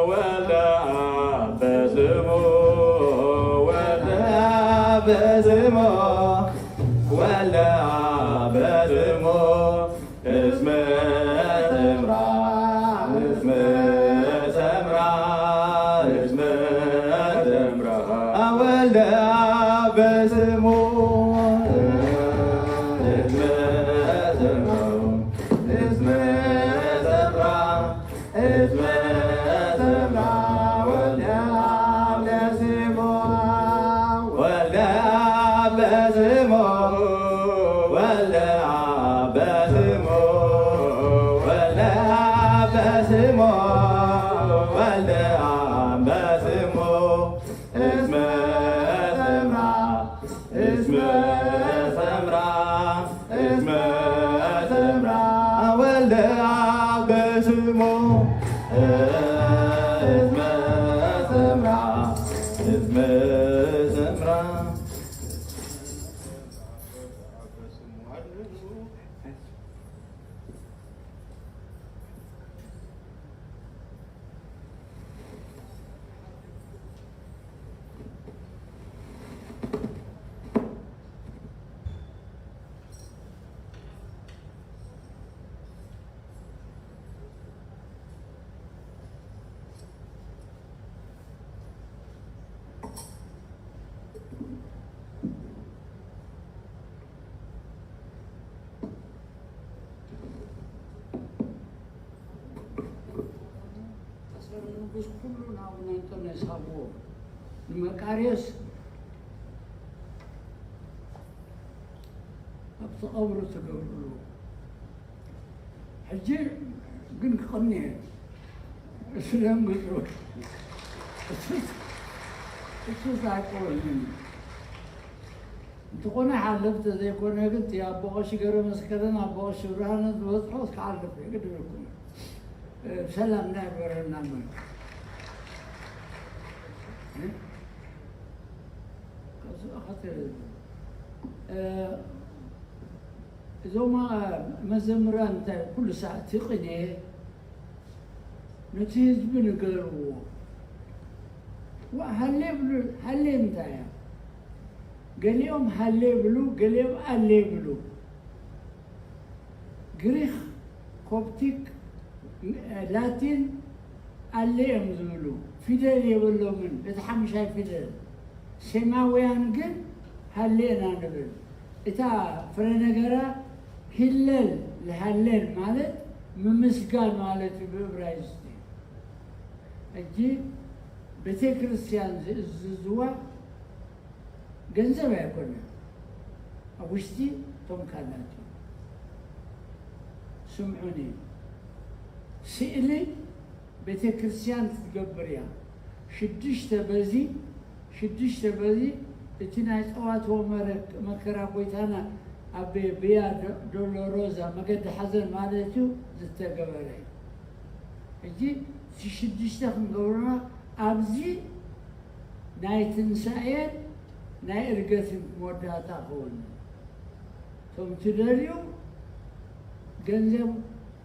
ወልደ አብ በስሙ፣ ወልደ አብ በስሙ፣ ወልደ አብ በስሙ፣ እስመ ሰምራ፣ እስመ ሰምራ፣ እስመ ሰምራ፣ ወልደ አብ በስሙ፣ እስመ ሰምራ፣ እስመ ሰምራ፣ እስመ ሰምራ፣ ወልደ አብ በስሙ፣ ወልደ አብ በስሙ፣ ወልደ አብ በስሙ፣ ወልደ አብ በስሙ፣ ወልደ አብ በስሙ፣ እስመ ሰምራ፣ እስመ ሰምራ፣ እስመ ሰምራ፣ ወልደ አብ በስሙ፣ እስመ ሰምራ፣ እስመ ሰምራ። ኣሰር ንጉስ ኩሉ ናብ ኣቡነ እንጦንዮስ ሃብዎ። ንመቃርዮስ ኣብቲ ቀብሩ ትገብርሉ። ሕጂ ግን ክቕኒ እየ። ስለምንድን እሱስ ኣይቀበልን። እንተኾነ ሓለፍ ተዘይኮነ ግን እቲ ኣቦ ቀሺ ገረመስቀልን ኣቦ ቀሺ ብርሃነ ዝበፅሖ ክሓልፍ እየ፣ ግድን እኮ። እ፣ ሰላም ናይ በረና መን። እ? ከዚ ኣኸተ-፣ እ፣ እዞም መዘምራን እንታይ ኩሉ ሰዓት እቲ ቅኔ ነቲ ህዝቢ ንገርዎ። ዋ፣ ሃሌ ብሉ፣ ሃሌ እንታይ እያ? ገሊኦም ሃሌ ብሉ፣ ገሊኦም ኣሌ ብሉ። ግሪክ፣ ኮፕቲክ፣ ላቲን ኣሌ እዮም ዝብሉ። ፊደል የብሎምን፣ እቲ ሓሙሻይ ፊደል። ሴማውያን ግን ሃሌ ኢና ንብል። እታ ፍረ ነገራ ሂለል፣ ሃሌል ማለት ምምስጋን ማለት እዩ ብእብራይስጢ። ሕጂ ቤተ ክርስቲያን ዝእዝዝዋ ገንዘብ ኣይኮነን። ኣብ ውሽጢ እቶም ካህናት እዩ። ስምዑኒ፣ ስእሊ ቤተ ክርስቲያን ክትገብር እያ። ሽዱሽተ በዚ፣ ሽዱሽተ በዚ እቲ ናይ ጸዋትወ መረ-፣ መከራ ጎይታና ኣብ ቪያ ዶ-፣ ዶሎሮዛ፣ መገዲ ሓዘን ማለት እዩ፣ ዝተገበረ እዩ። ሕጂ እቲ ሽዱሽተ ክንገብርና ኣብዚ ናይ ትንሳኤን ናይ እርገትን መወዳእታ ክኸውን። እቶም ትደልዩ ገንዘብ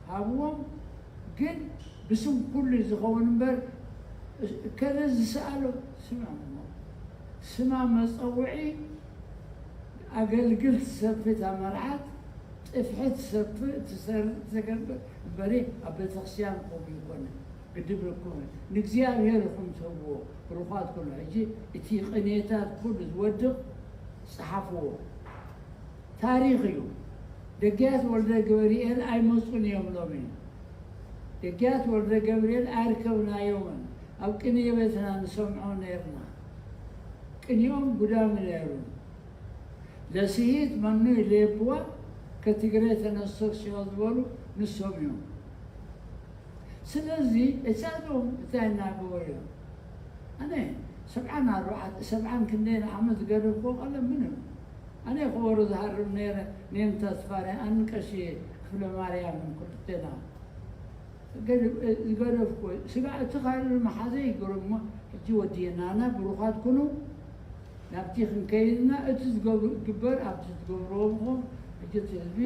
ሃብዎም፣ ግን ብስም ኩሉ ዝኸውን እምበር፣ እከለ ዝሰኣሎ ስምዕ እሞ፣ ስማ መጸውዒ ኣገልግል ትሰፊ እታ መርዓት፣ ጥፍሒ ትሰፊ ትሰር-፣ ትገብር እምበሪ ኣብ ቤተክርስትያን ከምኡ ይኮነ። ግድብርኩም ንእግዚኣብሔር ኢኹም ትህብዎ ብሩኻት ኩኑ። ሕጂ እቲ ቅኔታት ኩሉ ዝወድቕ ጸሓፍዎ። ታሪኽ እዩ። ደግያት ወልደ ገብርኤል ኣይመጹን እዮም ሎሚ። ደግያት ወልደ ገብርኤል ኣይርከብናዮምን። ኣብ ቅኔ ቤትና ንሰምዖ ነይርና። ቅኔኦም ጉዳሚ ነይሩ። ለስሂት መኑ ይሌብዋ ከትግረ ተነስቶ ሲዮ ዝበሉ ንሶም እዮም። ስለዚ እሳቶም እንታይ እናገበሩ እዮም? ኣነ ሰብዓን ኣርባዕተ፣ ሰብዓን ክንደይን ዓመት ዝገደፍኩዎ ቀለም ምንም። ኣነ ከበሮ ዝሃርም ነይረ፣ ኔን ተስፋርያን ቀሺ ክፍለ ማርያምን ክልቴና ገደ-፣ ዝገደፍኩዎ። ስጋዕ እቲ ካልእ መሓዘ ይግርሞ፣ ሕጂ ወዲእናና ብሩኻት ኩኑ። ናብቲ ክንከይድና እቲ ዝገብሩ-፣ ግበር ኣብቲ ትገብርዎ ምኹም። ሕጂ እቲ ህዝቢ፣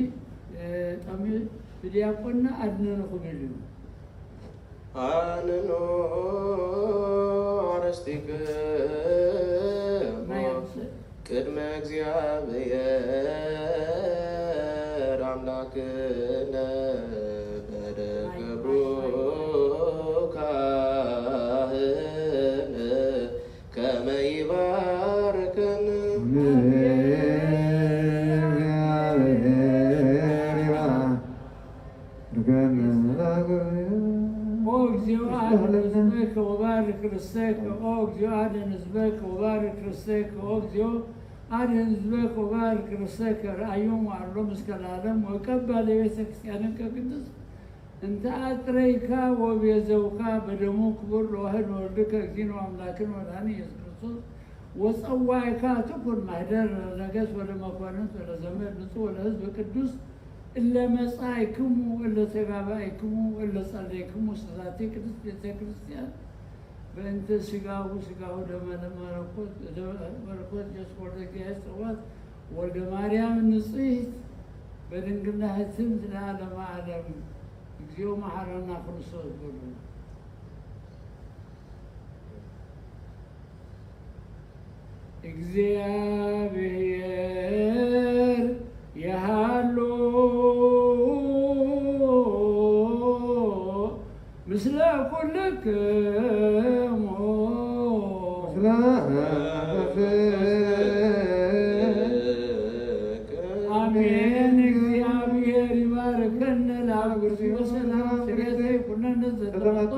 እ፣ ጠምዩ ብድያቆንና ኣድነኑ ክብል እዩ። ኣንኑ ኣረስቲክሙ ቅድመ እግዚኣብሔር ኣምላክነ በደገብሩ ካህን ከመ ይባርከን። ኦ እግዚኦ አድን ህዝበከ ወባርክ ርስተከ። ኦ እግዚኦ አድን ህዝበከ ወባርክ ርስተከ። ኦ እግዚኦ አድን ህዝበከ ወባርክ ርስተከ። ርአዮም ወአሎም እስከ ለዓለም ወቀባ ለቤተ ክርስቲያንከ ቅድስት እንተ አጥረይካ ወቤዘውካ በደሙ ክቡር ለዋህድ ወልድከ እግዚእነ ወአምላክነ ወመድኃኒነ ኢየሱስ ክርስቶስ ወጸዋይካ ትኩን ማህደር ለነገስ ወለመኳንንት ወለዘመድ ንጹሕ ወለህዝብ ቅዱስ እለ መጻእክሙ እለ ተጋባእክሙ እለ ጸለይክሙ ስላሴ ቅድስት ቤተ ክርስቲያን በእንተ ስጋሁ ስጋሁ ደመ መለኮት መለኮት ኢየሱስ ወልደ እግዚአብሔር ጽዋት ወልደ ማርያም ንጽሕት በድንግልና ህትምት ለዓለመ ዓለም። እግዚኦ መሐረና ክርስቶስ በሉ። እግዚአብሔር የሃሉ ምስለ ኩልክሙ። አሜን። እግዚአብሔር ይባርከን። ለአብ ኩርሲ በሰላም ስሬተ ይኩነን ዘተመቶ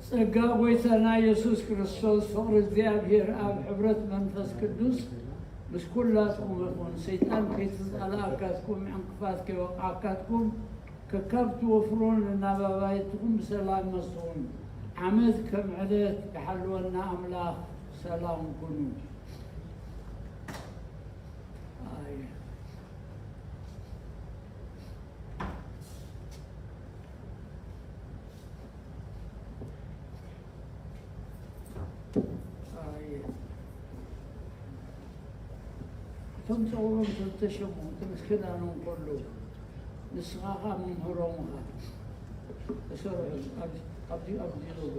ጸጋ ጐይታና ኢየሱስ ክርስቶስ፣ ፍቕሪ እግዚኣብሔር ኣብ፣ ሕብረት መንፈስ ቅዱስ ምስ ኵላትኩም ይኹን። ሰይጣን ከይተጻልኣካትኩም፣ ዕንቅፋት ከይወቕዓካትኩም፣ ከካብ ትወፍሩን እናባባይትኩም ብሰላም መስኹን። ዓመት ከም ዕለት ይሓልወና ኣምላኽ። ሰላም ኩኑ። ኣየ። ኣየ። እቶም ጸጉሮም ዝተሸሙ፣ እቶም ክዳኖም ከለዉ፣ ንስኻ ኸኣ መምህሮም ኢኻ። ተሰርሑ፣ ኣብዚ፣ ኣብዚ፣ ኣብዚ ነበሩ።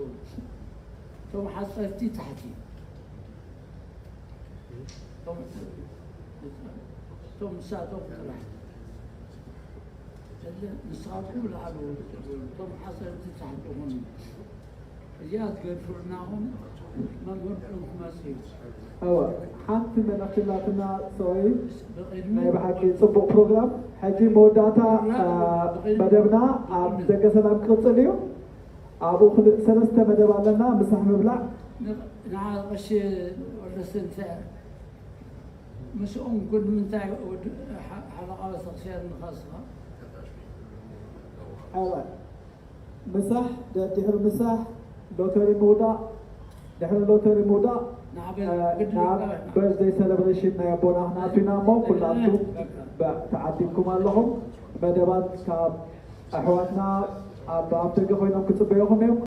እቶም ሓጸርቲ ታሕቲ። እቶም፣ እቶም ንሳቶም ጥራሕ። ንስኻትኩም ላዕሊ፣ እቶም ሓጸርቲ ታሕቲ ኹኑ። እዚኣ ትገድፉልናኹም መምህር ዑንኩ መጽዩ። እወ፣ ሓንቲ መልእኽቲ ኣላትና ሰብኣይ። ብቕድሚ ናይ ብሓቂ ጽቡቕ ፕሮግራም። ሕጂ መወዳእታ፣ አ፣ ብቕድሚ መደብና ኣብ ደገ ሰላም ክቕጽል እዩ። ኣብኡ ክልተ ሰለስተ መደብ ኣለና፣ ምሳሕ ምብላዕ። ን-፣ ንዓ ቀሺ ወልደሰንሰ ምስኦም ኩን ምንታይ ወድ-፣ ሓ-፣ ሓለቓ ቤተክርስትያን ንኻስኻ? እወ። ምሳሕ፣ ደድሕሪ ምሳሕ ሎተሪ ምውዳቕ፣ ድሕሪ ሎተሪ ምውዳቕ፣ ናብ እ፣ ግድን ናብ ይባላል። በርዝደይ ሰለብሬሽን ናይ ኣቦና ክንኣቱ ኢና እሞ፣ ኩላትኩም በቃ። በ-፣ ተዓዲምኩም ኣለኹም። መደባት ካብ ኣሕዋትና ኣብ፣ ኣብ ደገ ኮይኖም ክጽበዩኹም እዮም።